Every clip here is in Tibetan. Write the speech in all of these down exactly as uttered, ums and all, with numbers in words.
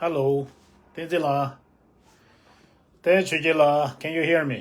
Hello, བསྟན་འཛིན་ལགས། བསྟན་ཆོས་རྒྱལ་ལགས། Can you hear me?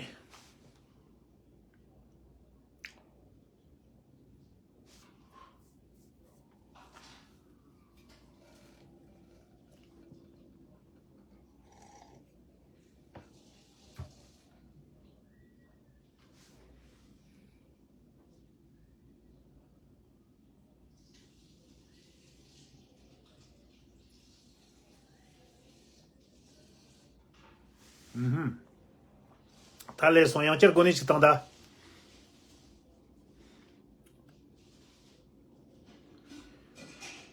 ཨུ་ཧུམ། ད་ལས་སོང་། ཡང་བསྐྱར་གོ་གནས་ཅིག་བཏང་ད།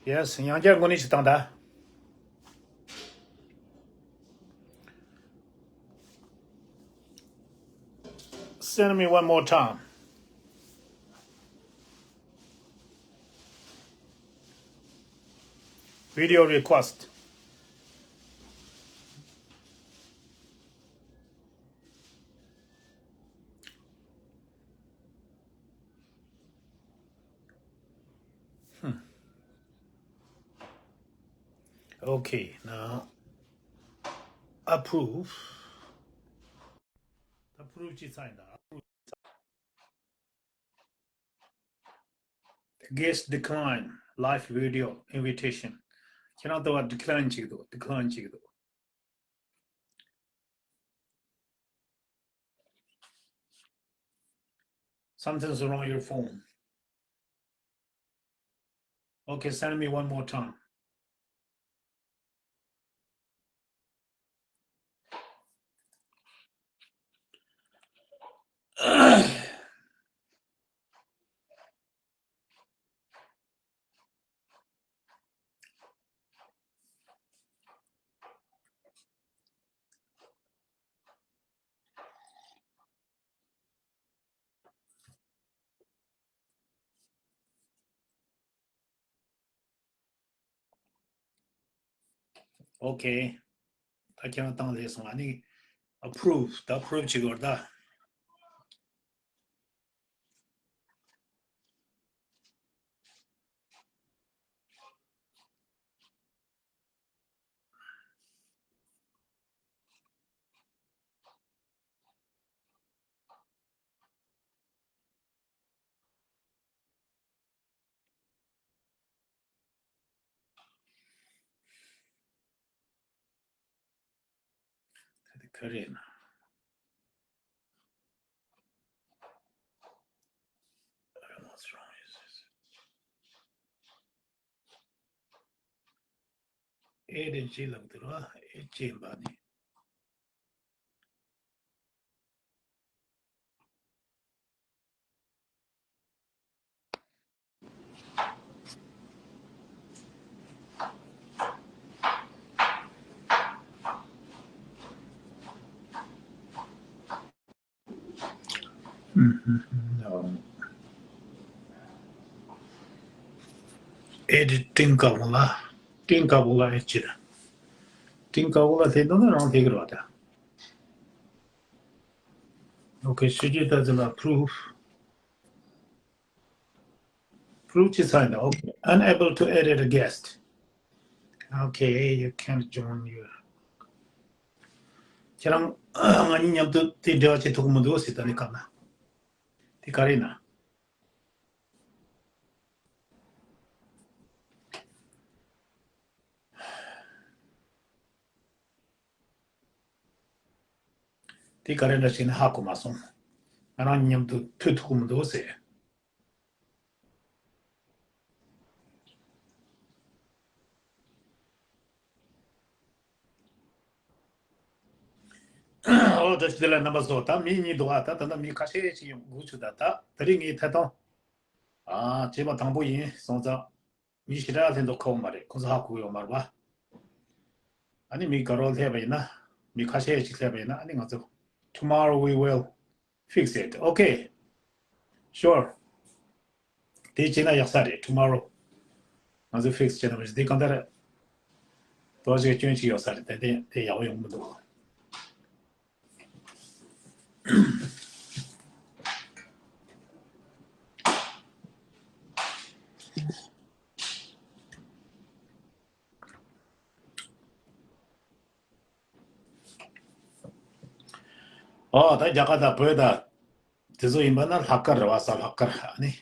Yes, ཡང་བསྐྱར་གོ་གནས་ཅིག་བཏང་ད། Send me one more time. Video request. Hmm. Okay, now approve. Approve ཅིག་ཚར་ཡིན་ད། Guest decline live video invitation. ཁྱེད་རང་ལྟ་བ་decline བྱེད་ཀྱི་འདུག decline བྱེད་ཀྱི་འདུག Something's wrong your phone. Okay, send me one more time. Okay. ད་ཁྱེད་རང་བཏང་ལས་སོང་། ཨ་ནི་approve། ད་approve བྱེད་དགོས་རེད་ད། ད་དེ་ག་རེད་ན། I don't know what's wrong with this. ཨེ་དེ་ཅི་ལབ་འདུག་ར། ཨེ་ཅེ་འབའ་ནི། ཨེ་དེ་ཏིང་ཀ་བོ་ལ། ཏིང་ཀ་བོ་ལ་ཨེ་ཅི་ར། ཏིང་ཀ་བོ་ལ་དེ་འདུག་ན་རང་དེ་གི་ར་ད། Okay, should you doesn't approve? Approve ཅིག་ཚར་ཡིན་ད། Okay, unable to edit a guest. Okay, you can't join your. ཁྱེད་རང་ང་གཉིས་མཉམ་དུ་དེ་འབྲེལ་བ་བྱེད་ཐུབ་ཀྱི་མི་འདུག་ཟེར། ད་ནི་སྐབས་ན་དེ་ག་རེ་ཡིན་ན། དེ་ག་རེ་འདྲ་ཞིག་ནི་ཧ་གོ་མ་སོང་། ང་རང་མཉམ་དུ་ཐུག་ཐུབ་ཀྱི་མི་འདུག་ཟེར། ཨོ་ད་ཞི་བདེ་ལ་རྣམ་པ་ཚོ། ད་མི་གཉིས་འདུག་ཨ། ད་ད་ལྟ་མི་ཁ་ཤས་ཤིག་ཡོང་སྒུག་བྱུང་། ད་ད་ད་རིང་ངའི་ཐད་གཏོང་ཨ་བྱས་པ་དང་པོ་ཡིན་སོང་ཙང་། མི་ཞེ་དྲག་ལྷན་དུ་ཁོ་མ་རེད། ཁོ་ཚོ་ཧ་གོ་ཡོད་མ་རེད་པ། ཨ་ནི་མི་དགའ་རོགས་སླེབས་པ་ཡིན་ན། མི་ཁ་ཤས་ཤིག་སླེབས་པ་ཡིན་ན། ཨ་ནི་ང་ཚོ། Tomorrow we will fix it. Okay. Sure. དེ་བྱས་ན་ཡག་ས་རེད། Tomorrow ང་ཚོ་fix བྱས་ན་མི་འདི་གང་ལྟར་དོ་ཞིག་སྐྱོན་ཞིག་ཡོད་ས་རེད། དེ་དེ་དེ་ཡག་པོ་ཡོང་མི་འདུག་ཨོ་ད་རྒྱ་གར་དང་བོད་དང་དེ་ཚོ་ཡིན་པ་ན་ལྷག་དཀར་རེད་བ། གཟའ་ལྷག་དཀར་ཨ་ནི།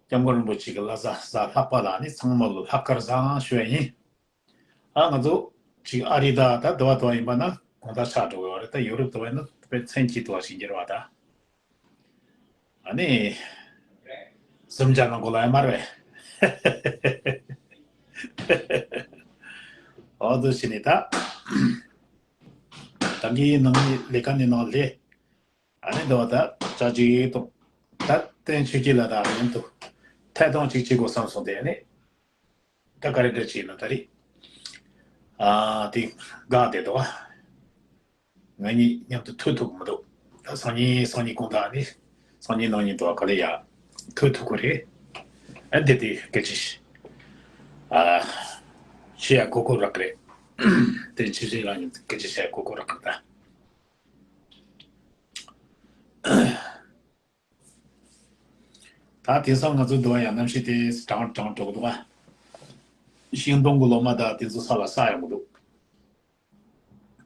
སྐྱབས་མགོན་རིན་པོ་ཆེ་གི་བླ་གཟའ་གཟའ་ལྷག་པ་ལ་ཨ་ནི་ཚང་མ་ལོ་ལྷག་དཀར་བཟང་ཞུ་ཡ་ཡིན། ཨ་ང་ཚོ་ཅིག་ཨ་རི་དང་ད་དུ་བ་དུ་བ་ཡིན་པ་ན་གོང་ད་ཆག་འགྲོ་གི་ཡོད་རེད། ད་ཡོ་རོབ་དུ་བ་ཡིན་ན་དཔེ་མཚན་གྱི་དུ་བ་ཞིག་འགྱུར་བ་ད། ཨ་ནི། སུམ་ཅ་ནང་གོ་ལ་ཡ་མར་བས། ཨོ་དུ་ཕྱི་ནི་ད། ད་གི་ནང་ནི་ལས་ཀ་ནི་ནང་ལས། ཨ་ནི་དུ་བ་ད་ཅག་ཅིག་ཏོ། ད་བསྟན་ཆོས་སྐྱིད་ལ་ད་ཡིན་དུ། ཐད་གཏོང་ཅིག་བྱེད་དགོས་བསམ་སོང་དེ་ཨ་ནི། ད་ག་རེ་འདྲ་བྱས་ན་ད་རེད། ཨ་དེ་དགའ་བསྡད་འདུག་ཨ། ང་གཉིས་མཉམ་དུ་ཐུག་ཐུབ་མི་འདུག་ད་སང་ཉིན་སང་ཉིན་གུང་དག་ནི་སང་ཉིན་གནངས་ཉིན་དུ་ག་ལེ་ཡ་ཐུག་ཐུག་གི་རེད། ཨ་དེ་དེ་སྐད་ཆ་ཞིག་ཨ་བཤད་ཡ་གོ་གོ་རག་གི་རེད། དེ་ཕྱི་ཕྱི་ལ་ཉིན་སྐད་ཆ་བཤད་ཡ་གོ་གོ་རག་གི་རེད་ད། ད་དེང་སང་ང་ཚོ་འདུག་ཡ་གནམ་གཤིས་དེ་གྲང་གྲང་འགྲོ་གི་འདུག་ག་ཤིང་སྡོང་གི་ལོ་མ་དང་དེ་ཚོ་ས་ལ་ས་ཡོང་གི་འདུག་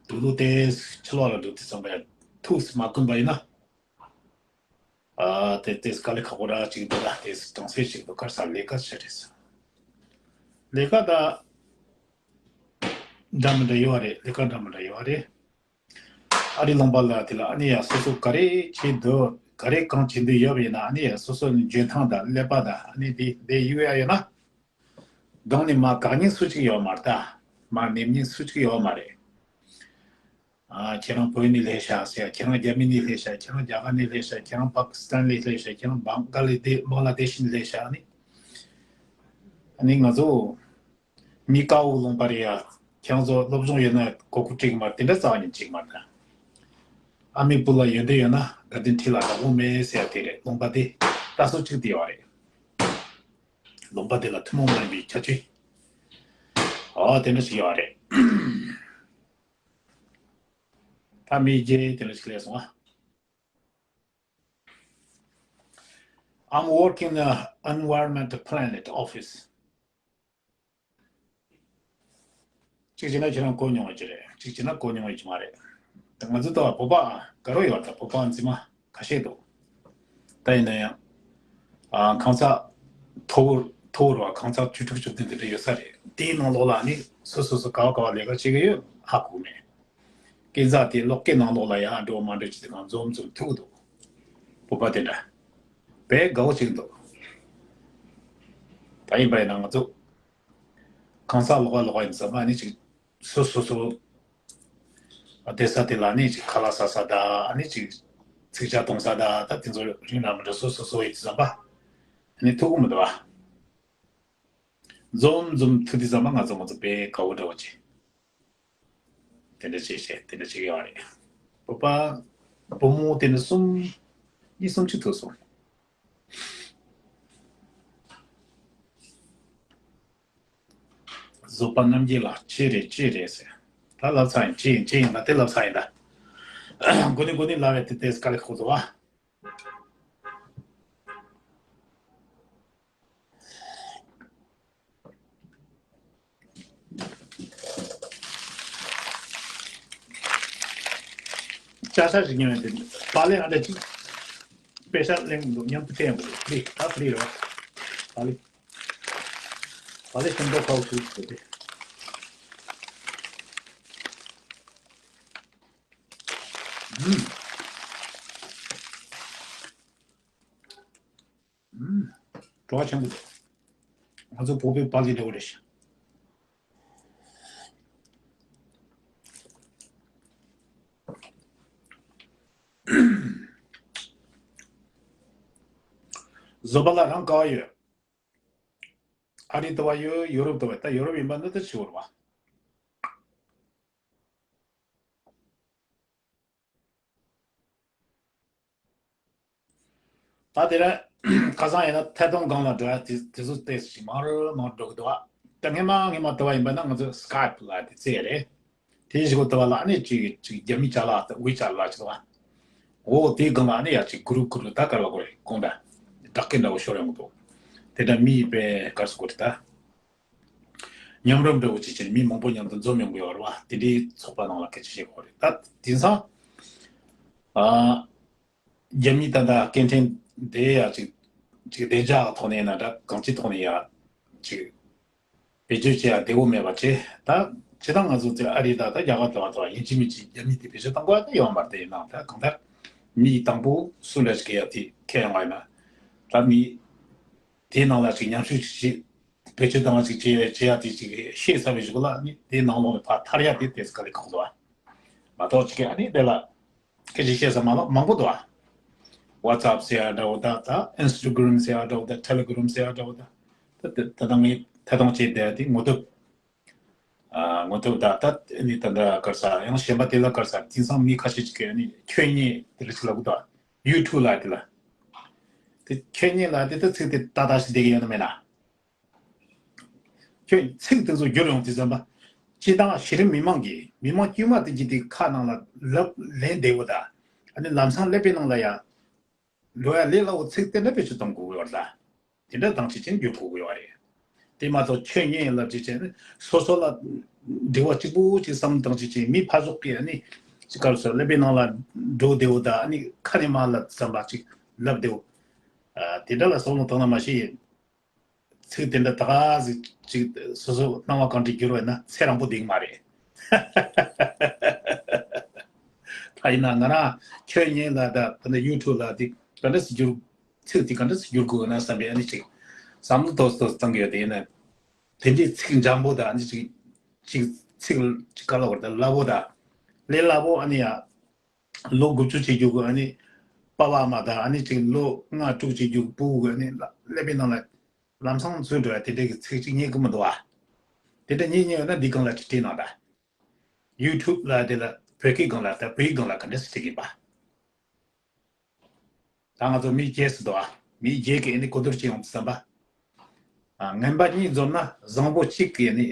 དུག་ལུག་དེ་ཕྱི་ལོགས་ལ་འགྲོ་དུས་ཙམ་པ་ཡ་ཐུགས་སུ་མ་བཀོན་པ་ཡིན་ན། ཨ་དེ་དེ་དཀའ་ལས་ཁག་པོ་ར་ཅིག་འདུག་ད་དེ་གྲང་སེ་ཞིག་འདུག་གར་ས་ལས་ཀ་བྱེད་རེད་ས། ལས་ཀ་ད་འདྲ་མི་འདྲ་ཡོད་རེད། ལས་ཀ་འདྲ་མི་འདྲ་ཡོད་རེད། ཨ་རི་ལུང་པ་ལ་དེ་ལ་ཨ་ནི་ཡ་སོ་སོ་ག་རེ་བྱེད་འདོད་ག་རེ་གང་བྱེད་འདོད་ཡོད་པ་ཡིན་ན་ཨ་ནི་ཡ་སོ་སོ་ནི་འཇོན་ཐང་དང་ཀླད་པ་དང་ཨ་ནི་དེ་དེ་ཡོད་ཡ་ཡོད་ན། སྒང་ནས་མ་དགག་ཉེས་སུ་གཅིག་ཡོད་མ་རེད་ད། མ་ནེམ་ཉེས་སུ་གཅིག་ཡོད་མ་རེད། ཨ་ཁྱེད་རང་བོད་ནས་སླེབས་ཤག་ཟེར། ཁྱེད་རང་རྒྱ་མི་ནས་སླེབས་ཤག་ཁྱེད་རང་རྒྱ་གར་ནས་སླེབས་ཤག་ཁྱེད་རང་པ་ཀི་སི་ཐན་ནས་སླེབས་ཤག་ཁྱེད་རང་བང་ག་ལ་དེ་བང་ལ་དེ་ཤི་ནས་སླེབས་ཤག་ནི། ཨ་ནི་ང་ཚོ་མི་དཀར་པོ་ལུང་པ་རེད་ཡ། ཁྱེད་རང་ཚོ་སློབ་སྦྱོང་ཡོད་ན་གོ་སྐབས་སྤྲད་གི་མ་རེད། དེ་འདྲ་རྩ་བ་ཉིད་ཅིག་མ་རེད་ད། ཨ་མའི་བུ་ལ་ཡོན་ཏན་ཡོད་ན་དགའ་ལྡན་ཁྲི་ལ་བདག་པོ་མེད་ཟེར་ཡ་དེ་རེད། ལུང་པ་དེ་ལྟ་སྲོལ་གཅིག་དེ་ཡོད་རེད། ལུང་པ་དེ་ལ་ཐུན་མོང་མ་ཡིན་པའི་ཁྱད་ཆོས། ཨོ་དེ་འདྲ་ཞིག་ཡོད་རེད། ད་མི་རྗེ་དེ་འདྲ་ཞིག་སླེབས་སོང་ཨ། I'm working in a environmental planet office. གཅིག་བྱས་ན་ཁྱེད་རང་གོ་མྱོང་བ་ཅིག་རེད། གཅིག་བྱས་ན་གོ་མྱོང་བ་ཅིག་མ་རེད། ད་ང་ཚོ་ལྟ་བ་བོད་པ་དགའ་རབ་ཡོད་ད། བོད་པ་འཛིན་མ་ཁ་ཤས་འདུག་ད་ཡིན་ན་ཡང་ཨ་ཁང་གསར་མཐོ་བོ་མཐོ་བོ་ར་ཁང་གསར་བཅུ་དྲུག་བཅུ་བདུན་དེ་འདྲ་ཡོད་ས་རེད། དེའི་ནང་ལོགས་ལ་ནི་སོ་སོ་སོ་ག་བ་ག་བ་ལས་ཀ་བྱེད་ཀྱི་ཡོད་ཧ་གོ་མེད། སྐས་འཛེག་དེ་གློག་སྐས་ནང་ལོགས་ལ་ཡང་འགྲོ་མ་འགྲོ་ཅིག་དེ་གང་འཛོམས་འཛོམས་ཐུག་འདུག་བོད་པ་དེ་འདྲ་དཔེ་དགའ་བོ་ཅིག་འདུག་ད་ཡིན་པ་ཡིན་ན་ང་ཚོ་གང་ཟག་ལོགས་ཀ་ལོགས་ཀ་ཡིན་ཙམ་ཨ་ནི་ཅིག་སོ་སོ་སོ་བསྡད་ས་དེ་ལ་ནི་ཅིག་ཁ་ལག་ཟ་ས་དང་ཨ་ནི་ཅིག་ཚིག་ཇ་འཐུང་ས་དང་ད་དེ་ཚོ་རིགས་འདྲ་མི་འདྲ་སོ་སོ་སོ་ཡིན་ཙམ་པ་ཨ་ནི་ཐུག་གི་མི་འདུག་ཨ། འཛོམས་འཛོམས་ཐུག་དུས་ཙམ་པ་ང་ཚོ་ང་ཚོ་དཔེ་དགའ་བོ་འདྲ་བོ་ཅིག་དེ་འདྲ་བྱེད་བྱེད་དེ་འདྲ་བྱེད་ཀྱི་ཡོད་རེད། བོད་པ་བུ་མོ་དེ་འདྲ་གསུམ་གཉིས་གསུམ་ཅིག་ཐུག་སོང་། བཟོད་པ་རྣམ་རྒྱལ་ལགས་ཅི་རེད་ཅི་རེད་ཟེར། ད་ལབ་ཚར་ཡིན་ཅི་ཡིན་ཅི་ཡིན་ད་དེ་ལབ་ཚར་ཡིན་ད། འགོ་ནས་འགོ་ནས་ལབ་ཡ་དེ་དེ་དཀའ་ལས་ཁག་པོ་འདུག་ཨ། ཅ་ཆ་ཞིག་ཉོས་ཏེ་པཱ་ལེ་ཨ་འདྲ་ཅིག་པེ་ཤ་གླེང་འདུག་མཉམ་དུ་བསྟན་དགོས་ཕི་ལི་ད་ཕི་ལི་རེད་པཱ་ལེ། པཱ་ལེ་ཤིང་ཏོག་ཁའུ་ཤུ་ཟེར་ཏེ། ཨུམ། ཨུམ། བྲོ་བ་ཆེན་པོ་འདུག་ང་ཚོ་བོད་པའི་པཱ་ལི་འདྲ་བོ་རེད་ཤག་བཟོད་པ་ལ་རང་ག་བ་ཡོད། ཨ་རི་ལྟ་བ་ཡོད། ཡོ་རོབ་ལྟ་བ། ད་ཡོ་རོབ་ཡིན་པ་འདི་ལྟ་ཞིག་ཡོད་རེད་བ། ད་དེ་རིང་ཁ་སང་ཡིན་ན་ཐད་གཏོང་སྒང་ལ་འགྲོ་ཡ་དེ་དེ་ཚོ་ཏོག་ཙམ་མང་རུ་མང་རུ་འགྲོ་གི་འདུག་བ། ད་སྔས་མ་སྔས་མ་ལྟ་བ་ཡིན་པ་ན་ང་ཚོ་སི་ཀའེབ་ལ་དེ་བཙལ་རེད། དེའི་གཞུག་ལྟ་བ་ལ་ཨ་ནི་ཅིག་ཅིག་རྒྱ་མི་ཅ་ལག་ད་ཝི་ཅ་ལ་ཅིག་འདུག་བ། འོ་དེའི་སྒང་ལ་ཨ་ནི་ཡ་ཅིག་གུ་རུབ་གུ་རུབ་ད་ག་རེ་ལབ་དགོས་རེད་དགོངས་དག་སྦྲག་སྐད་འདྲ་བོ་ཤོར་ཡོང་གི་འདུག་དེ་འདྲ་མི་ཡི་དཔེ་ག་རེ་ཟེར་དགོས་རེད་ད། མཉམ་རུབ་འདྲ་བོ་ཅིག་བྱས་ནས་མི་མང་པོ་མཉམ་དུ་འཛོམས་ཡོང་གི་ཡོད་རེད་བ། དེ་འདྲའི་ཚོགས་པ་ནང་ལ་སྐད་ཆ་བཤད་དགོས་རེད་ད། དེང་སང་ ཨ། རྒྱ་མི་ད་ལྟ་སྐད་འཕྲིན་དེ་ཡ་ཅིག་ཅིག་བདེ་འཇགས་ཐོག་ནས་ན་འདྲ་གང་ཅིའི་ཐོག་ནས་ཡ་ཅིག་བེད་སྤྱོད་བྱེད་ཡ་བདེ་བོ་མེད་པ་བྱས། ད་ཇི་ལྟར་ང་ཚོ་ཚེ་ཨ་རི་ད་ད་རྒྱ་གར་དུ་བ་དུ་བ་ཡིན་གཅིག་མིན་གཅིག་རྒྱ་མི་དེ་བེད་སྤྱོད་གཏོང་དགོས་ཡ་ད་ཡོད་མ་རེད། དེ་ཡིན་ནའང་ད་གང་ལྟར་མི་དང་པོ་སུ་འདྲ་ཞིག་གི་ཡ་དེ་ཁས་ཡོང་བ་ཡིན་ན་ད་མི་དེའི་ནང་ལ་ཅིག་ཉམས་ཞིབ་ཅིག་བེད་སྤྱོད་གཏོང་བ་ཅིག་བྱེད་བྱེད་ཡ་དེ་ཅིག་ཤེས་ཚར་བའི་གཞུག་ལ་ནི་དེའི་ནང་ལོགས་ནས་ཕར་ཐར་ཡ་དེ་དེ་ཚོ་ག་ལེ་ཁག་འདུག་བ། མ་གཏོགས་ཅིག་ཨ་ནི་དེ་ལ་སྐད་ཆ་བཤད་ས་མ་ལ་མང་པོ་འདུག་ཨ། WhatsApp་ཟེར་ཡ་འདྲ་བོ་ད་ད་Instagram་ཟེར་ཡ་འདྲ་བོ་ད་Telegram་ཟེར་ཡ་འདྲ་བོ་ད་ད་ད་ད་ངས་ད་དང་བྱས་བསྡད་དེ་ངོ་དེབ་ཨ་ངོ་དེབ་ད་ད་ནི་ད་ད་གར་ས་ཡང་གཞན་པ་དེ་ལ་གར་ས་དེང་སང་མི་ཁ་ཤས་ཅིག་གིས་ནི་ཁྱོད་ཉིད་དེ་ལ་ཅིག་ལབ་གི་འདུག་ཨ། YouTube་ལ་དེ་ལ་དེ་ཁྱོད་ཉིད་ལ་དེ་ད་ཚིག་དེ་ཏག་ཏག་ཞིག་བསྡད་ཀྱི་ཡོད་ན་མེད་ན། ཁྱོད་ཚིག་དེ་ཚོ་བསྒྱུར་ཡོང་དུས་ཙམ་པ། སྤྱིར་བཏང་གཞི་རིམ་མི་མང་གིས་མི་མང་དཀྱུས་མ་དེ་གྱིས་དེ་ཁ་ནང་ལ་ལབ་ལན་བདེ་བོ་དང་། ཨ་ནི་ལམ་སང་ཀླད་པའི་ནང་ལ་ཡ། འགྲོ་ཡ་ལས་སླ་བོ་ཚིག་དེ་འདྲ་བེད་སྤྱོད་གཏོང་དགོས་ཀྱི་ཡོད་རེད་ད། དེ་འདྲ་དང་ཅི་ཅན་བསྒྱུར་དགོས་ཀྱི་ཡོད་རེད། དེ་མ་གཏོགས་ཁྱོད་ངས་ལབ་ཅི་ཅན་སོ་སོ་ལ་འབྲེལ་བ་གཅིག་པུ་ཅིག་བསམ་དང་ཅི་ཅན་མི་ཕར་ཕྱོགས་ཀྱིས་ཨ་ནི་ཅིག་ག་རེ་ཟེར་ཀླད་པའི་ནང་ལ་འགྲོ་བདེ་བོ་དང་ཨ་ནི་ཁ་ནས་མར་ལབ་བསམ་པ་ཅིག་ལབ་བདེ་བོ། ཨ་དེ་འདྲ་ལ་བསམ་བློ་བཏང་ན་མ་གཞི། ཚིག་དེ་འདྲ་ད་ག་ཟིག་ཅིག་སོ་སོ་སྣང་བ་གང་འདྲ་བསྒྱུར་བས་ན་ཚེ་རིང་པོ་འདུག་མ་རེད། ད་ཡིན་ན་ང་རང་ཁྱོད་ཉིད་ལ་ད་ད་ནི་YouTube་ལ་དེ་ག་འདྲ་ཟིག་བསྒྱུར། ཚིག་དེ་ག་འདྲ་ཟིག་བསྒྱུར་དགོས་ན་བསམ་པའི་ཨ་ནི་ཅིག་བསམ་བློ་ཏོག་ཙམ་བཏང་གི་ཡོད་དེ་ཡིན་ན། དེ་འདྲའི་ཚིག་འཇམ་པོ་དང་ཨ་ནི་ཅིག་ཅིག་ཚིག་ཅིག་ག་ལ་བར་དུ་སླ་པོ་དང་། ལས་སླ་པོ་ཨ་ནི་ཡ། ལོ་དགུ་བཅུ་བྱེད་རྒྱུ་གི་ཨ་ནི། པ་ཕ་མ་དང་ཨ་ནི་ཅིག་ལོ་ལྔ་དྲུག་བྱེད་རྒྱུ་གི་ཕྲུ་གུ་གི་ཨ་ནི་ཀླད་པའི་ནང་ལ་ལམ་སང་འཛུལ་འགྲོ་ཡ་དེ་འདྲའི་གི་ཚིག་ཅིག་རྙེད་གི་མི་འདུག་ཨ། དེ་འདྲ་རྙེད་རྙེད་ཡོད་ན་འདི་སྒང་ལ་ཅིག་བྲིས་གནང་དང་། YouTube་ལ་དེ་ལ་བོད་སྐད་སྒང་ལ་དང་བོད་ཡིག་སྒང་ལ་ག་འདྲ་ཞིག་བྲིས་གིན་པ། ད་ང་ཚོ་མི་བརྒྱད་ཟེར་འདུག་ཨ། མི་བརྒྱད་ཀྱིས་ཨ་ནི་གོ་བསྡུར་བྱེད་ཡོང་དུས་ཙམ་པ། ཨ་ངན་པ་གཉིས་འཛོམས་ན་བཟང་པོ་གཅིག་གིས་ཨ་ནི།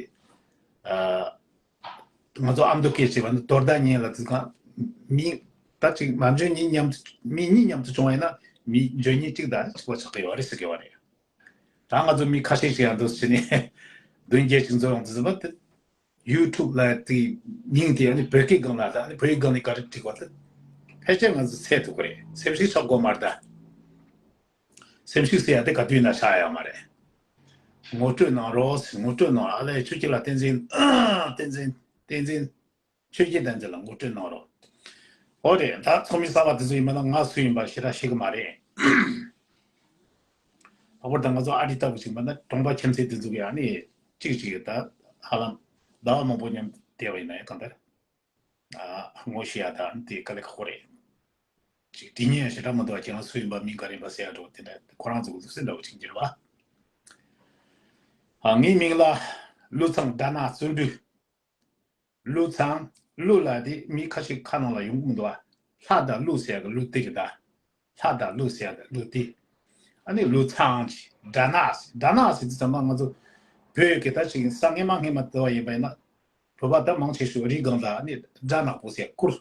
ཨ། ང་ཚོ་ཨ་མདོ་སྐད་བྱས་པ་ནི་དོ་ཟླ་གཉིས་ལ་དུས་གང་། མི་ད་ཅིག་མ་འཇོན་གཉིས་མཉམ་དུ་མི་གཉིས་མཉམ་དུ་བྱུང་བ་ཡིན་ན་མི་འཇོན་གཉིས་གཅིག་དང་གཅིག་པ་ཆགས་ཀྱི་ཡོད་རེད་ཟེར་གྱི་ཡོད་རེད། ད་ང་ཚོ་མི་ཁ་ཤས་ཤིག་ཡང་འདུག་ཟེར་ནས་བདུན་བརྒྱད་ཅིག་འཛོམས་ཡོང་དུས་ཙམ་པ་དེ་YouTube་ལ་དེ་མིང་དེ་ཨ་ནི་བོད་སྐད་སྒང་ལ་དང་ཨ་ནི་བོད་ཡིག་སྒང་ནས་ག་རེ་བྲིས་པ་དེ་ཕལ་ཆེར་ང་ཚོ་ཚད་ཐུབ་ཀྱི་རེད། སེམས་ཤུགས་ཆག་དགོས་མ་རེད་ད། སེམས་ཤུགས་ཟེར་ཡ་དེ་ག་དུས་ན་ཆག་ཡ་མ་རེད། ངོ་སྤྲོད་གནང་རོགས་ཟེར། ངོ་སྤྲོད་གནང་། ཨ་ལས་ཁྱོད་ཀྱི་ལ་བསྟན་འཛིན། བསྟན་འཛིན། བསྟན་འཛིན། ཆོས་རྒྱལ་བསྟན་འཛིན་ལ་ངོ་སྤྲོད་གནང་རོགས། འོ་རེད། ད་ཚོགས་མི་གསར་པ་དེ་ཚོ་ཡིན་པ་ན་ང་སུ་ཡིན་པ་ཞེ་དྲག་ཤེས་ཀྱི་མ་རེད། ལྷག་པར་དུ་ང་ཚོ་ཨ་རི་ལྟ་བུ་ཞིག་ཡིན་པ་ན་གྲོང་པ་ཁྱིམ་མཚེས་དེ་ཚོ་གི་ཨ་ནི་གཅིག་གཅིག་ད་ཧ་ལམ་ཟླ་བ་མང་པོ་མཉམ་བསྡད་པ་ཡིན་ན་ཡང་གང་ལྟར། ཨ་ངོ་ཤེས་ཡ་དང་དེ་དཀའ་ལས་ཁག་པོ་རེད། ཅིག་དྲི་ཉན་ཞེ་དྲག་མི་འདུག་བ། ཁྱེད་རང་སུ་ཡིན་པ་མིང་ག་རེ་ཡིན་པ་ཟེར་ཡ་འགྲོ་དེ་འདྲ་ཁོ་རང་ཚོ་གི་ལུགས་སྲོལ་འདྲ་བོ་ཅིག་འགྱུར་བ། ཨ་ངའི་མིང་ལ་ཀླུ་ཚང་སྦྲ་ནག་བརྩོན་འགྲུས། ཀླུ་ཚང་། ཀླུ་ལ་དེ་མི་ཁ་ཤས་ཁ་ནང་ལ་ཡོང་གི་མི་འདུག་བ། ལྷ་དང་ཀླུ་ཟེར་ཡ་གི་ཀླུ་དེ་གི་ད། ལྷ་དང་ཀླུ་ཟེར་ཡ་གི་ཀླུ་དེ། ཨ་ནི་ཀླུ་ཚང་ཅིག་སྦྲ་ནག་ཟེར། སྦྲ་ནག་ཟེར་དུས་ཙམ་པ་ང་ཚོ་བོད་ཀྱི་ད་ཅིག་ས་སྔོན་མ་སྔོན་མ་དུ་བ་ཡིན་པ་ཡིན་ན། བོད་པ་ད་མང་ཆེ་ཤོས་རི་སྒང་ལ་ཨ་ནི་སྦྲ་ནག་པོ་ཟེར། གུར།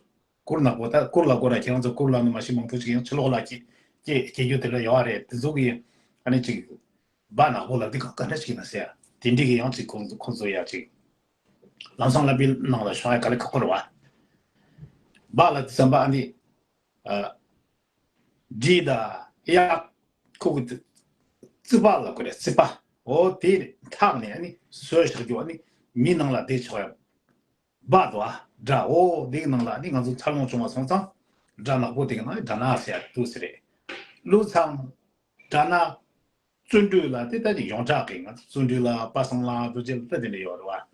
གུར་ནག་པོ། ད་གུར་ལ་གོ་ར་ཁྱེད་རང་ཚོ་གུར་ལ་ནི་མ་ཤི་མང་པོ་ཅིག་ཡང་ཕྱི་ལོགས་ལ་སྐྱེ་སྐྱེ་སྐྱེ་རྒྱུ་དེ་ལ་ཡོད་རེད། དེ་ཚོ་གི་ཨ་ནི་ཅིག་སྦྲ་ནག་པོ་ལ་དེ་ག་ག་འདྲ་ཞིག་ཡིན་ན་ཟེར། དེ་འདྲི་གི་ཡང་ཅིག་ཁོང་ཚོ་ཁོང་ཚོ་ཡ་ཅིག་ལམ་སང་ལ་པི་ནང་ལ་ཤོང་ཡ་ག་ལེ་ཁག་པོ་རེད་བ། སྦྲ་ལ་དེ་ཙམ་པ་ཨ་ནི་ཨ་འབྲི་དང་གཡག་ཁོ་གི་རྩིད་པ་ལ་གོ་རེད། རྩིད་པ། འོ་དེ་འཐག་ནས་ཨ་ནི་བཟོས་བཞག་རྒྱུ་ཨ་ནི་མི་ནང་ལ་བསྡད་ཆོག་ཡ། སྦྲ་དོ་ཨ། སྦྲ། འོ་དེ་གི་ནང་ལ་ཨ་ནི་ང་ཚོ་འཚར་ལོངས་བྱུང་བ་སོང་ཙང་སྦྲ་ནག་པོ་དེ་གི་ནང་སྦྲ་ནག་ཟེར་ཡ་འདུག་ཟེར་རེད། ཀླུ་ཚང་། སྦྲ་ནག། བརྩོན་འགྲུས་ལ་དེ་ལྟ་ནི་ཡོངས་གྲགས་ཀྱི་ང་ཚོ་བརྩོན་འགྲུས་ལ་པ་སངས་ལ་རྡོ་རྗེ་ལ་ད་དེ་འདྲ་ཡོད་རེད་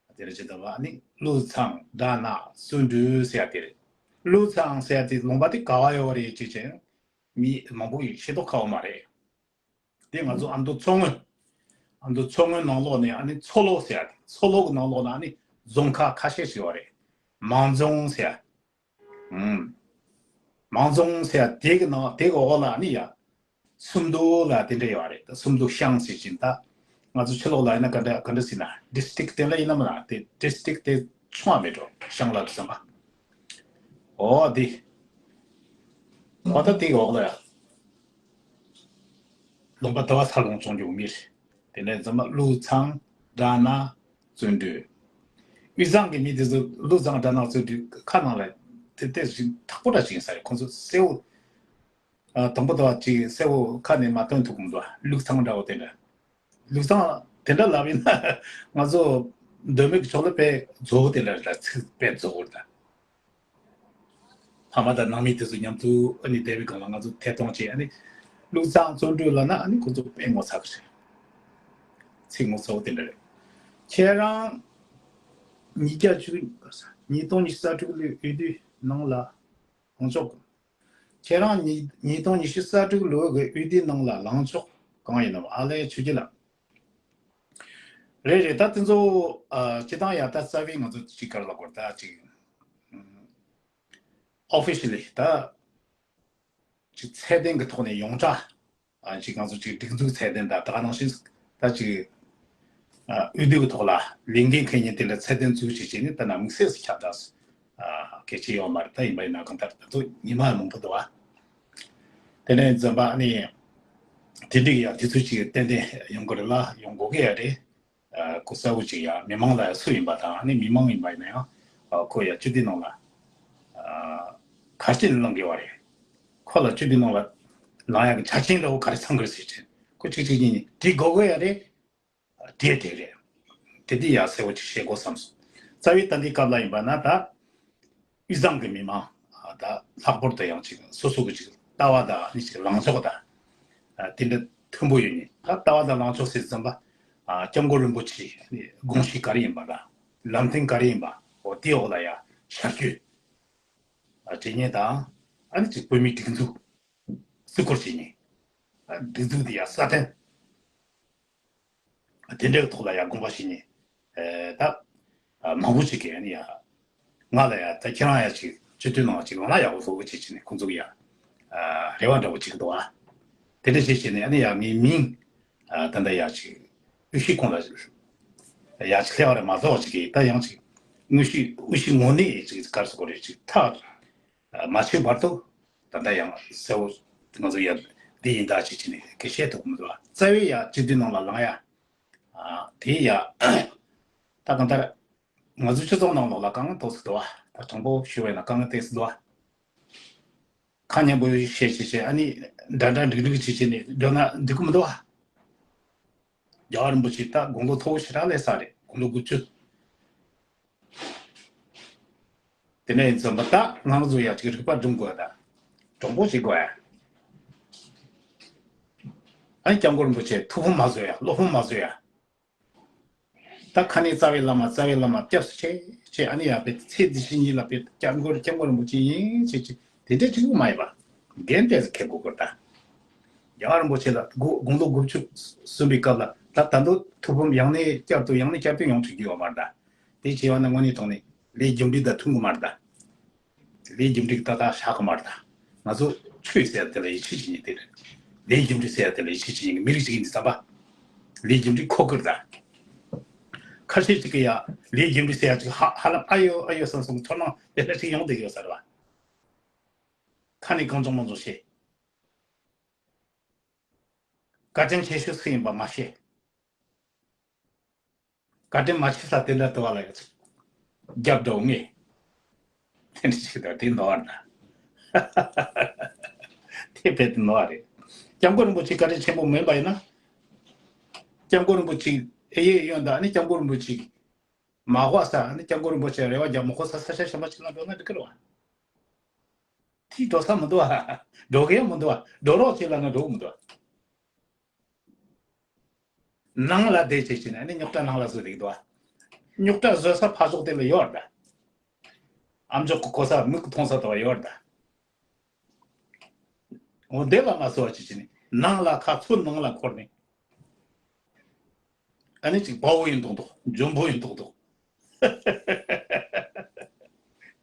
བ། དེ་རེད་ཅེས་ད་བ་ནི་ཀླུ་ཚང་སྦྲ་ནག་བརྩོན་འགྲུས་ཟེར་ཡ་དེ་རེད། ཀླུ་ཚང་ཟེར་ཡ་དེ་ལུང་པ་དེ་ག་བ་ཡོད་རེད་ཅེས་བྱས་མི་མང་པོ་ཡིས་ཤེས་རྟོགས་ཁག་པོ་མ་རེད། དེ་ང་ཚོ་ཨ་མདོ་མཚོ་སྔོན། ཨ་མདོ་མཚོ་སྔོན་ནང་ལོགས་ནས་ཨ་ནི་མཚོ་ལྷོ་ཟེར་ཡ་དེ། མཚོ་ལྷོ་གི་ནང་ལོགས་ན་ཨ་ནི་རྫོང་ཁག་ཁ་ཤས་ཤིག་ཡོད་རེད། མང་རྫོང་ཟེར་ཡ། ཨུམ། མང་རྫོང་ཟེར་ཡ་དེ་གི་ནང་དེ་གི་འོག་ལ་ནི་ཡ། སུམ་མདོ་ལ་དེ་འདྲ་ཡོད་རེད། ད་སུམ་མདོ་ཤང་ཟེར་བཞིན་ད། ང་ཚོ་ཕྱི་ལོགས་ལ་ཡིན་ན་ག་འདྲ་ག་འདྲ་ཟེར་ན་ཌིས་ཊིག་དེ་འདྲ་ཡིན་ན་མ་ན་དེ་ཌིས་ཊིག་དེ་ཆུང་བ་མེད་འགྲོ། ཤང་ལ་དུ་བསམ་པ། འོ་དེ། འོ་ད་དེ་གི་འོག་ལ་ཡ། ལུང་པ་དུ་བ་འཚར་ལོངས་བྱུང་རྒྱུ་མི་རེད། དེ་ནས་ཚང་མ་ཀླུ་ཚང་སྦྲ་ནག་བརྩོན་འགྲུས། དབུས་གཙང་གི་མི་དེ་ཚོ་ཀླུ་ཚང་སྦྲ་ནག་བརྩོན་འགྲུས་ཁ་ནང་ལ་ དེ་དེ་བཞིན་དག་པོ་འདྲ་ཞིག་ཡིན་ས་རེད། ཁོང་ཚོ་གསལ་བོ། ཨ། དང་པོ་དང་ཅིག་གསལ་བོ་ཁ་ནས་མ་ཐོན་ཐུབ་གི་མི་འདུག་ལུགས་མཚང་འདྲ་བོ་དེ་འདྲ། ལུགས་མཚང་དེ་འདྲ་ལབ་ཡིན་ན་ང་ཚོ་མདོ་སྨད་ཀྱི་ཕྱོགས་ལ་དཔེ་རྫོགས་པོ་དེ་འདྲ་ལ་ཚིག་དཔེ་རྫོགས་པོ་རེད་ད། ཕ་མ་དང་ནང་མི་དེ་ཚོ་མཉམ་དུ་ཨ་ནི་བསྡད་པའི་སྒང་ལ་ང་ཚོ་ཐད་གཏོང་བྱས། ཨ་ནི་ལུགས་མཚང་བརྩོན་འགྲུས་ལབ་ན་ཨ་ནི་ཁོ་ཚོ་དཔེ་ངོ་ཚ་གི་རེད། ཚིག་ངོ་ཚ་བོ་དེ་འདྲ་རེད། ཁྱེད་རང་ཉིས་བརྒྱ་བཅུ། ཉིས་སྟོང་ཉི་ཤུ་རྩ་དྲུག་ལོའི་འོས་བསྡུའི་ནང་ལ་ལངས་ཕྱོགས། ཁྱེད་རང་ཉིས་ཉིས་སྟོང་ཉི་ཤུ་རྩ་དྲུག་ལོའི་འོས་བསྡུའི་ནང་ལ་ལངས་ཕྱོགས་གང་ཡིན་ནམ། ཨ་ལས་ཆོས་སྐྱིད་ལགས། རེད་རེད། ད་དེ་ཚོ་ཨ། སྤྱི་བཏང་ཡ་ད་རྩ་བའི་ང་ཚོ་ཅིག་ག་རེ་ལབ་དགོས་རེད། ད་ཅིག་ཨོ་ཕི་ཤི་ལི་ད་ཅིག་ཚད་ལྡན་གྱི་ཐོག་ནས་ཡོངས་གྲགས་ཨ། ཅིག་ང་ཚོ་ཅིག་སྒྲིག་འཛུགས་ཚད་ལྡན་དང་ད་ག་ནང་བཞིན་ད་ཅིག་ཨ། འོས་བསྡུ་གི་ཐོག་ལ་ལས་འགན་འཁྱེར་མཁན་དེ་འདྲ་ཚད་ལྡན་ཚུལ་ཞིག་བྱས་ནས་ད་ནང་དམིགས་བསལ་ཞིག་ཁྱབ་བསྒྲགས་ཨ། གལ་ཆེ་ཡོད་མ་རེད། ད་ཡིན་པ་ཡིན་ན་གང་ལྟར་ད་དུང་ཉི་མ་མང་པོ་འདུག་ཨ། དེ་ནས་འཛམ་བུ་ཨ་ནི་དེ་འགྲིག་ཡ་དེ་ཚོ་ཅིག་ཏན་ཏན་ཡོང་གི་རེད་ལ་ཡོང་དགོས་ཀྱི་ཡ་རེད། ཨ། གོ་གསལ་བོ་ཅིག་ཡ་མི་མང་ལ་ཡ་སུ་ཡིན་པ་དང་ཨ་ནི་མི་མང་ཡིན་པ་ཡིན་ན་ཡང་ཨ། ཁོ་ཡ་སྤྱི་འཐུས་ནང་ལ་ཨ། ག་རེ་བྱས་ནས་ལངས་དགོས་པ་རེད། ཁོ་ལ་སྤྱི་འཐུས་ནང་ལ་ལངས་ཡ་གི་ཆ་རྐྱེན་འདྲ་བོ་ག་རེ་ཚང་དགོས་ཟེར་བྱས་ཁོ་གཅིག་གཅིག་གཉིས་གཉིས་དེ་དགོས་དགོས་ཡ་རེད། དེ་དེ་རེད། དེ་དེ་ཡ་གསལ་བོ་ཅིག་བཤད་དགོས་བསམ་སོང་། རྩ་བའི་ད་འདི་སྐབས་ལ་ཡིན་པ་ན་ད་དབུས་གཙང་གི་མི་མང་ད་ལྷག་པར་དུ་ཡང་ཅིག་སོ་སོ་གི་ཅིག་ལྟ་བ་དང་ནི་ཅིག་ལངས་ཕྱོགས་དང་དེ་འདྲ་མཐུན་པོ་ཡོད་ནི། ད་ལྟ་བ་དང་ལངས་ཕྱོགས་ཟེར་ཙམ་པ་སྐྱབས་མགོན་རིན་པོ་ཆེ་དགོངས་གཞི་ག་རེ་ཡིན་པ་དང་ལམ་སྟོན་ག་རེ་ཡིན་པ་འོ་དེའི་འོག་ལ་ཡ་ཤར་བསྐྱོད་བྱེད་མཁན་དང་ཨ་ནི་ཅིག་བོད་མིའི་སྒྲིག་འཛུགས་བརྩི་བཀུར་བྱེད་མཁན་སྒྲིག་འཛུགས་དེ་ཡ་སྲ་བརྟན། དེ་འདྲའི་ཐོག་ལ་ཡང་དགོངས་པ་བཞེས་ནས་ད་མང་པོ་ཞིག་གིས་ནི་ཡ་ང་ལ་ཡ་ད་ཁྱེད་རང་ཡ་ཅིག་སྤྱི་འཐུས་ནང་ཅིག་ལངས་ན་ཡག་པོ་བཟོ་གི་བྱེད་ཅིག་ནས་ཁོང་ཚོ་གི་ཡ་རེ་བ་འདྲ་བོ་ཅིག་འདུག་ཨ། དེ་འདྲ་བྱེད་བྱེད་ནས་ཨ་ནི་ཡ་ངའི་མིང་ད་ལྟ་ཡ་ཅིག་དབུས་གཞིས་ཁོངས་ལ་ཡ་ཅིག་སླེབས་པ་རེད་མ་གཏོགས་ཅིག་གིས་ད་ཡང་ཅིག་དབུས་གཞིས་དབུས་གཞིས་ངོས་ནས་ཅིག་ག་རེ་ཟེར་དགོས་རེད་ཅིག་ཐག་མ་ཆོད་བར་དུ་ད་ལྟ་ཡང་གསལ་བོ་ང་ཚོ་ཡ་འདི་ཡིན་ད་ཅིག་བྱས་ནས་གི་བཤད་ཐུབ་མི་འདུག་རྩ་བའི་ཡ་སྤྱི་འཐུས་ནང་ལ་ལངས་ཡ། དེ་ཡ་ད་གང་ལྟར་ང་ཚོ་སྤྱི་ཚོགས་ནང་ལོགས་ལ་དཀའ་ངལ་ཏོག་ཙམ་འདུག་ད་དྲང་པོ་ཞུ་བས་ན་དཀའ་ངལ་ཏོག་ཙམ་འདུག་ཁ་སྙན་པོ་བཤད་བྱས་བྱས་ཨ་ནི་འདྲ་འདྲ་འགྲིག་འགྲིག་བྱས་བྱས་ནས་འགྲོ་ན་འགྲིག་གི་མི་འདུག་རྒྱལ་བ་རིན་པོ་ཆེ་ད་དགུང་ལོ་མཐོ་བོ་ཞེ་དྲག་སླེབས་ས་རེད། དགུང་ལོ་དགུ་བཅུ། དེ་ནས་འཛོམས་པ་ད་ང་ཚོ་ཡ་ཅིག་རིག་པ་སྒྲིམ་དགོས་ད། གྲོང་པོ་ཞིག་དགོས་ཡ། ཨ་ནི་སྐྱབས་མགོན་རིན་པོ་ཆེ་ཐུགས་ཕམ་མ་བཟོ་ཡ། བློ་ཕམ་མ་བཟོ་ཡ། ད་ཁ་ནས་རྩ་བའི་བླ་མ་རྩ་བའི་བླ་མ་སྐྱབས་སུ་མཆི་མཆི། ཨ་ནི་ཡ་པའི་ཚེ་འདི་ཕྱི་གཉིས་ལ་པའི་སྐྱབས་མགོན་སྐྱབས་མགོན་རིན་པོ་ཆེ་ཡིན་ཅེས་ཅེས་དེ་འདྲ་ཅིག་མ་ཡིན་པ། འགན་དེ་ཁེ་གོ་གོ་ད། རྒྱལ་བ་རིན་པོ་ཆེ་ལ་དགུ་དགུང་ལོ་དགུ་བཅུ་སོན་པའི་སྐབས་ལ་ད་ད་དུང་ཐུགས་ཕམ་ཡང་ནས་བསྐྱར་དུ་ཡང་ནས་བསྐྱར་དུ་ཡོང་ཐུབ་ཀྱི་ཡོད་མ་རེད་ད། དེ་བྱས་པ་ན་དངོས་གནས་དྲང་གནས་ལས་རྒྱུ་འབྲས་དང་མཐུན་གི་མ་རེད་ད། ལས་རྒྱུ་འབྲས་ཏག་ཏག་ཆགས་གི་མ་རེད་ད། ང་ཚོ་ཆོས་ཟེར་ཡ་དེ་ལ་ཡིད་ཆེས་བྱེད་མཁན་དེ་རེད། ལས་རྒྱུ་འབྲས་ཟེར་ཡ་དེ་ལ་ཡིད་ཆེས་བྱེད་མཁན་གྱི་མི་རིགས་ཅིག་ཡིན་དུས་ཙམ་པ། ལས་རྒྱུ་འབྲས་ཁོ་གི་རེད་ད། ཁ་ཤས་ཅིག་གིས་ཡ་ལས་རྒྱུ་འབྲས་ཟེར་ཡ་ཅིག་ཧ་ཧ་ལམ་ཨ་ཡོ་ཨ་ཡོ་བསམ་སོང་ཚོར་སྣང་དེ་འདྲ་ཅིག་ཡོང་བསྡད་ཡོད་ས་རེད་བ། ཁ་ནས་གང་བྱུང་མང་བྱུང་བཤད། བཀའ་དྲིན་ཆེ་ཤོས་སུ་ཡིན་པ་མ་ཤེས། བཀའ་དྲིན་མ་ཆེ་ས་དེ་འདྲ་ལྟ་བ་ལ་ཡོད་ཚོད། རྒྱབ་འགྲོ་ངེས། དེ་འདྲ་ཞིག་དང་དེ་ནོར་བ་འདྲ། དེ་བས་དེ་ནོར་བ་རེད། སྐྱབས་མགོན་རིན་པོ་ཆེ་བཀའ་དྲིན་ཆེན་པོ་མིན་པ་ཡིན་ན། སྐྱབས་མགོན་རིན་པོ་ཆེ་ཨེ་ཡེ་ཡོན་དང་ནི་སྐྱབས་མགོན་རིན་པོ་ཆེ་མ་དགོས་ས་ནི་སྐྱབས་མགོན་རིན་པོ་ཆེ་རེ་བ་རྒྱག་མ་དགོས་ས་ས་ཆ་གཞན་པ་ཞིག་ལ་འགྲོ་ན་འགྲིག་གི་རེད་བ། དེ་འགྲོ་ས་མི་འདུག་བ། འགྲོ་གི་ཡང་མི་འདུག་བ། འགྲོ་རོགས་བྱེད་ལབ་ན་འགྲོ་གི་མི་འདུག་བ། ནང་ལ་བསྡད་བྱས་བྱས་ནས་ནི་རྙོག་དྲ་ནང་ལ་བཟོས་བསྡད་ཀྱི་འདུག་བ། རྙོག་དྲ་བཟོ་ས་ཕར་ཕྱོགས་དེ་ལ་ཡོད་རེད་ད། ཨ་མཆོག་གི་གོ་ས་མིག་གིས་མཐོང་ས་དེ་བ་ཡོད་རེད་ད། འོ་དེ་ལ་མ་བཟོ་བ་བྱས་བྱས་ནས་ནང་ལ་ཁ་ཚུར་ནང་ལ་འཁོར་ནས། ཨ་ནི་ཅིག་དཔའ་བོ་ཡིན་མདོག་མདོག་འཇོན་པོ་ཡིན་མདོག་མདོག་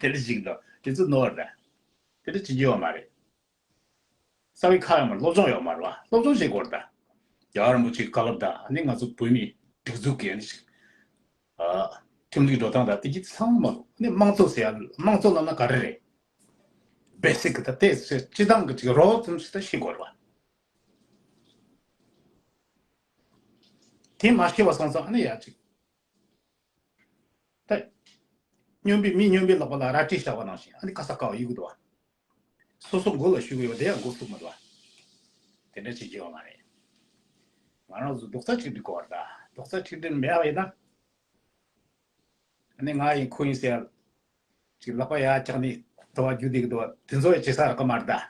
དེ་འདྲ་ཞིག་འདུག་དེ་ཚོ་ནོར་རེད། དེ་འདྲ་བྱེད་རྒྱུ་ཡོད་མ་རེད། རྩ་བའི་ཁ་ཡོད་མ་རེད། སློབ་སྦྱོང་ཡོད་མ་རེད་བ། སློབ་སྦྱོང་བྱེད་དགོས་རེད་ད། རྒྱལ་བ་རིན་པོ་ཆེའི་བཀའ་སློབ་དང་ཨ་ནི་ང་ཚོ་བོད་མིའི་སྒྲིག་འཛུགས་ཀྱི་ཨ་ནི་ཞིག་ཨ། ཁྲིམས་ལུགས་འགྲོ་སྟངས་དང་དེ་གྱི་ཚང་མ་ཨ་ནི་དམངས་གཙོ་ཟེར་ཡ་དམངས་གཙོ་ལབ་ན་ག་རེ་རེད། བེ་སིག་གི་ད་དེ་སྤྱི་བཏང་གི་ཅིག་རོགས་ཙམ་ཞིག་ད་ཤེས་དགོས་རེད་བ། དེ་མ་ཤེས་པ་སོང་ཙང་ཨ་ནི་ཡ་ཅིག་ད། སྨྱོན་པའི་མི་སྨྱོན་པའི་ལག་པ་ལ་རལ་གྲི་བཞག་པ་ནང་བཞིན་ཨ་ནི་ཀ་ས་ཀ་བ་ཡོད་གི་འདུག་བ། སོ་སོ་མགོ་ལ་གཞུས་གི་ཡོད་དེ་ཡང་མགོ་ཚུགས་མི་འདུག་བ། དེ་འདྲ་བྱེད་ཀྱི་ཡོད་མ་རེད། ང་རང་ཚོ་རྡོག་རྩ་གཅིག་སྒྲིལ་དགོས་བ་རེད་ད། རྡོག་རྩ་གཅིག་སྒྲིལ་མེད་པ་ཡིན་ན། ཨ་ནི་ང་ཡིན་ཁོ་ཡིན་ཟེར། ཅིག་ལག་པ་ཡར་བཀྱགས་ནས་དུ་བ་རྒྱུག་བསྡད་ཀྱི་འདུག་བ། དེ་ཚོ་ཡང་བྱེད་ས་རག་གི་མ་རེད་ད།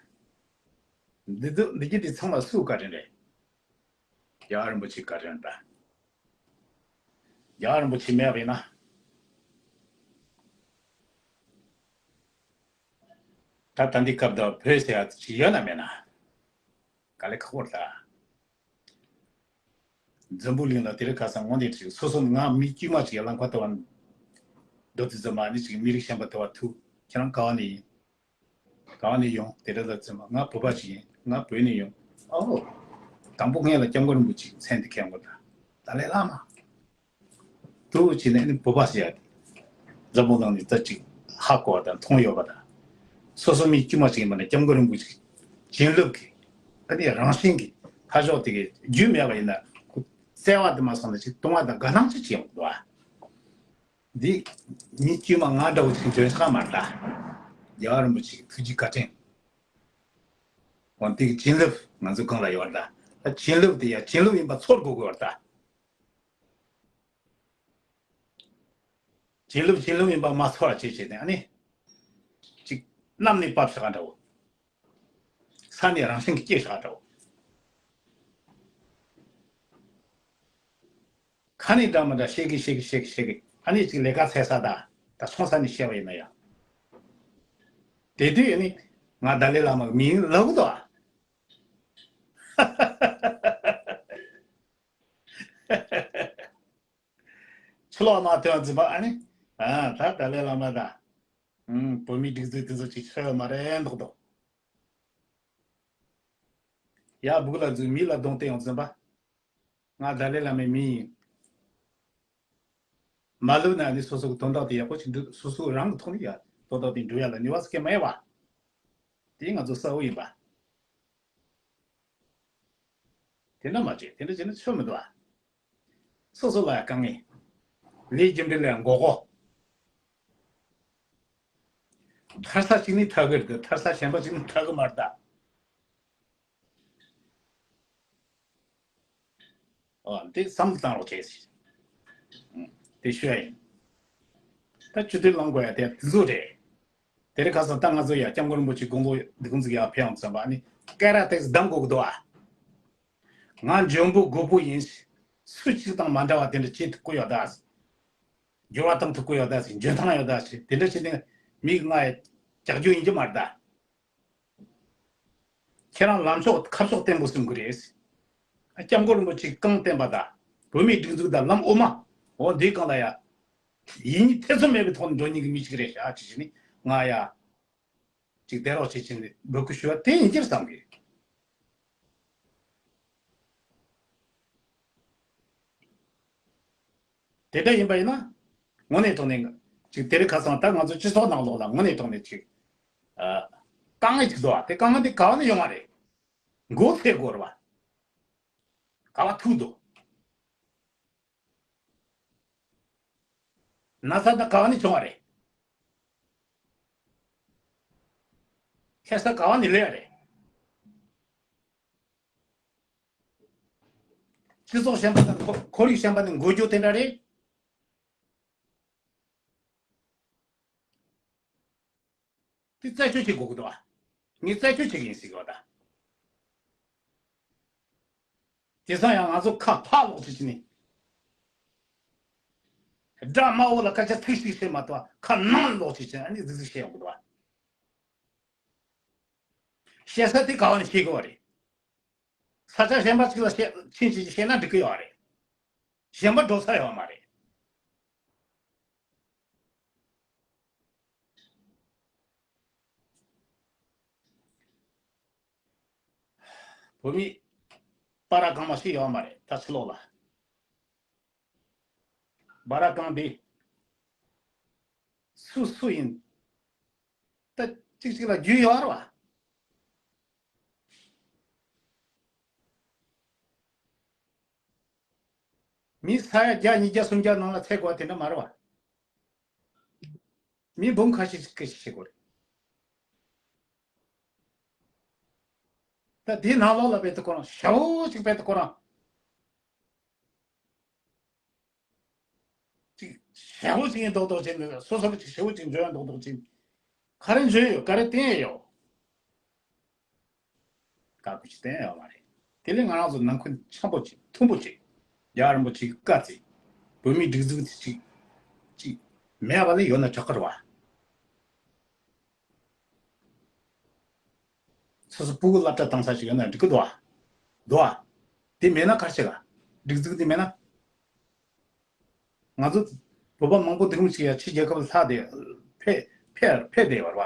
འདི་ཚོ་འདི་གྱི་འདི་ཚང་མ་སུའི་བཀའ་དྲིན་རེད། རྒྱལ་བ་རིན་པོ་ཆེའི་བཀའ་དྲིན་རེད་ད། རྒྱལ་བ་རིན་པོ་ཆེ་མེད་པ་ཡིན་ན། ད་ད་འདི་སྐབས་དུ་བོད་ཟེར་ཡ་ཅིག་ཡོད་ན་མེད་ན། དཀའ་ལས་ཁག་པོ་རེད་ད། འཛམ་བུ་གླིང་ལ་དེ་རིང་ཁ་སང་དངོས་གནས་ཅིག་སོ་སོ་ང་མི་དཀྱུས་མ་ཅིག་ཡ་ལམ་ཁ་དུ་བ། མདོ་དེ་ཚོ་མ་ནི་ཅིག་མི་རིགས་གཞན་པ་དུ་བ་ཐུག་ཁྱེད་རང་ག་བ་ནས་ཡིན། ག་བ་ནས་ཡོང་དེ་འདྲ་ལ་བཙུན་པ་ང་བོད་པ་ཞིག་ཡིན། ང་བོད་ནས་ཡོང་། ཨོ། དང་པོ་སྔོན་ལ་སྐྱབས་མགོན་རིན་པོ་ཆེའི་མཚན་དེ་ཁྱེར་དགོས་ད། ཏཱ་ལའི་བླ་མ། ཏུ་བྱས་ནས་ནི་བོད་པ་ཟེར་ཡ་དེ། འཛམ་བུ་གླིང་ནས་ད་ཅིག་ཧ་གོ་བ་དང་མཐོང་ཡོད་པ་དང་། སོ་སོ་མི་དཀྱུས་མ་ཞིག་ཡིན་པ་ན་སྐྱབས་མགོན་རིན་པོ་ཆེའི་བྱིན་རླབས་ཀྱི་ཨ་ནི་རང་བཞིན་གྱི་ཕར་ཕྱོགས་དེ་གའི་རྒྱུས་མེད་པ་ཡིན་ན་ཁོ་བརྩེ་བ་དེ་མ་སོང་ན་ཅིག་གཏོང་བ་དང་དགའ་སྣང་ཅིག་བྱེད་ཡོང་གི་འདུག་ཨ། འདི་མི་དཀྱུས་མ་ང་འདྲ་བོ་ཅིག་འཇོན་ཆགས་མ་རེད་ད། རྒྱལ་བ་རིན་པོ་ཆེའི་ཐུགས་རྗེ་བཀའ་དྲིན། འོན་ཏེ་བྱིན་རླབས་ང་ཚོ་གང་ལ་ཡོད་རེད་ད། ད་བྱིན་རླབས་དེ་ཡང་བྱིན་རླབས་ཡིན་པ་ཚོར་དགོས་དགོས་རེད་ད། བྱིན་རླབས་བྱིན་རླབས་ཡིན་པ་མ་ཚོར་བ་བྱེད་བྱེད་ནས་ཨ་ནི། ཅིག་གནམ་ནས་བབས་ཤག་འདྲ་བོ། ས་ནས་རང་བཞིན་གྱིས་སྐྱེས་ཤག་འདྲ་བོ། ཁ་ནས་འདྲ་མི་འདྲ་བཤད་གི་བཤད་གི་བཤད་གི་བཤད་གི་ཨ་ནི་ཅིག་ལས་ཀ་འཚོལ་ས་ད་ད་ཚོང་ས་ནས་བཤད་པ་ཡིན་ན་ཡང་། དེ་དུས་ཨ་ནི་ང་ཏཱ་ལའི་བླ་མ་གི་མིང་ལབ་གི་འདུག་ཨ། ཕྱི་ལོགས་མ་ཐོན་རྫུན་པ་ཨ་ནི། ཨ་ད་ཏཱ་ལའི་བླ་མ་ད། ཨུམ་བོད་མིའི་སྒྲིག་འཛུགས་དེ་ཚོ་ཅིག་ཆགས་ཡོད་མ་རེད་མདོག་མདོག་ཡ་སྦུག་ལ་འཛུལ་མི་ལ་གདོང་བསྟན་ཡོང་རྫུན་པ། ང་ཏཱ་ལའི་བླ་མའི་མིང་ཡིན། མ་ལབ་ན་ནི་སོ་སོ་གི་དོན་དག་དེ་ཡག་པོ་ཞིག་འགྲུབ་སོ་སོ་རང་གི་ཐོག་ནས་ཡ་དོན་དག་དེ་འགྲུབ་ཡ་ལ་ནུས་པ་སྐྱེ་མ་ཡོང་བ། དེ་ང་ཚོ་གསལ་བོ་ཡིན་པ། དེ་འདྲ་མ་བྱེད་དེ་འདྲ་བྱས་ན་ཆོ་མི་འདུག་ཨ། སོ་སོ་ལ་ཡ་དཀའ་ངལ། ལས་རྒྱུ་འབྲས་ལ་ཡ་མགོ་སྐོར། ཐར་ས་གཅིག་ནི་ཐར་གི་རེད་དེ་ཐར་ས་གཞན་པ་གཅིག་ནི་ཐར་གི་མ་རེད་ད། ཨོ་འདི་བསམ་བློ་བཏང་རོགས་བྱས་ཟེར། ཨུམ། དེ་ཞུ་ཡ་ཡིན། ད་ཆུ་ཚོད་ལོངས་དགོས་ཡ་དེ་དེ་ཚོ་རེད། དེ་རིང་ཁ་སང་ད་ང་ཚོ་ཡ་སྐྱབས་མགོན་རིན་པོ་ཆེ་དགུང་ལོ་འདི་གུང་ཚིགས་ཡ་ཕེབས་ཡོང་ཙམ་པ་ནི་སྐད་ར་ཏེག་སི་གདམ་དགོས་ཀྱི་འདུག་ཨ། ང་འཇོན་པོ་རྒོད་པོ་ཡིན། སུ་གཅིག་དང་མ་འདྲ་བ་དེ་འདྲ་བྱེད་ཐུབ་ཀྱི་ཡོད་ད། འགྱུར་བ་གཏང་ཐུབ་ཀྱི་ཡོད་ད་ཟེར་འཇོན་ཐང་ཡོད་ད་ཟེར་དེ་འདྲ་བྱས་ནས་མི་གི་ང་ཡ་ཀྱག་ཀྱོག་ཡིན་གྱི་མ་རེད་ད། ཁྱེད་རང་ལམ་ཕྱོགས་ཁ་ཕྱོགས་བརྟན་པོ་སྲུང་གི་རེད། སྐྱབས་མགོན་རིན་པོ་ཆེས་རྐང་བསྟན་པ་དང་བོད་མིའི་སྒྲིག་འཛུགས་དང་ལམ་དབུ་མ། འོ་འདིའི་སྒང་ལ་ཡ། ཡིད་གཉིས་ཐེ་ཚོམ་མེད་པའི་ཐོག་ནས་འགྲོ་མཁན་གྱི་མི་ཞིག་རེད་ཤག་ཅེས་བྱས་ནས་ང་ཡ། ཅིག་བསྡད་རོགས་བྱེད་ཅིང་འབོད་སྐུལ་ཞུ་བ་དེ་ཡིན་གྱི་རེད་བསམ་གི། དེ་འདྲ་ཡིན་པ་ཡིན་ན། དངོས་གནས་ཐོག་ནས་ཅིག་དེ་རིང་ཁ་སང་ད་ང་ཚོ་སྤྱི་ཚོགས་ནང་ལོགས་ལ་དངོས་གནས་ཐོག་ནས་ཅིག་ཨ། དཀའ་ངལ་ཅིག་འདུག་ཨ། དེ་དཀའ་ངལ་དེ་ག་བ་ནས་ཡོང་བ་རེད། མགོ་ཚོས་དགོས་རེད་བ། ག་བ་ཐུག་འདུག་ན་ཚ་ད་ག་བ་ནས་བྱུང་བ་རེད། ཁེ་ས་ག་བ་ནས་སླེབས་ཡ་རེད། སྤྱི་ཚོགས་གཞན་པ་དང་ཁོར་ཁོར་ཡུག་གཞན་པ་ནས་འགོ་རྒྱུ་དེ་འདྲ་རེད། དེ་རྩད་གཅོད་བྱེད་དགོས་ཀྱི་འདུག་བ། ངས་རྩད་གཅོད་བྱེད་ཀྱི་ཡིན་ཟེར་གྱི་བ་ད། དེང་སང་ཡང་ང་ཚོ་ཁ་ཕར་ལོག་ཅིག་བྱས་ནས། དགྲ་དམར་པོ་ལ་སྐད་ཆ་ཚིག་གཅིག་བཤད་མ་ཐུབ་པ་ཁ་ནང་ལོག་ཅིག་བྱས་ཨ་ནི་ཟིག་ཟིག་བཤད་ཡོང་གི་འདུག་བ། བཤད་ས་དེ་ག་བ་ནས་བཤད་དགོས་བ་རེད། ས་ཆ་གཞན་པ་ཅིག་ལ་བཤད་ཕྱིན་ཅིག་བཤད་ན་འགྲིག་གི་ཡོད་རེད། གཞན་པ་འགྲོ་ས་ཡོད་མ་རེད། བོད་མི་པ་ར་གང་མ་ཞིག་ཡོད་མ་རེད་ད་ཕྱི་ལོགས་ལ། པ་ར་གང་དེ་སུ་སུ་ཡིན། ད་གཅིག་གཅིག་ལ་རྒྱུས་ཡོད་རེད་བ། མི་ས་ཡ་བརྒྱ་ཉིས་བརྒྱ་སུམ་བརྒྱ་ནང་ལ་ཚད་དགོས་པ་དེ་འདྲ་མ་རེད་བ། མི་འབུམ་ཁ་ཤས་ཤིག་གིས་ཤེས་དགོས་རེད། ད་དེའི་ནང་ལོགས་ལ་དཔེ་དེ་ཁོ་རང་ཞེ་པོ་ཅིག་དཔེ་དེ་ཁོ་རང་ཅིག་ཞེ་པོ་ཅིག་ཡིན་མདོག་མདོག་བྱས་ནས། སོ་སོ་ཅིག་ཞེ་པོ་ཅིག་འཇོན་ཡ་མདོག་མདོག་བྱས། ག་རེ་འཇོན་ཡོད། ག་རེ་བསྟན་ཡོད། དཀའ་ཁུལ་ཅིག་བསྟན་ཡོད་མ་རེད། དེ་ལས་ང་རང་ཚོ་ནང་ཁུལ་འཆམ་པོ་ཅིག་མཐུན་པོ་ཅིག་རྒྱལ་བ་རིན་པོ་ཆེ་གི་བཀའ་བརྩི། བོད་མིའི་སྒྲིག་འཛུགས་དེ་ཅིག་ཅིག་མེད་པ་ལས་ཡོད་ན་དྲག་གི་རེད་བ། སོ་སོ་སྤུ་གུ་སློབ་གྲྭ་བཏང་ས་ཞིག་ཡོད་ན་འགྲིག་གི་འདུག་བ། འདུག་བ། དེ་མེད་ན་ག་རེ་བྱེད་ག་སྒྲིག་འཛུགས་དེ་མེད་ན། ང་ཚོ་བོད་པ་མང་པོ་དེ་རིང་ཞིག་ཡ་ཕྱི་རྒྱལ་ཁབ་ལ་ལྷག་དེ་ཕེ་ཕེ་ཕེ་བསྡད་ཡོད་རེད་བ།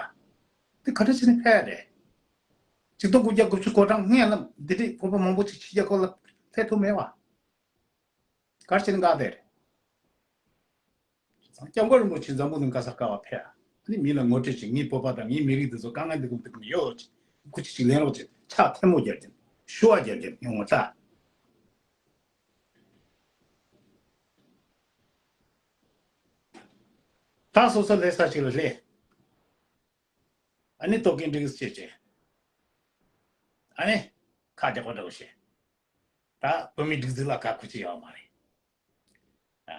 དེ་ག་འདྲ་བྱས་ནས་ཕེ་རེད། ཆིག་སྟོང་དགུ་བརྒྱ་དགུ་བཅུ་གོ་གྲངས་སྔོན་ལ་འདི་འདྲའི་བོད་པ་མང་པོ་ཅིག་ཕྱི་རྒྱལ་ཁབ་ལ་ཕེ་ཐུབ་མེད་བ། ག་རེ་བྱས་ནས་འགག་བསྡད་རེད། སྐྱབས་མགོན་རིན་པོ་ཆེ་འཛམ་བུ་གླིང་ག་ས་ག་བ་ཕེབས། ཨ་ནི་མི་ལ་ངོ་སྤྲོད་བྱེད། ངའི་བོད་པ་དང་ངའི་མི་རིགས་འདི་ཚོ་དཀའ་ངལ་འདི་གུམ་འདི་གུམ་ཡོད་ཅེས་སྐུ་ཚེ་གཅིག་ལེན་རོགས་བྱེད། ཕྱག་ཐལ་མོ་སྦྱར་གྱིན་ཞུ་བ་སྦྱར་གྱིན་ཡོང་བ་ལྟ། ད་སོ་སོ་ལས་ས་ཞིག་ལ་སླེབས། ཨ་ནི་ལྟོ་གོས་འགྲིག་སེ་བྱས། ཨ་ནི་ཁ་རྒྱག་པ་འདྲ་བོ་བྱས། ད་བོད་མིའི་སྒྲིག་འཛུགས་ལ་དཀའ་ཁུལ་ཅིག་ཡོད་མ་རེད། ཨ།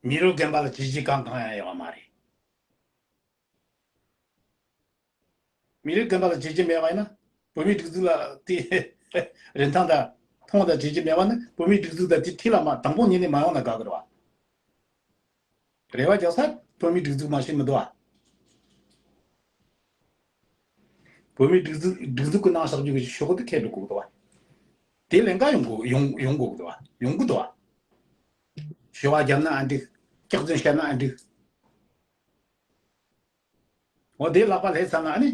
མི་རབས་རྒན་པ་ལ་བྱས་རྗེས་གང་གང་ཡང་ཡོད་མ་རེད། མི་རབས་རྒན་པ་ལ་བྱས་རྗེས་མེད་པ་ཡིན་ན། བོད་མིའི་སྒྲིག་འཛུགས་ལ་དེ་རིན་ཐང་དང་མཐོང་དང་བྱས་རྗེས་མེད་པ་ནི། བོད་མིའི་སྒྲིག་འཛུགས་དང་དེ་འཁྲིས་ལ་མ་དང་པོ་ཉིད་ནས་མ་ཡོང་ན་དགའ་གི་རེད་བ། རེ་བ་རྒྱག་ས་བོད་མིའི་སྒྲིག་འཛུགས་མ་ཤེས་མི་འདུག་བ། བོད་མིའི་སྒྲིག་འཛུགས་སྒྲིག་འཛུགས་ཀྱི་ནང་བཞག་རྒྱུ་གི་ཤོག་གུ་དེ་ཁྱེར་འགྲོ་དགོས་འདུག་བ། དེ་ལས་ཀ་ཡོང་དགོས་ཡོང་ཡོང་དགོས་འདུག་བ། ཡོང་གི་འདུག་བ། ཞུ་བ་བརྒྱབ་ན་ཨ་འགྲིག་སྐྱག་རྫུན་བཤད་ན་ཨ་འགྲིག་འོ་དེ་ལག་པ་ལྷས་ཚར་ན་ཨ་ནི།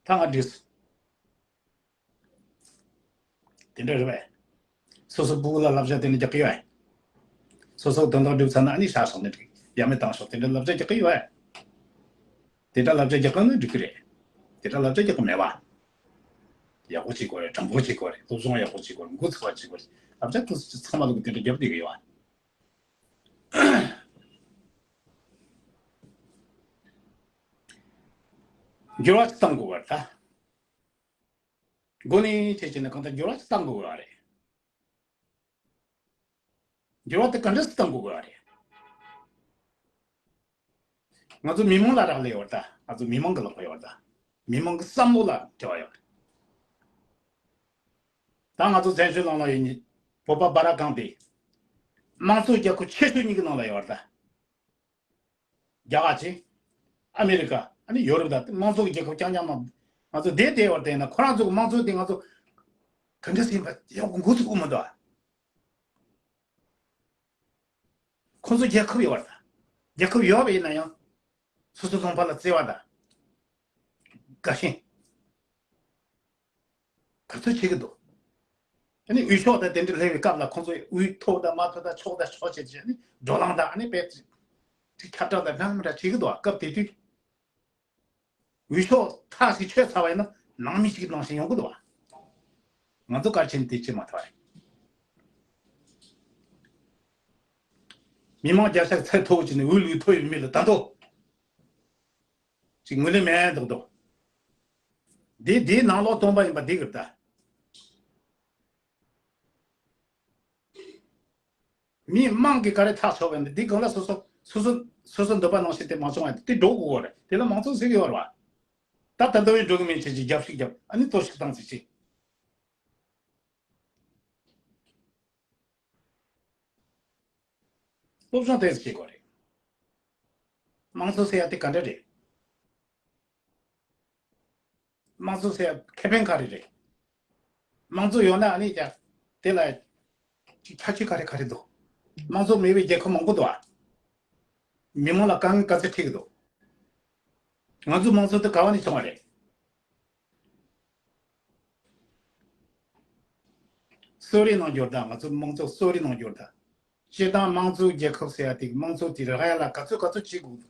ད་ང་འགྲིག་སོང་། དེ་འདྲ་རེད་པས། སོ་སོ་སྤུ་གུ་ལ་བསླབ་བྱ་དེ་འདྲ་རྒྱག་གི་ཡོད་པས། སོ་སོ་དོན་དག་འགྲུབ་ཚར་ན་ཨ་ནི་ཧྲ་ཧྲ་ནས་འགྲིག་ཡ་མེད་བཏང་ཤོག་དེ་འདྲ་བསླབ་བྱ་རྒྱག་གི་ཡོད་པས། དེ་འདྲ་བསླབ་བྱ་རྒྱག་གི་ན་འགྲིག་གི་རེད། དེ་འདྲ་བསླབ་བྱ་རྒྱག་གི་མེད་པ། ཡག་པོ་བྱེད་དགོས་རེད། དྲང་པོ་བྱེད་དགོས་རེད། སློབ་སྦྱོང་ཡག་པོ་བྱེད་དགོས་རེད། འགོ་ཚུགས་པ་བྱེད་དགོས་རེད། བསླབ་བྱ་དེ་ཚང་མ་ལོག་གི་དེ་འདྲ་རྒྱབ་བསྡད་གི་ཡོད་པ། འགྱུར་བ་ཅིག་གཏང་དགོས་པ་རེད་ད། འགོ་ནས་བྱས་བྱས་ནས་གང་ལྟར་འགྱུར་བ་ཅིག་གཏང་དགོས་པ་རེད། འགྱུར་བ་དེ་ག་འདྲ་ཞིག་གཏང་དགོས་པ་རེད། ང་ཚོ་མི་མང་ལ་རག་ལས་ཡོད་ད། ང་ཚོ་མི་མང་གི་ལག་པ་ཡོད་ད། མི་མང་གི་བསམ་བློ་ལ་འབྲེལ་བ་ཡོད་རེད། ད་ང་ཚོ་བཙན་བྱོལ་ནང་ལ་ཡོད་ནི་བོད་པ་སྦ་ར་གང་དེ། དམངས་གཙོ་རྒྱལ་ཁབ་ཆེ་ཤོས་གཉིས་ཀྱི་ནང་ལ་ཡོད་རེད་ད། རྒྱ་གར་ཅིག་ཨ་མེ་རི་ཀ་ཨ་ནི་ཡོ་རོབ་དང་དམངས་གཙོ་གི་རྒྱལ་ཁབ་རྐྱང་རྐྱང་ནང་ང་ཚོ་བསྡད་བསྡད་པར་བལྟས་ན། ཁོ་རང་ཚོ་གི་དམངས་གཙོ་དེ་ང་ཚོ་ག་འདྲ་ཟེར་ཡིན་པ་ཡག་པོ་འགོ་ཚུགས་ཀྱི་མི་འདུག་ཁོ་ཚོ་རྒྱལ་ཁབ་ཡོད་པ་དང་། རྒྱལ་ཁབ་ཡོད་པ་ཡིན་ན་ཡང་སོ་སོ་ལུང་པ་ལ་བརྩེ་བ་དང་དགའ་ཞེན། ག་ཚོད་བྱེད་ཀྱི་འདུག་ཨ་ནི་འོས་ཤོག་དང་དེ་འདྲ་ལེན་པའི་སྐབས་ལ་ཁོང་ཚོས་འོས་ཐོབ་དང་མ་ཐོབ་དང་ཆོག་དང་ཆོག་བྱེད་བྱེད། ཨ་ནི་བགྲོ་གླེང་དང་ཨ་ནི་དཔེ་ཁྱབ་བསྒྲགས་དང་འདྲ་མི་འདྲ་བྱེད་ཀྱི་འདུག་སྐབས་དེ་དུས་འོས་ཤོག་ཐག་ཞིག་ཆོད་ཚར་བ་ཡིན་ན་ནང་མི་ཞིག་གི་ནང་བཞིན་ཡོང་གི་འདུག་ང་ཚོ་ག་རེ་བྱས་ནས་དེ་བྱེད་མ་ཐུབ་པ་རེད། མི་མང་བརྒྱ་ཆ་ཚད་མཐོ་བོ་བྱས་ནས་འོས་བླུག་ཐུབ་ཡོད་མེད་ལ་ད་དུང་ཅིག་ངོས་ལེན་མེད་འདུག་འདུག་འདི་འདིའི་ནང་ལོགས་སྟོང་པ་ཡིན་པ་འདི་གི་ད། མི་མང་གིས་ག་རེ་ཐག་ཆོད་པ་ཡིན་ན། འདི་སྒང་ལ་སོ་སོ་སོ་སོ་སོ་སོ་འདོད་པ་ནང་བཞིན་དེ་མ་བྱུང་བ་དེ་འགྲོ་དགོས་རེད། དེ་ལ་མང་གཙོ་ཟེར་གི་ཡོད་རེད་བ། ད་ད་ལྟ་བའི་འགྲོ་གི་མིན་ཆེད་ཀྱི་རྒྱབ་ཤིག་རྒྱབ། ཨ་ནི་གཏོར་བཤིག་བཏང་ཟིག་ཅིག་སློབ་སྦྱོང་དེ་ཟིག་བྱེད་དགོས་རེད། དམངས་གཙོ་ཟེར་ཡ་དེ་ག་འདྲ་རེད། དམངས་གཙོ་ཟེར་ཡ་ཁེ་ཕན་ག་རེ་རེད། དམངས་གཙོ་ཡོད་ན་ཨ་ནི་ཀྱང་དེ་ལ་ཁྱད་ཆོས་ག་རེ་ག་རེ་འདུག་དམངས་གཙོ་མེད་པའི་རྒྱལ་ཁབ་མང་པོ་འདུག་ཨ། མི་མང་ལ་དཀའ་ངལ་ག་ཚོད་འཕྲད་ཀྱི་འདུག་ང་ཚོའི་དམངས་གཙོ་དེ་ག་བ་ནས་བྱུང་བ་རེད། གསོ་རིག་ནང་འབྱོར་དང་། ང་ཚོ་དམངས་གཙོ་གསོ་རིག་ནང་འབྱོར་དང་། སྤྱིར་བཏང་དམངས་གཙོའི་རྒྱལ་ཁབ་ཟེར་ཡ་དེ་དམངས་གཙོ་དེ་རག་ཡ་ལ་ག་ཚོད་ག་ཚོད་བྱེད་དགོས་འདུག་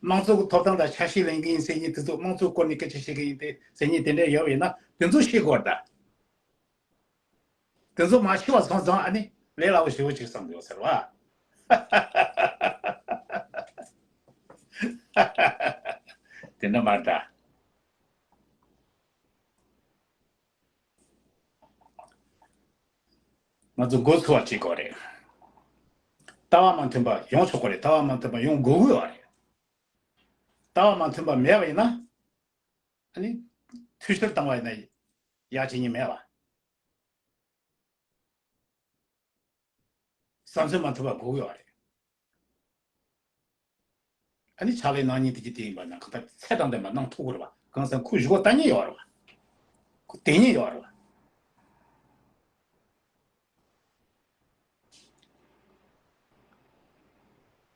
དམངས་གཙོ་གི་ཐོབ་ཐང་དང་ཆ་ཤས་ལེན་གི་ཡིན་ཟེར་མཁན་དེ་ཚོ། དམངས་གཙོའི་སྐོར་ནས་སྐད་ཆ་བཤད་གི་ཡིན་ཏེ་ཟེར་མཁན་དེ་འདྲ་ཡོད་པ་ཡིན་ན་དེ་ཚོ་ཤེས་དགོས་རེད་ད། དེ་ཚོ་མ་ཤེས་པ་སོང་ཙང་ཨ་ནི་ ལས་སླ་བོ་ཞེ་པོ་ཅིག་བསམ་ཡོད་ཟེར་བ། དེ་འདྲ་མ་རེད་ད། ང་ཚོ་མགོ་ཚོས་པ་བྱེད་དགོས་རེད། ལྟ་བ་མ་མཐུན་པ་ཡོང་ཆོག་གི་རེད། ལྟ་བ་མ་མཐུན་པ་ཡོང་དགོས་ཀྱི་ཡོད་རེད། ལྟ་བ་མ་མཐུན་པ་མེད་པ་ཡིན་ན། ཨ་ནི། འཐུས་ཤོར་བཏང་བ་ཡིན་ན་ཡ་བྱེད་ཉེན་མེད་པ། བསམ་ཚུལ་མ་མཐུན་པ་དགོས་ཀྱི་ཡོད་རེད། ཨ་ནི་ཕྱག་ལས་གནང་མཁན་དེ་གྱིས་དེ་ཡིན་པ་ན་གང་ལྟར་ཚད་དང་ལྡན་པ་གནང་ཐུབ་ཀྱི་རེད་བ། གང་ཟེར་ཁོ་གཞུག་གུ་ལྟ་མཁན་ཡོད་རེད་བ། ཁོ་དེ་ཉིད་ཡོད་རེད་བ།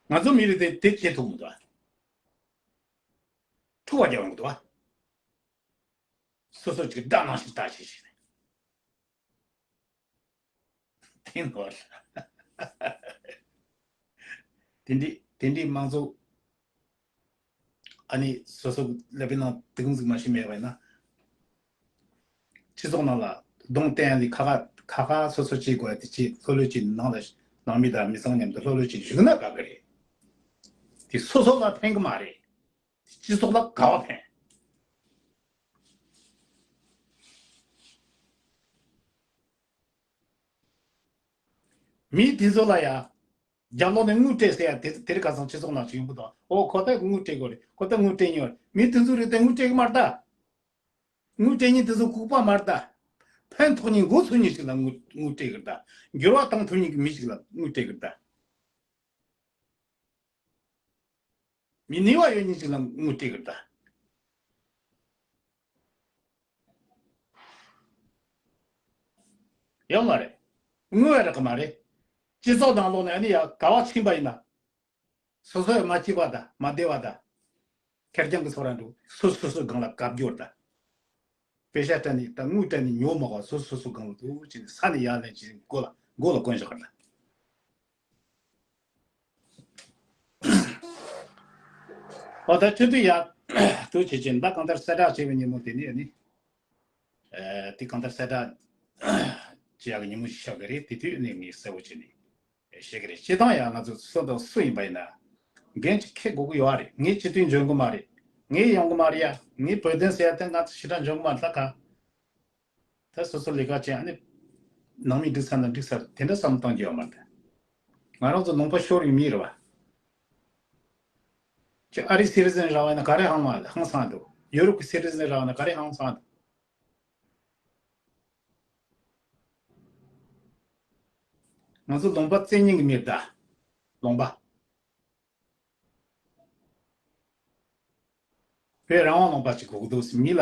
ང་ཚོ་མི་རིགས་དེ་དེ་བྱེད་ཐུབ་མི་འདུག་བ། འཁྲུག་པ་རྒྱག་ཡོང་གི་འདུག་བ། སོ་སོ་ཅིག་དགྲ་ནང་བཞིན་ལྟ་བྱེད་བྱེད་ནས། དེ་ནོར། དེ་འདྲའི་དེ་འདྲའི་དམངས་གཙོ། ཨ་ནི་སོ་སོ་ཀླད་པའི་ནང་དེ་གུང་ཟིག་མ་ཤེས་མེད་པ་ཡིན་ན། སྤྱི་ཚོགས་ནང་ལ་གདོང་བསྟན་ལས་ཁ་ཁ་ཁ་ཁ་སོ་སོ་བྱེད་དགོས་ཡ་དེ་བྱེད། ལྷོད་ལྷོད་ཀྱིས་ནང་ལ་ནང་མི་དང་མི་ཚང་མཉམ་དུ་ལྷོད་ལྷོད་ཀྱིས་བཞུགས་ན་དགའ་གི་རེད། དེ་སོ་སོ་ལ་ཕན་གི་མ་རེད། སྤྱི་ཚོགས་ལ་དགའ་བ་ཕན། མི་དེ་ཚོ་ལ་ཡ། རྒྱབ་ལོགས་ནས་དངུལ་སྤྲད་ཟེར་ཡ་དེ་དེ་རིང་ཁ་སང་སྤྱི་ཚོགས་ནང་ཞིག་ཡོང་གི་འདུག་ཨོ་ཁོ་ད་དངུལ་སྤྲད་དགོས་རེད། ཁོ་ད་དངུལ་སྤྲད་ཉོ་རེད། མི་དེ་ཚོ་རེད་དེ་དངུལ་སྤྲད་གི་མ་རེད་ད། དངུལ་སྤྲད་མཁན་དེ་ཚོ་ལྐུགས་པ་མ་རེད་ད། ཕན་ཐོགས་མཁན་མགོ་ཚོས་མཁན་ཞིག་ལ་དངུལ་དངུལ་སྤྲད་གི་རེད་ད། འགྱུར་བ་བཏང་ཐུབ་མཁན་གྱི་མི་ཞིག་ལ་དངུལ་སྤྲད་གི་རེད་ད། མི་ནུས་པ་ཡོད་མཁན་ཞིག་ལ་དངུལ་སྤྲད་གི་རེད་ད། ཡོད་མ་རེད། དངུལ་བས་རག་གི་མ་རེད། སྤྱི་ཚོགས་ནང་ལོགས་ནས་ཨ་ནི་ཡ་ག་བ་ཕྱིན་པ་ཡིན་ན། སོ་སོས་མ་སྐྱིད་པ་དང་མ་བདེ་བ་དང་། ཁེར་རྐྱང་གི་ཚོར་བ་འདུག་སོ་སོ་སོའི་སྒང་ལ་བཀའ་བསྒྱུར་དང་། པེ་ཤ་སྤྲད་ནས་དང་དངུལ་སྤྲད་ནས་ཉོ་མ་དགོས། སོ་སོ་སོ་སོའི་སྒང་ལ་འདུག་ཅེས་ནས་ས་ནས་ཡར་ལེན་ཅིག་མགོ་ལ་མགོ་ལ་གོན་བཞག་པ་དང་། འོ་ད་ཆུ་དུས་ཡག་ཏུ་བྱེད་ཀྱིན་ད་གང་ལྟར་གསལ་བསྒྲགས་བྱས་པའི་ཉིན་མོ་དེ་ནས་ནི། ཨ་དེ་གང་ལྟར་གསལ་བསྒྲགས་བྱེད་ཡག་གི་ཉིན་མོ་ཞིག་ཆགས་ཀྱི་རེད། དེ་དུས་ནས་ངས་གསལ་བོ་བྱས་ནས་བཤད་ཀྱི་རེད། སྤྱིར་བཏང་ཡང་ང་ཚོ་སུ་དང་སུ་ཡིན་པ་ཡིན་ན་འགན་ཅིག་འཁྱེར་དགོས་ཀྱི་ཡོད་རེད། ངས་སྤྱི་འཐུས་འཇོན་གི་མ་རེད། ངས་ཡོང་གི་མ་རེད་ཡ། ངས་བོད་དོན་ཟེར་ཡ་དེ་ང་ཚོ་ཞེ་དྲག་འཇོན་གི་མ་རེད། ད་ག་ད་སོ་སོ་ལས་ཀ་བྱེད་ཨ་ནི། ནང་མི་འགྲིག་ཚར་ན་འགྲིག་ཚར་དེ་འདྲ་བསམ་བཏང་རྒྱུ་ཡོད་མ་རེད། ང་རང་ཚོ་ལུང་པ་ཤོར་ཡོད་མི་རེད་བ། ཁྱོད་ཨ་རིའི་སི་ཊི་ཟན་རག་པ་ཡིན་ན་ག་རེ་ཧང་བ་ཧང་སང་འདུག་ཡུ་རོབ་ཀྱི་སི་ཊི་ཟན་རག་པ་ན་ག་རེ་ཧང་སང་འདུག་ང་ཚོ་ལུང་པ་བཙན་ཉིན་གྱི་མི་རེད་ད། ལུང་པ། བོད་རང་དབང་ལུང་པ་ཅིག་དགོས་ཀྱི་འདུག་ཟེར། མི་ལ་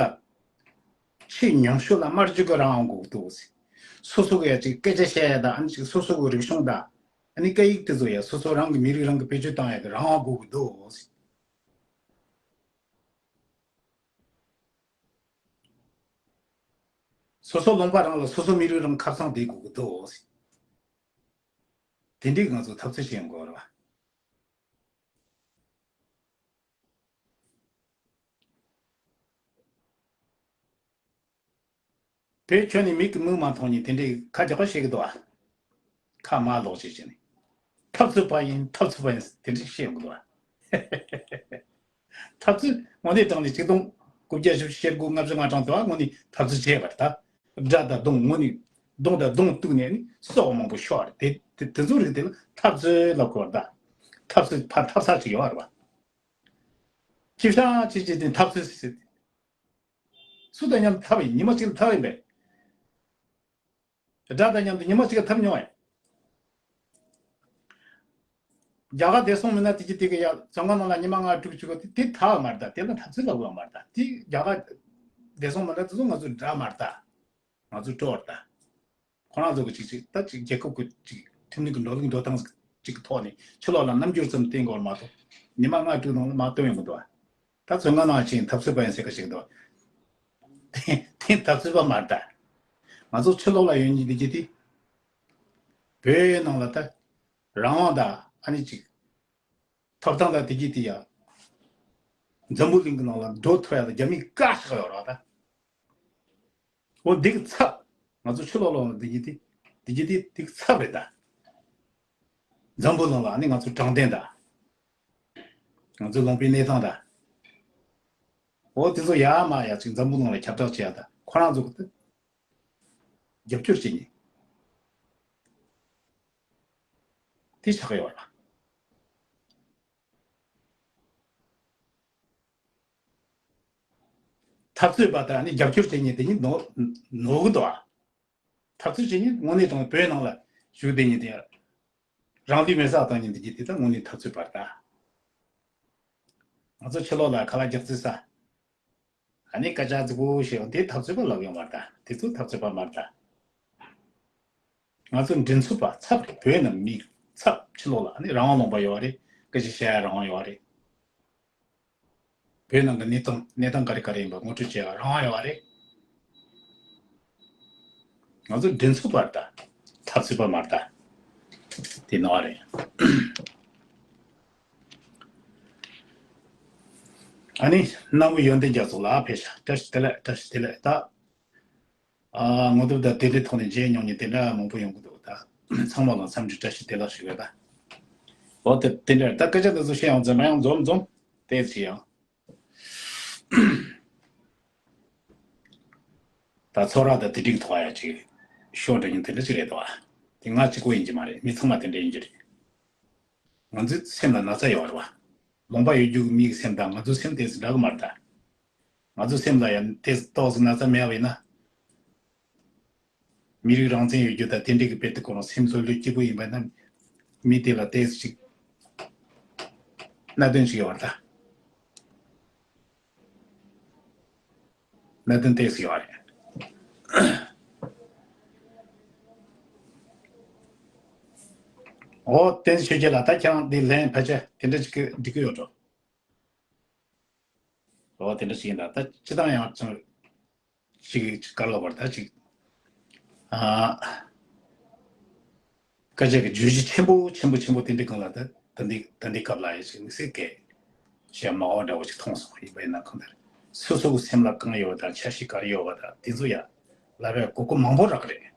ཆེས་ཉུང་ཤོས་ལ་སྨྲ་བརྗོད་ཀྱི་རང་དབང་དགོས་ཀྱི་འདུག་ཟེར། སོ་སོ་གི་ཡ་ཅིག་སྐད་ཆ་བཤད་ཡ་དང་ཨ་ནི་ཅིག་སོ་སོ་གི་རིག་གཞུང་དང་ཨ་ནི་སྐད་ཡིག་དེ་ཚོ་ཡ་སོ་སོ་རང་གི་མི་རིགས་རང་གི་བེད་སྤྱོད་བཏང་ཡ་གི་རང་དབང་དགོས་ཀྱི་འདུག་ཟེར། སོ་སོ་ལུང་པ་རང་ལ་སོ་སོ་མི་རིགས་རང་ཁ་སང་བསྡད་དགོས་ཀྱི་འདུག་ཟེར། དེ་འདྲའི་ང་ཚོ་འཐབ་རྩོད་བྱེད་དགོས་རེད་བ། བོད་ཁྱོན་ནས་མིག་གིས་མིག་མ་མཐོང་མཁན་དེ་འདྲའི་ཁ་རྒྱག་པ་བྱེད་ཀྱི་འདུག་བ། ཁ་མ་ལོག་བྱེད་བྱེད་ནས། འཐབ་རྩོད་པ་ཡིན་འཐབ་རྩོད་པ་ཡིན་དེ་འདྲའི་བཤད་ཀྱི་འདུག་བ། འཐབ་རྩོད་དངོས་གནས་དྲང་ནས་ཆིག་སྟོང་དགུ་བརྒྱ་བཞི་བཅུ་ཞེ་དགུ་ལྔ་བཅུ་ང་གྲངས་དུ་བ་དངོས་གནས་འཐབ་རྩོད་བྱས་པ་རེད་ད། དགྲ་དང་གདོང་དངོས་གནས་གདོང་དང་གདོང་གཏུག་ནས་ནི་སྲོག་མང་པོ་ཤོར་རེད་དེ། དེ་དེ་ཚོ་རིགས་དེ་ལ་འཐབ་རྩོད་ལབ་དགོས་རེད་ད། འཐབ་རྩོད་ཕར་འཐབ་ས་ཅིག་ཡོད་རེད་བ། ཅིབ་ཤང་ཅིག་ཅིག་དེ་འཐབ་རྩོད་ཟེར། སུ་དང་མཉམ་དུ་འཐབ་ཡིན། ཉི་མ་གཅིག་ལ་འཐབ་ཡིན་པས། དགྲ་དང་མཉམ་དུ་ཉི་མ་གཅིག་ལ་འཐབ་མྱོང་ཡིན། རྒྱ་གར་བདེ་སྲུང་མི་སྣ་དེ་གྱིས་དེ་གི་ཡ་བཙོན་ཁང་ནང་ལ་ཉི་མ་ལྔ་དྲུག་བཅུག་གི་དེ་དེ་འཐབ་མ་རེད་ད། དེ་ལ་འཐབ་རྩོད་ལབ་དགོས་མ་རེད་ད། དེ་རྒྱ་གར་བདེ་སྲུང་མི་སྣ་དེ་ཚོ་ང་ཚོའི་དགྲ་མ་རེད་ད། ང་ཚོའི་སྤྲོ་བ་རེད་ད། ཁོ་རང་ཚོ་གི་ཅིག་ཅིག་ད་ཅིག་རྒྱལ་ཁབ་ཀྱི་ཅིག་ཁྲིམས་ལུགས་ཀྱི་འགྲོ་ལུགས་འགྲོ་སྟངས་ཅིག་གི་ཐོག་ནས་ཕྱི་ལོགས་ལ་རྣམ་འགྱུར་ཙམ་བསྟན་དགོས་མ་གཏོགས་ཉི་མ་ལྔ་དྲུག་ནང་ལ་མར་བཏོན་ཡོང་གི་འདུག་བ། ད་བཙོན་ཁང་ནང་ཕྱིན་འཐབ་རྩོད་པ་ཡིན་ཟེར་ཁ་ཞིག་འདུག་བ། དེ་འཐབ་རྩོད་པ་མ་རེད་ད། ང་ཚོ་ཕྱི་ལོགས་ལ་ཡོད་མཁན་འདི་གྱིས་དེ་བོད་ནང་ལ་ད་རང་དབང་དང་ཨ་ནི་ཅིག་ཐོབ་ཐང་དང་དེ་གྱིས་དེ་ཡ་འཛམ་བུ་གླིང་གི་ནང་ལ་འགྲོ་ཐུབ་ཡ་ལ་རྒྱ་མི་དཀའ་ཤག་ཡོད་རེད་བ་ད། འོ་འདི་གི་ཚབ། ང་ཚོ་ཕྱི་ལོགས་ལོགས་འདི་གྱིས་དེ། འདི་གྱིས་དེ་འདི་གི་ཚབ་རེད་ད། འཛམ་བུ་གླིང་ལ་ནི་ང་ཚོ་དྲང་བདེན་དང་། ང་ཚོ་ལུང་པའི་གནས་སྟངས་དང་། འོ་དེ་ཚོ་ཡར་མར་ཡར་ཅིག་འཛམ་བུ་གླིང་ལ་ཁྱབ་བསྒྲགས་བྱེད་ཡ་དང་ཁོ་རང་ཚོ་རྒྱབ་སྐྱོར་བྱེད་མཁན་དེ་ཆགས་ཡོད་རེད། འཐབ་རྩོད་པ་དང་ནི་རྒྱབ་སྐྱོར་བྱེད་མཁན་དེ་ཉིད་ནོར་ནོར་གི་འདུག་ཨ། འཐབ་རྩོད་བྱེད་མཁན་དངོས་གནས་དྲང་བོད་ནང་ལ་བཞུགས་བསྡད་མཁན་དེ་རང་ལུས་མེར་སྲེག་བཏང་མཁན་དེ་གྱིས་དེ་ད་དངོས་གནས་འཐབ་རྩོད་པ་རེད་ད། ང་ཚོ་ཕྱི་ལོགས་ལ་ཁ་ལག་རྒྱག་རྩིས་ས། ཨ་ནི་སྐད་ཆ་རྫིག་པོ་བཤད་ཡོང་དེ་འཐབ་རྩོད་པ་ལབ་ཡོང་བ་རེད་ད། དེ་ཚོ་འཐབ་རྩོད་པ་མ་རེད་ད། ང་ཚོ་མགྲིན་ཚབ་པ་ཚབ་རེད། བོད་ནང་མི་ཚབ་ཕྱི་ལོགས་ལ་ཨ་ནི་རང་དབང་ལུང་པ་ཡོད་རེད། སྐད་ཆ་བཤད་ཡ་རང་དབང་ཡོད་རེད། བོད་ནང་གི་གནས་སྟངས་གནས་སྟངས་ག་རེ་ག་རེ་ཡིན་པ་ངོ་སྤྲོད་བྱེད་ཡ་རང་དབང་ཡོད་རེད། ང་ཚོ་མགྲིན་ཚབ་པ་རེད་ད། འཐབ་རྩོད་པ་མ་རེད་ད། དེ་ནོར་བ་རེད། ཨ་ནི་གནང་བའི་ཡོན་ཏན་རྒྱ་མཚོ་ལགས་ཕེབས་ཤག་བཀྲ་ཤིས་བདེ་ལེགས། བཀྲ་ཤིས་བདེ་ལེགས་ད། ཨ་ངོ་དེབ་དང་དེ་འདྲའི་ཐོག་ནས་མཇལ་མྱོང་མཁན་དེ་འདྲ་མང་པོ་ཡོང་གི་འདུག་ད་ཚང་མ་ལ་འཚམས་འདྲི་བཀྲ་ཤིས་བདེ་ལེགས་ཞུ་གི་ཡོད་ད། འོ་དེ་དེ་འདྲ་ད་སྐད་ཆ་འདི་ཚོ་བཤད་ཡང་འཛེམ་མ་ཡང་འཛོམས་འཛོམས་ཏོག་ཙམ་ཡང་། ད་ཚོགས་ར་དང་དེ་འགྲིག་ཐོག་ཡ་ཅིག་ཤོག་འདྲ་མཉམ་དེ་འདྲ་ཅིག་རེད་དོ། དེ་ང་གཅིག་པོ་ཡིན་གྱི་མ་རེད། མི་ཚང་མ་དེ་འདྲ་ཡིན་གྱི་རེད། ང་ཚོའི་སེམས་ལ་ན་ཚ་ཡོད་རེད་བ། ལུང་པ་ཡོད་རྒྱུ་མིའི་སེམས་དང་ང་ཚོའི་སེམས་དེ་འདྲ་གི་མ་རེད་ད། ང་ཚོའི་སེམས་ལ་ཡང་དེ་ཏོག་ཙམ་ན་ཚ་མེད་པ་ཡིན་ན། མི་རིགས་རང་བཙན་ཡོད་རྒྱུ་དང་དེ་འདྲའི་གི་དཔེ་དེ་ཁོ་རང་སེམས་ཚོར་ལོས་སྐྱིད་པོ་ཡིན་པ་ན། མི་དེ་ལ་ཏོག་ཙམ་ཅིག་གནད་དོན་ཅིག་ཡོད་རེད་ད། གནད་དོན་ཏོག་ཙམ་ཡོད་རེད། འོ་བསྟན་ཆོས་རྒྱལ་ལགས་ད་ཁྱེད་རང་འདི་ལན་ཕལ་ཆེར་དེ་འདྲ་ཅིག་འགྲིག་གི་ཡོད་འགྲོ། འོ་དེ་འདྲ་ཞིག་ཡིན་ད། ད་སྤྱི་བཏང་ཡང་ཅང་ཅིག་ཅིག་ག་རེ་ལབ་དགོས་རེད་ད། ཅིག་ཨ། སྐད་ཆ་གི་བརྗོད་གཞི་ཆེན་པོ་ཆེན་པོ་ཆེན་པོ་དེ་འདྲའི་སྒང་ལ་ད་ད་འདི་ད་འདི་སྐབས་ལ་ཡ་ཅིག་དམིགས་བསལ་གྱི་བཤད་མ་དགོས་འདྲ་བོ་ཅིག་མཐོང་སོང་། ཡིན་པ་ཡིན་ན་གང་ལྟར་སོ་སོ་གི་སེམས་ལ་གང་ཡོད་དང་འཆར་གཞི་ག་རེ་ཡོད་པ་དང་དེ་ཚོ་ཡ་ལབ་པའི་གོ་སྐབས་མང་པོ་རག་གི་རེད།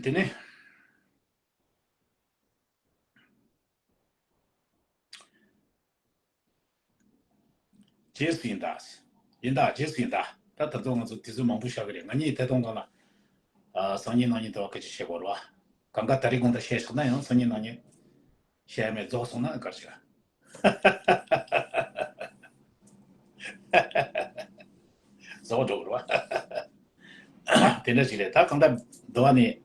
དེ་ནས། རྗེས་སུ་ཡི་དྭགས། ཡི་དྭགས་རྗེས་སུ་ཡི་དྭགས། ད་ད་དུང་ང་ཚོ་དུས་ཚོད་མང་པོ་བཞག་གི་རེད། ང་གཉིས་ཐད་གཏོང་སྒང་ལ། ཨ། སང་ཉིན་གནངས་ཉིན་དུ་བ་སྐད་ཆ་བཤད་དགོས་རེད་བ། གང་ག་ད་རེས་དགོང་དག་བཤད་བཞག་ན་ཡང་སང་ཉིན་གནངས་ཉིན་བཤད་མེད་རྫོགས་སོང་ན་ག་རེ་བྱེད། བཟོ་འགྲོ་རོགས། དེ་འདྲ་ཞིག་རེད། ད་གང་ལྟར་འདི་བ་ནས་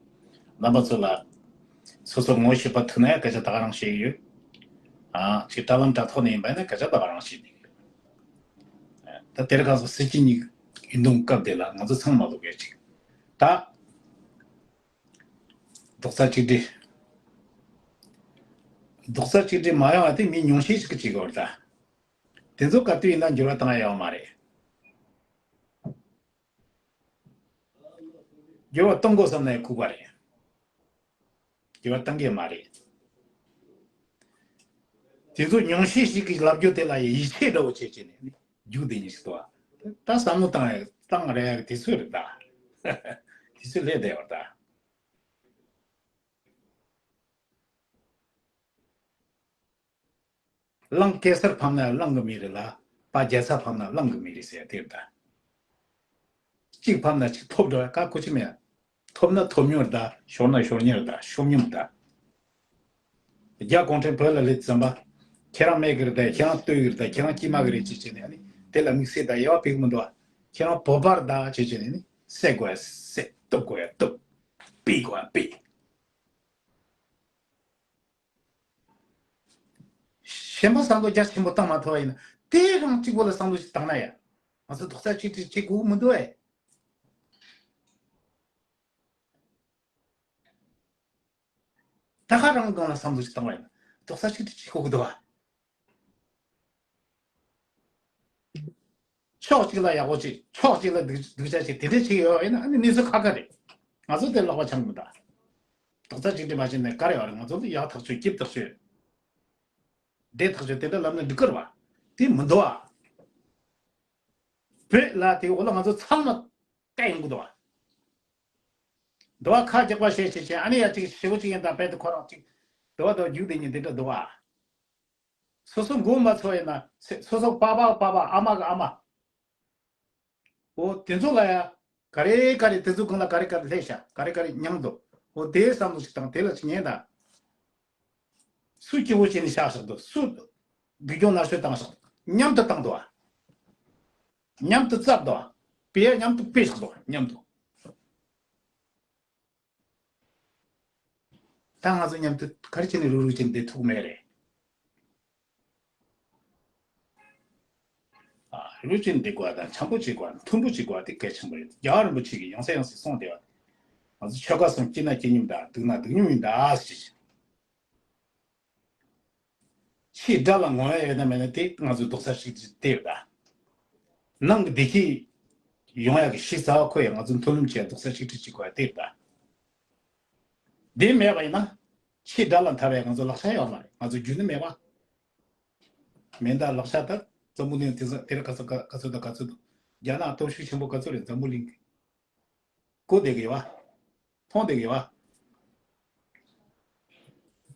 རྣམ་པ་ཚོ་ལ་སོ་སོ་ངོ་ཤེས་པ་ཐུག་ན་སྐད་ཆ་ད་ག་རང་བཤད་ཀྱི་ཡོད། ཨ། ཅིག་དྲ་ལམ་དྲ་ཐོག་ནས་ཡིན་པ་ན་སྐད་ཆ་ད་ག་རང་བཤད་ཀྱི་ཡོད། ད་དེར་གང་སོ་སྲིད་སྤྱི་གཉིས་ཡིན་དུས་སྐབས་དེ་ལ་ང་ཚོ་ཚང་མ་ལོག་གས་ཅིག་ད། རྡོག་རྩ་གཅིག་སྒྲིལ། རྡོག་རྩ་གཅིག་སྒྲིལ་མ་ཡོང་བ་དེ་མི་ཉུང་ཤས་ཤིག་གིས་བྱེད་དགོས་རེད་ད། དེ་ཚོ་ག་དུས་ཡིན་ན་འགྱུར་བ་བཏང་ཡ་ཡོད་མ་རེད། འགྱུར་བ་གཏོང་དགོས་བསམ་ན་ཡང་ཁུག་པ་རེད། འགྱུར་བ་གཏང་གི་མ་རེད། དེ་ཚོ་ཉུང་ཤས་ཤིག་གིས་ལབ་རྒྱུ་དེ་ལ་ཡིད་ཆེས་འདྲ་བོ་བྱེད་བྱེད་ནས་རྒྱུག་བསྡད་མཁན་ཞིག་འདུག་ཨ། ད་བསམ་བློ་བཏང་ཡ་བཏང་རེད་ཡ་གི་དུས་ཚོད་རེད་ད། དུས་ཚོད་སླེབས་བསྡད་ཡོད་རེད་ད། གླང་གེ་སར་ཕམ་ན་གླང་གི་མི་རེད་ལ། དཔའ་རྒྱལ་ཚ་ཕམ་ན་གླང་གི་མི་རེད་ཟེར་ཡ་དེ་རེད་ད། གཅིག་ཕམ་ན་གཅིག་ཐོབ་འགྲོ་ཡ་ག་གོ་ཆི་མེད། ཐོབ་ན་ཐོབ་མྱོང་རེད་ད། ཤོར་ན་ཤོར་མྱོང་རེད་ད། ཤོར་མྱོང་རེད་ད། རྒྱ་གུང་ཁྲན་བོད་ལ་སླེབས་ཙམ་པ། ཁྱེད་རང་མེད་གི་རེད་ད། ཁྱེད་རང་ལྟོས་གི་རེད་ད། ཁྱེད་རང་དཀྱུས་མ་གི་རེད་ཅེས་བྱས་ནས་ཨ་ནི་དེ་ལ་དམིགས་བསལ་ད་དབྱེ་བ་ཕེ་གི་མི་འདུག་ཨ། ཁྱེད་རང་བོད་པ་རེད་ད་ཅེས་བྱས་ནས་ཨ་ནི་བསད་དགོས་ཡ་བསད། གཏུབ་དགོས་ཡ་གཏུབ། སྤིད་དགོས་ཡ་སྤིད། གཞན་པ་བསམ་བློ་རྒྱ་ཆེན་པོ་བཏང་མ་ཐུབ་པ་ཡིན་ན་དེ་རང་གཅིག་པོ་ལ་བསམ་བློ་ཞིག་བཏང་ན་ཡ། ང་ཚོ་རྡོག་རྩ་གཅིག་སྒྲིལ་བྱེད་དགོས་མི་འདུག་ཨེ། ད་ག་རང་སྒང་ལ་བསམ་བློ་ཞིག་བཏང་བ་ཡིན་ན་རྡོག་རྩ་གཅིག་སྒྲིལ་བྱེད་དགོས་ཀྱི་འདུག་ཨ། ཕྱོགས་གཅིག་ལ་ཡག་པོ་བྱེད། ཕྱོགས་གཅིག་ལ་སྡུག་སྡུག་ཅག་བྱེད། དེ་འདྲ་བྱེད་ཡོད་ཡིན་ན་ཨ་ནི་གནས་ཚུལ་ཁག་ཁག་རེད། ང་ཚོ་དེ་ལོག་པ་འཆང་གི་མི་འདུག་རྡོག་རྩ་གཅིག་སྒྲིལ་མ་བྱས་ནས་ག་རེ་ཡོད་རེད། ང་ཚོ་ལ་ཡག་ཐག་ཆོད། སྐྱིད་ཐག་ཆོད། བདེ་ཐག་ཆོད། དེ་འདྲ་ལབ་ན་འགྲིག་གི་རེད་བ། དེ་མི་འདུག་ཨ། བོད་ལ་དེ་འོག་ལ་ང་ཚོ་ཚང་མ་བལྟས་ཡོང་གི་འདུག་བ། འདུག་བ། ཁ་རྒྱག་པ་བྱས་བྱས་བྱས། ཨ་ནི་ཡ་གཅིག་ཞེ་པོ་གཅིག་ཡིན་ད། བལྟས་ཏེ་ཁོ་རང་གཅིག་འདུག་བ། འདུག་བ། རྒྱུག་དེ་ཉིན་དེ་འདྲ་འདུག་བ། སོ་སོ་མགོ་མ་ཚོས་ན་སོ་སོ་པ་པ་པ་པ་ཨ་མ་གི་ཨ་མ། འོ་དེ་ཚོ་ལ་ཡ་ག་རེ་ག་རེ་དེ་ཚོ་སྒང་ལ་ག་རེ་ག་རེ་སླེབས་ཤག་ག་རེ་ག་རེ་མཉམ་དུ། འོ་དེའི་བསམ་བློ་ཞིག་བཏང་། དེ་ལ་ཅིག་ཉན་དང་། སུ་སྐྱིད་པོ་བྱས་ནས་བཞག་བཞག་འདུག་སུ་སྡུག་གྱོང་ནག་ཤོས་བཏང་བཞག་མཉམ་དུ་བཏང་འདུག་ཨ། མཉམ་དུ་བཙབ་འདུག་ཨ། སྤེལ་ཡ་མཉམ་དུ་སྤེལ་བཞག་འདུག་ཨ། མཉམ་དུ། ད་ང་ཚོ་མཉམ་དུ་ག་རེ་བྱས་ནས་རུག་རུག་བྱས་ནས་བསྡད་ཐུབ་མེད་རེད། ཨ། རུག་རུག་བྱས་ནས་བསྡད་དགོས་པ་དང་། འཆམ་པོ་བྱེད་དགོས་པ། མཐུན་པོ་བྱེད་དགོས་པ་དེ་གལ་ཆེན་པོ་རེད། རྒྱལ་བ་རིན་པོ་ཆེ་གིས་ཡང་སེ་ཡང་སེ་གསུངས་བསྡད་པ། ང་ཚོ་ཆོལ་ཁ་གསུམ་སྐྱིད་ན་སྐྱིད་མཉམ་འདྲ། སྡུག་ན་སྡུག་མཉམ་ཡིན་འདྲ་ཟེར་བྱས། ཕྱིའི་དགྲ་ལ་ངོ་ཡ་ཡོད་ན་མེད་ན་དེ་ང་ཚོའི་རྡོག་རྩ་གཅིག་སྒྲིལ་དེ་རེད་ད། ནང་གི་བདེ་སྐྱིད་ཡོང་ཡག་གི་གཞི་རྩ་བ་ཁོ་ཡང་ང་ཚོ་མཐུན་ལམ་བྱས། རྡོག་རྩ་གཅིག་སྒྲིལ་བྱེད་དགོས་ཡ་དེ་རེད་ད། དེ་མེད་པ་ཡིན་ན་ཕྱིའི་དགྲ་ལ་འཐབ་པའི་ང་ཚོ་ལག་ཆ་ཡོད་མ་རེད། ང་ཚོ་རྒྱུ་ནི་མེད་པ། མེ་མདའ་ལག་ཆ་ད་འཛམ་བུ་གླིང་དེ་ཚོ་དེར་ག་ཚོད་ག་ཚོད་དང་ག་ཚོད་དང་། རྒྱ་ནག་སྟོབས་ཤུགས་ཆེན་པོ་ག་ཚོད་རེད། འཛམ་བུ་གླིང་གི་གོ་བསྡད་གི་ཡོད་པ། མཐོང་བསྡད་གི་ཡོད་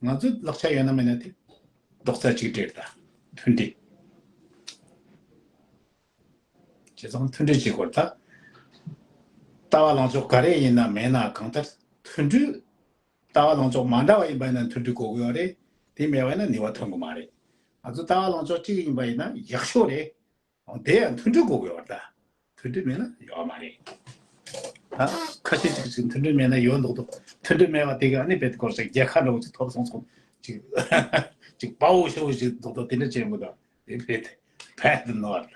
པ། ང་ཚོའི་ལག་ཆ་ཡོད་ན་མེད་ན་དེ་རྡོག་རྩ་གཅིག་སྒྲིལ་དང་མཐུན་སྒྲིལ། བྱས་ཙང་མཐུན་སྒྲིལ་བྱེད་དགོས་ད། ལྟ་བ་ལངས་ཕྱོགས་ག་རེ་ཡིན་ན་མེད་ན་གང་ལྟར་མཐུན་སྒྲིལ། ལྟ་བ་ལངས་ཕྱོགས་མ་འདྲ་བ་ཡིན་པ་ཡིན་ན་མཐུན་སྒྲིལ་དགོས་ཀྱི་ཡོད་རེད། དེ་མེད་པ་ཡིན་ན་ནུས་པ་ཐོན་གི་མ་རེད། ང་ཚོ་ལྟ་བ་ལངས་ཕྱོགས་གཅིག་ཡིན་པ་ཡིན་ན་ཡག་ཤོས་རེད། འོ་དེ་ཡང་མཐུན་སྒྲིལ་དགོས་ཀྱི་ཡོད་རེད་ད། མཐུན་སྒྲིལ་མེད་ན་ཡོད་མ་རེད། ད་ཁ་ཤས་ཅིག་ཅིག་མཐུན་སྒྲིལ་མེད་ན་ཡོད་མདོག་མདོག་མཐུན་སྒྲིལ་མེད་པ་དེ་ག་ཨ་ནི་བེད་སྐོར་ཞིག་རྒྱལ་ཁ་འདྲ་བོ་ཅིག་ཐོབ་སོང་སོང་། ཅིག་ཅིག་དཔའ་བོ་ཤོར་བ་ཞིག་མདོག་མདོག་དེ་འདྲ་བྱེད་དགོས་ད། དེ་བེད་བེད་དུ་ནོར་ད།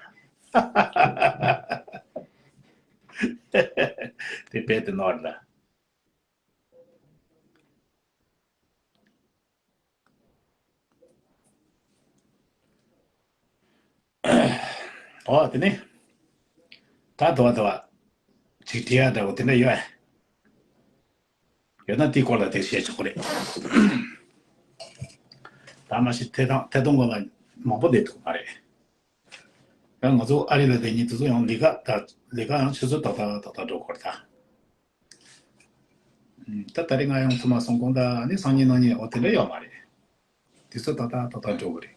དེ་བེད་དུ་ནོར་ད། ཨོ་དེ་ནི། ད་དོ་བ་དོ་བ། ཅིག་དྲི་ཡ་འདྲ་བོ་དེ་འདྲ་ཡོད། ཡོད་ན་དེའི་སྐོར་ལ་དེ་བཤད་ཆོག་གི་རེད། ད་མ་གཞི་ཐད་གཏོང་ཐད་གཏོང་སྐོར་ལ་མང་པོ་བསྡད་ཐུབ་མ་རེད། ཡང་ང་ཚོ་ཨ་རི་ལ་བསྡད་མཁན་དེ་ཚོ་ཡང་ལས་ཀ་ད་ལས་ཀ་ཡང་ཆུ་ཚོད་ཏག་ཏག་ཏག་ཏག་འགྲོ་དགོས་རེད་ད། ད་ད་རེས་ང་ཡང་ཚང་མ་སོང་གོང་ད་ནི་སང་ཉིན་གནངས་ཉིན་འོ་དེ་འདྲ་ཡོད་མ་རེད། དུས་ཚོད་ཏག་ཏག་ཏག་ཏག་འགྲོ་གི་རེད།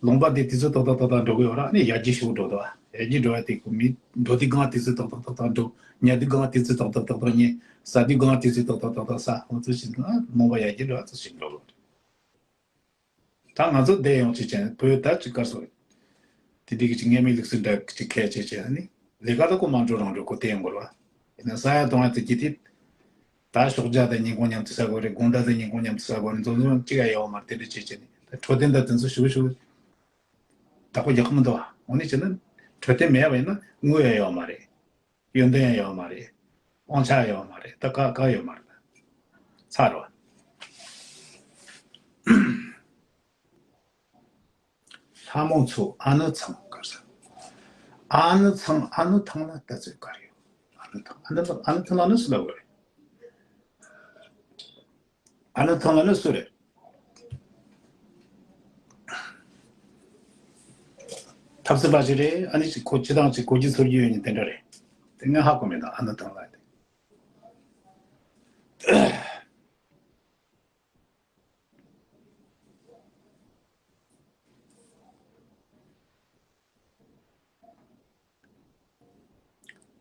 ལུང་པ་དེ་དུས་ཚོད་ཏག་ཏག་ཏག་ཏག་འགྲོ་གི་ཡོད་ར། ནི་ཡར་རྒྱས་ཞེ་པོ་འགྲོ་འདུག་ཡར་རྒྱས་འགྲོ་བ་དེ་ཁོ་མི་འགྲོ་དུས་སྒང་དུས་ཚོད་ཏག་ཏག་ཏག་ཏག་འགྲོ། ཉལ་དུས་སྒང་དུས་ཚོད་ཏག་ཏག་ཏག་ཏག་ཉལ། ཟ་དུས་སྒང་དུས་ཚོད་ཏག་ཏག་ཏག་ཏག་ཟ། འོ་ཚོད་ཞིག་ལུང་པ་ཡར་རྒྱས་འགྲོ་བ་ཚོད་ཞིག་འགྲོ་གི་རེད། ད་ང་ཚོ་བསྡད་ཡོང་ཅིག་བྱས་ནས་བོད་ད་ཅིག་ག་རེ་ཟེར། དེ་འདྲའི་གི་ཅིག་ངན་མི་ལུགས་སྲོལ་འདྲ་ཅིག་ཁས་བྱས་བྱས་ནི་ལས་ཀ་ད་ཁོ་མ་འགྲོ་རང་འགྲོ་ཁོ་བསྡད་ཡོང་དགོས་རེད་བ། ཡིན་ན་ཟ་ཡ་འཐུང་ཡ་དེ་གི་དེ། ད་ཞོགས་ཇ་དང་ཉིན་གུང་མཉམ་དུ་ཟ་དགོས་རེད། དགོང་དག་དང་ཉིན་གུང་མཉམ་དུ་ཟ་དགོས་རེད། འཛོམས་འཛོམས་གཅིག་ཡ་ཡོད་མ་རེད། དེ་འདྲ་བྱས་བྱས་ནི་ད་འཕྲོད་བསྟེན་ད་དེ་ཚོ་ཞུ་ཞུ། ད་ཁོ་རྒྱག་གི་མི་འདུག་བ། འོ་ནི་བྱས་ན་འཕྲོད་བསྟེན་མེད་པ་ཡིན་ན་དངུལ་ཡ་ཡོད་མ་རེད། ཡོན་ཏན་ཡང་ཡོད་མ་རེད། དབང་ཆ་ཡང་ཡོད་མ་རེད། ད་ག་ག་ཡོད་མ་རེད། ཚར་བ། ལྷ་མོ་མཚོ་ཨ་ནུ་ཚང་ག་ས། ཨ་ནུ་ཚང་ཨ་ནུ་ཐང་ལ་ལྟ་ཚོད་ག་རེ་ཡོད། ཨ་ནུ་ཐང་ཨ་ནུ་ཨ་ནུ་ཐང་ལ་ནི་སུ་ལ་བོ་རེད། ཨ་ནུ་ཐང་ལ་ནི་སུ་རེད། ཐབས་སྲིད་པ་ཞིག་རེད། ཨ་ནི་ཅིག་ཁོ་སྤྱི་བཏང་ཅིག་གོ་རྒྱུ་ཚོར་རྒྱུ་ཡོད་ནི་དེ་འདྲ་རེད། དེ་ངས་ཧ་གོ་མེད་ད་ཨ་ནུ་ཐང་ལ་དེ།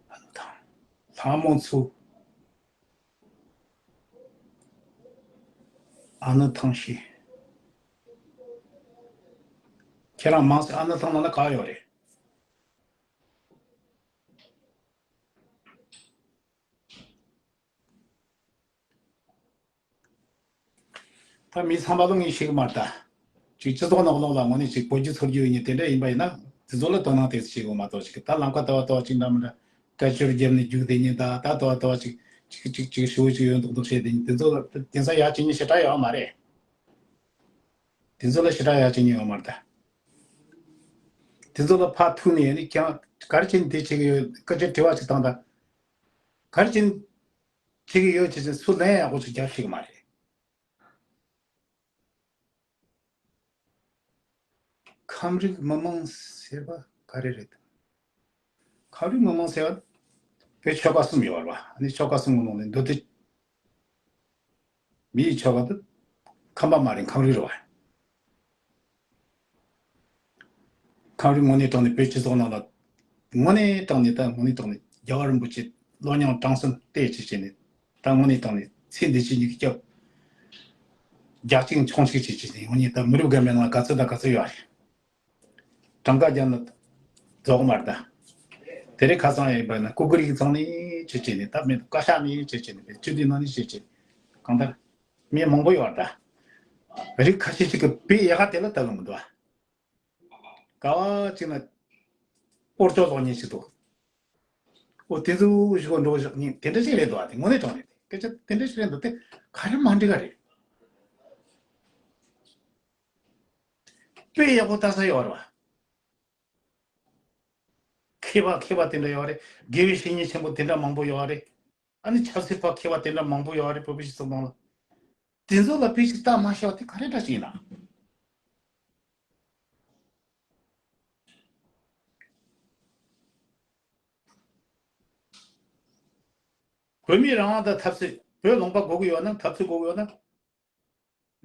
ཨ་ནུ་ཐང་། ལྷ་མོ་མཚོ། ཨ་ནུ་ཐང་ཤི། ཁྱེད་རང་མང་སེ་ཨ་ནུ་ཐང་ནང་ལ་ག་ཡོད་རེད། ད་མི་ཚང་མ་ལོ་ངས་ཤེས་ཀྱི་མ་རེད་ད། ཅིག་སྤྱི་ཚོགས་ནང་ལོགས་ལ་དངོས་གནས་ཅིག་གོ་རྒྱུ་ཚོར་རྒྱུ་ཡོད་ནི་དེ་འདྲ་ཡིན་པ་ཡིན་ན་དེ་ཚོ་ལ་དོ་སྣང་ཏོག་ཙམ་བྱེད་དགོས་མ་གཏོགས། ཅིག་ད་ལམ་ཁ་ལྟ་བ་ལྟ་བ་ཅིག་འདྲ་མི་འདྲ་སྐད་ཅོར་བརྒྱབ་ནས་རྒྱུགས་བསྡད་མཁན་ད་ད་ལྟ་བ་ལྟ་བ་ཅིག་ཅིག་ཅིག་ཅིག་ཞུ་ཅིག་ཡོད་མདོག་མདོག་བྱས་བསྡད་མཁན་དེ་ཚོ་ལ་དེང་སང་ཡག་བྱེད་མཁན་ཞེ་དྲག་ཡོད་མ་རེད། དེ་ཚོ་ལ་ཞེ་དྲག་ཡག་བྱེད་མཁན་ཡོད་མ་རེད་ད། དེ་ཚོ་ལ་ཕར་ཐུག་ནས་ཡིན་ནི་ཀྱང་ག་རེ་བྱས་ནས་དེ་བྱེད་ཀྱི་ཡོད། སྐད་ཅོར་དྲི་བ་ཅིག་བཏང་ད། ག་རེ་བྱས་ནས། ཁྲིད་ཀྱི་ཡོད་ཅེས་ཟེར་སུ་ལན་ཡག་པོ་ཞིག་རྒྱབ་ཤེས་ཀྱི་མ་རེད། ཁམས་རིགས་མི་མང་ཟེར་བ་ག་རེ་རེད། ཁམས་རིགས་མི་མང་ཟེར་བ་བོད་ཆོལ་ཁ་གསུམ་ཡོད་རེད་བ། ཨ་ནི་ཆོལ་ཁ་གསུམ་གི་ནང་ནས་མདོ་སྟོད་མི་ཡི་ཆོལ་ཁ་དེ་ཁམས་པ་མ་རེད། ཁམས་རིགས་རེད་བ། ཁམས་རིགས་དངོས་གནས་དྲང་གནས་བོད་སྤྱི་ཚོགས་ནང་ལ་དངོས་གནས་དྲང་གནས་ད་དངོས་གནས་དྲང་གནས་རྒྱལ་བ་རིན་པོ་ཆེ་གློ་སྙིང་བྲང་གསུམ་གཏད་ཅིག་བྱས་ནས་ད་དངོས་གནས་དྲང་གནས་ཚེ་འདི་ཕྱི་གཉིས་ཀྱི་སྐྱབས་རྒྱ་གཅིག་མཆོང་གཅིག་བྱས་ཅིག་བྱས་ནས་དངོས་གནས་ད་མི་རབས་འགའ་མེད་ན་ག་ཚོད་དང་ག་ཚོད་ཡོད་རེད། གྲངས་ཀ་རྒྱབ་ན་རྫོགས་མ་རེད་ད། དེ་རིང་ཁ་སང་ཡིན་པ་ན་ཀུ་ཀུ་རིག་ཚང་ནས་བྱས་བྱས་ནས་ད་མེད་ཀ་ཤ་ནས་བྱས་བྱས་ནས་བཅུ་དུས་ནང་ནས་བྱས་བྱས་ནས་གང་ལྟར་མི་མང་པོ་ཡོད་རེད་ད། རིགས་ཁ་ཤས་ཅིག་གིས་བོད་ཡག་ག་དེ་ལ་ལྟ་གི་མི་འདུག་ཨ། ག་བ་ཅིག་ན་སྤོར་ཆོག་ལོག་ཉེན་ཞིག་འདུག་འོ་དེ་ཚོ་ཞིག་གོ་འགྲོ་ཞག་ཉིན་དེ་འདྲ་ཞིག་རེད་འདུག་ཨ། དེ་དངོས་གནས་དྲང་གནས་དེ་སྐད་ཆ་དེ་འདྲ་ཞིག་རེད་འདུག་དེ་ག་རེ་མ་འགྲིག་ག་རེད། དཔེ་ཡག་པོ་ལྟ་ས་ཡོད་རེད་བ། མཁས་པ་མཁས་པ་དེ་འདྲ་ཡོད་རེད། དགེ་བའི་བཤེས་གཉེན་ཆེན་པོ་དེ་འདྲ་མང་པོ་ཡོད་རེད། ཨ་ནི་ཆབ་སྲིད་པ་མཁས་པ་དེ་འདྲ་མང་པོ་ཡོད་རེད། བོད་པའི་སྤྱི་ཚོགས་ནང་ལ། དེ་ཚོ་ལ་དཔེ་ཞིག་ལྟ་མ་ཤེས་པ་དེ་ག་རེ་འདྲ་ཞིག་ཡིན་ན། བོད་མི་རང་དབང་དང་འཐབ་རྩོད། བོད་ལུང་པ་དགོས་ཀྱི་ཡོད་ན་འཐབ་རྩོད་དགོས་ཀྱི་ཡོད་ན།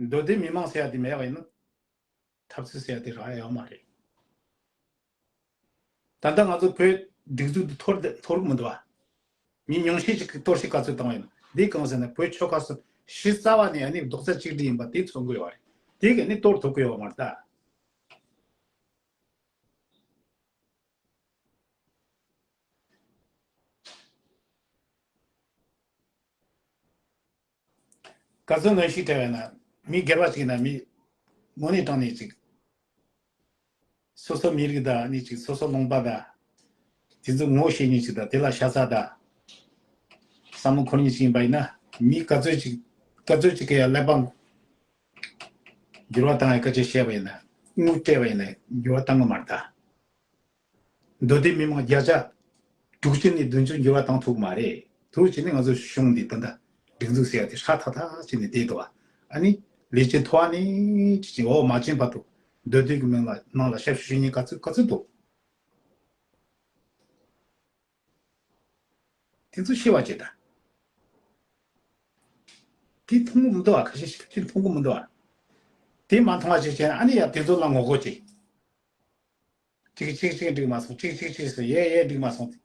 མདོ་སྟོད་མི་མང་ཟེར་ཡ་དེ་མེད་པ་ཡིན་ན། འཐབ་རྩོད་ཟེར་ཡ་དེ་རག་ཡ་ཡོད་མ་རེད། ད་ལྟ་ང་ཚོ་བོད་སྒྲིག་འཛུགས་འདི་འཐོར་འཐོར་གི་མི་འདུག་བ། མི་ཉུང་ཤས་ཅིག་གིས་གཏོར་བཤིག་ག་ཚོད་བཏང་བ་ཡིན་ན། འདི་གང་ཟེར་ན་བོད་ཆོལ་ཁ་གསུམ་གཞི་རྩ་བ་ནས་ཨ་ནི་རྡོག་རྩ་གཅིག་སྒྲིལ་ཡིན་པ་དེ་མཚོན་གི་ཡོད་རེད། དེ་གིས་ནི་གཏོར་ཐུབ་གི་ཡོད་མ་རེད་ད། ག་ཚོད་ནོན་ཤིག་བྲལ་བས་ན། མི་སྒེར་བ་ཅིག་ཡིན་ན་མི་དངོས་གནས་དྲང་གནས་ཅིག་སོ་སོ་མི་རིགས་དང་ནི་ཅིག་སོ་སོ་ལུང་པ་དང་། དེ་ཚོ་ངོ་ཤེས་མཁན་ཅིག་དང་དེ་ལ་ཤ་ཚ་དང་། བསམ་བློ་འཁོར་མཁན་ཅིག་ཡིན་པ་ཡིན་ན། མི་ག་ཚོད་ཅིག་ག་ཚོད་ཅིག་གི་ཡ་ཀླད་པ་འགྱུར་བ་བཏང་ཡ་སྐད་ཆ་བཤད་པ་ཡིན་ན། དངུལ་སྤྲད་པ་ཡིན་ན་འགྱུར་བ་བཏང་གི་མ་རེད་ད། མདོ་སྟོད་མི་མང་བརྒྱ་ཆ་དྲུག་ཅུ་ནས་བདུན་ཅུ་འགྱུར་བ་བཏང་ཐུབ་མ་རེད། ཐུག་བྱས་ནས་ང་ཚོ་གཞུང་འདི་ད་ལྟ་སྒྲིག་འཛུགས་ཟེར་ཡ་དེ་ཧྲ་ཐག་ཐག་བྱས་ནས་བསྡད་འདུག་བ། ཨ་ནི་ལས་བྱེད་མཐོ་བ་ནས་ཅི་ཅི་འོག་མ་ཕྱིན་བར་དུ་མདོ་སྟོད་ཀྱི་མིང་ལ་ནང་ལ་ཞབས་ཞུ་ཞུ་མཁན་ག་ཚོད་ག་ཚོད་འདུག་དེ་ཚོ་ཤེས་པ་བྱེད་ད། དེ་མཐོང་གི་མི་འདུག་བ། ཁ་ཤས་ཤིག་དེ་མཐོང་གི་མི་འདུག་བ། དེ་མ་མཐོང་བ་ཅིག་བྱས་ན་ཨ་ནི་ཡ་དེ་ཚོ་ལ་ངོ་རྒོལ་བྱེད། ཅིག་ཅིག་ཅིག་འགྲིག་མ་སོང་། ཅིག་ཅིག་ཅིག་ཟེར་ཡས་ཡས་འགྲིག་མ་སོང་།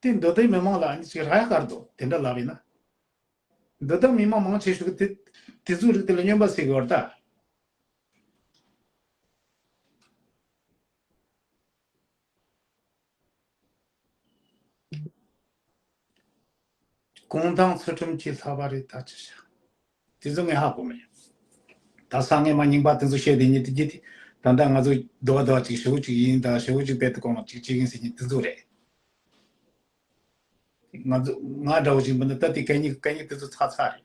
དེ་མདོ་སྟོད་མི་མང་ལ་ཨ་ནི་ཅིག་རག་ཡ་ག་རེ་འདུག་དེ་འདྲ་ལབ་ཡིན་ན། མདོ་སྟོད་མི་མང་མང་ཆེ་ཤོས་ཀྱིས་དེ་དེ་ཚོའི་རིགས་དེ་ལ་སྨྱོན་པ་བྱེད་ཀྱི་ཡོད་རེད་ད། གུང་ཐང་ཚུལ་ཁྲིམས་ཀྱི་ལྷག་པ་རེད་ད་ཅི་བྱ། དེ་ཚོ་ངས་ཧ་གོ་མེད། ད་སང་ངས་མ་རྙིང་པ་དེ་ཚོ་བཤད་དེ་ཉིད་དེ་རྒྱུ་དེ་ད་ལྟ་ང་ཚོ་རྡོ་བ་རྡོ་བ་ཅིག་ཞེ་པོ་ཅིག་ཡིན་ད་ཞེ་པོ་ཅིག་དཔེ་དེ་གོང་ལ་ཅིག་ཅིག་ཡིན་ཟེར་མཁན་དེ་ཚོ་རེད། ང་ཚོ་ང་འདྲ་བོ་ཞིག་མིན་ན་ད་དེ་གད་སྙིགས་གད་སྙིགས་དེ་ཚོ་ཚར་ཚར་རེད།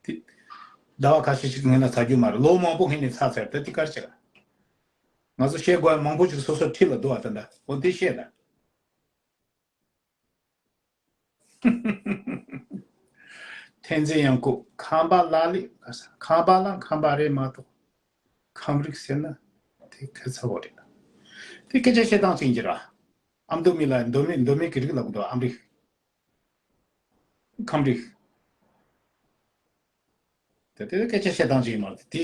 དེ་ཟླ་བ་ཁ་ཤས་ཤིག་སྔོན་ལ་ཚར་རྒྱུ་མ་རེད། ལོ་མང་པོ་སྔོན་ནས་ཚར་ཚར་རེད། ད་དེ་ག་རེ་བྱེད་ག་ང་ཚོ་བཤད་དགོས་ཡ་མང་པོ་ཅིག་སོ་སོར་ཁྲིད་ལ་འདུག་བ། ད་ད་འོ་དེ་བཤད་ད། ཐན་ཙན་དབྱང་ཁོ་ཁམས་པ་ལ་ལས་ཁམས་པ་ལ་ཁམས་པ་རེད་མ་གཏོགས་ཁམས་རིགས་ཟེར་ན་དེ་ཁ་ཚ་བོ་རེད། དེ་སྐད་ཆ་བཤད་སྟངས་ཅིག་འགྱུར་བ། ཨ་མདོ་མི་ལ་མདོ་མི་མདོ་མི་གི་རིགས་ལབ་གི་འདུག་ཨ་མི་རིགས། ཁམས་རིགས། དེ་དེ་སྐད་ཆ་བཤད་སྟངས་ཅིག་ཡིན་མ་རེད། དེ་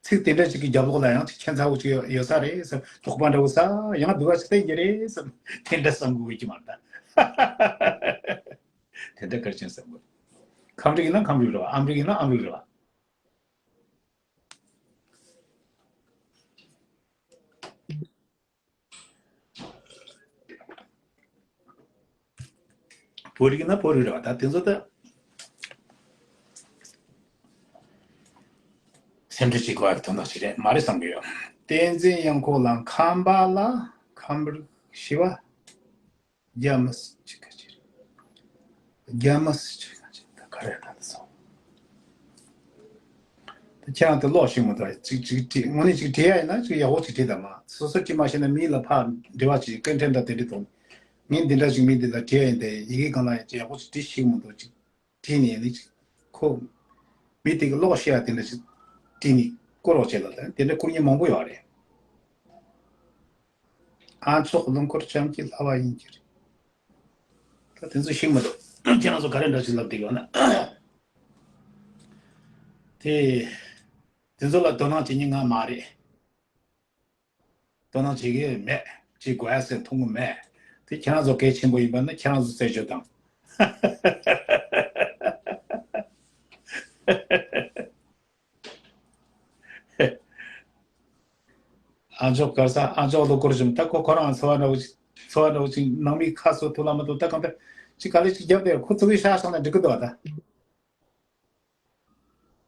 ཚིག་དེ་འདྲ་ཅིག་གི་རྒྱབ་ལོགས་ལ་ཡང་ཅིག་ཁྱད་མཚར་བོ་ཅིག་ཡོད་ས་རེད་བསམ། དོགས་པ་འདྲ་བོ་ས་ཡང་སྡུག་པ་ཞིག་བསྟན་གྱི་རེད་བསམ། དེ་འདྲ་བསམ་དགོས་ཀྱི་མ་རེད་ད། དེ་འདྲ་གལ་ཆེན་བསམ་དགོས། ཁམས་རིགས་ཡིན་ན་ཁམས་རིགས་རེད་བ། ཨ་མི་རིགས་ཡིན་ན་ཨ་མི་རིགས་རེད་བ། བོད་རིགས་ན་བོད་རིགས་རེད་བ། ད་དེ་ཚོ་ད་སེམས་ཁྲལ་བྱེད་དགོས་པའི་དོན་དག་ཞིག་རེད་མ་རེད་བསམ་གི་ཡོད། བསྟན་འཛིན་དབྱངས་ཁོག་ལ་ཁམས་པ་ལ་ཁམས་རིགས་ཞེས་པ་རྒྱ་མི་སྲིད་ཅིག་ག་ཅིག་རེད། རྒྱ་མི་སྲིད་ཅིག་ག་ཅིག་ད་ག་རེ་ད་དེ་ཚོ། ཁྱེད་རང་དེ་ཀློག་ཤེས་མི་འདུག་ཅིག་ཅིག་བྲིས། དངོས་གནས་ཅིག་བྲིས་ཡ་ཡིན་ན་ཅིག་ཡག་པོ་ཅིག་བྲིས་དང་མ། སོ་སོ་བྲིས་མ་ཤེས་ན་མི་ལ་ཕར་འབྲེལ་བ་ཅིག་སྐད་འཕྲིན་དང་དེ་འདྲ་གཏོང་། ངས་འདི་འདྲ་ཅིག་མི་འདི་ལ་བྲིས་ཡ་ཡིན་ཏེ། ཡི་གེ་སྒང་ལ་ཡང་ཅིག་ཡག་པོ་ཅིག་བྲིས་ཤེས་མི་འདུག་ཅིག་བྲིས་ནས་ནི་ཅིག་ཁོ་མི་དེ་གི་ཀློག་ཤེས་ཡ་དེ་འདྲ་ཅིག་བྲིས་ནས་བསྐུར་རོགས་བྱེད་ལ། དེ་འདྲ་བསྐུར་མཁན་མང་པོ་ཡོད་རེད། ཨ་མཆོག་རླུང་འཁོར་བྱམས་ཀྱི་ལྷ་བ་ཡིན་གྱི་རེད། ད་དེ་ཚོ་ཤེས་མི་འདུག་ཁྱེད་རང་ཚོ་ག་རེ་འདྲ་ཞིག་ལབ་བསྡད་ཡོད་ན། དེ་དེ་ཚོ་ལ་དོ་སྣང་བྱེད་མཁན་ང་མ་རེད། དོ་སྣང་བྱེད་ཀྱི་མེད། བྱེད་དགོས་ཟེར་མཐོང་གི་མེད། དེ་ཁྱེད་རང་ཚོ་གལ་ཆེན་པོ་ཡིན་པ་ན་ཁྱེད་རང་ཚོ་རྩད་གཅོད་དང་། ཨ་མཆོག་གར་ས། ཨ་མཆོག་ལོ་སྐོར་བཞིན་ད་ཁོ་ཁོ་རང་འཚོ་བ་འདྲ་བོ་ཅིག་འཚོ་བ་འདྲ་བོ་ཅིག་ནང་མི་ཁ་གསོ་ཐུབ་ལ་མ་ཐུབ། ད་གང་ལྟར་ཅིག་ག་ལེ་ཅིག་རྒྱབ་དེར་ཁོ་ཚོ་གི་ཤ་ཤང་ལ་འགྲིག་གི་འདུག་ད་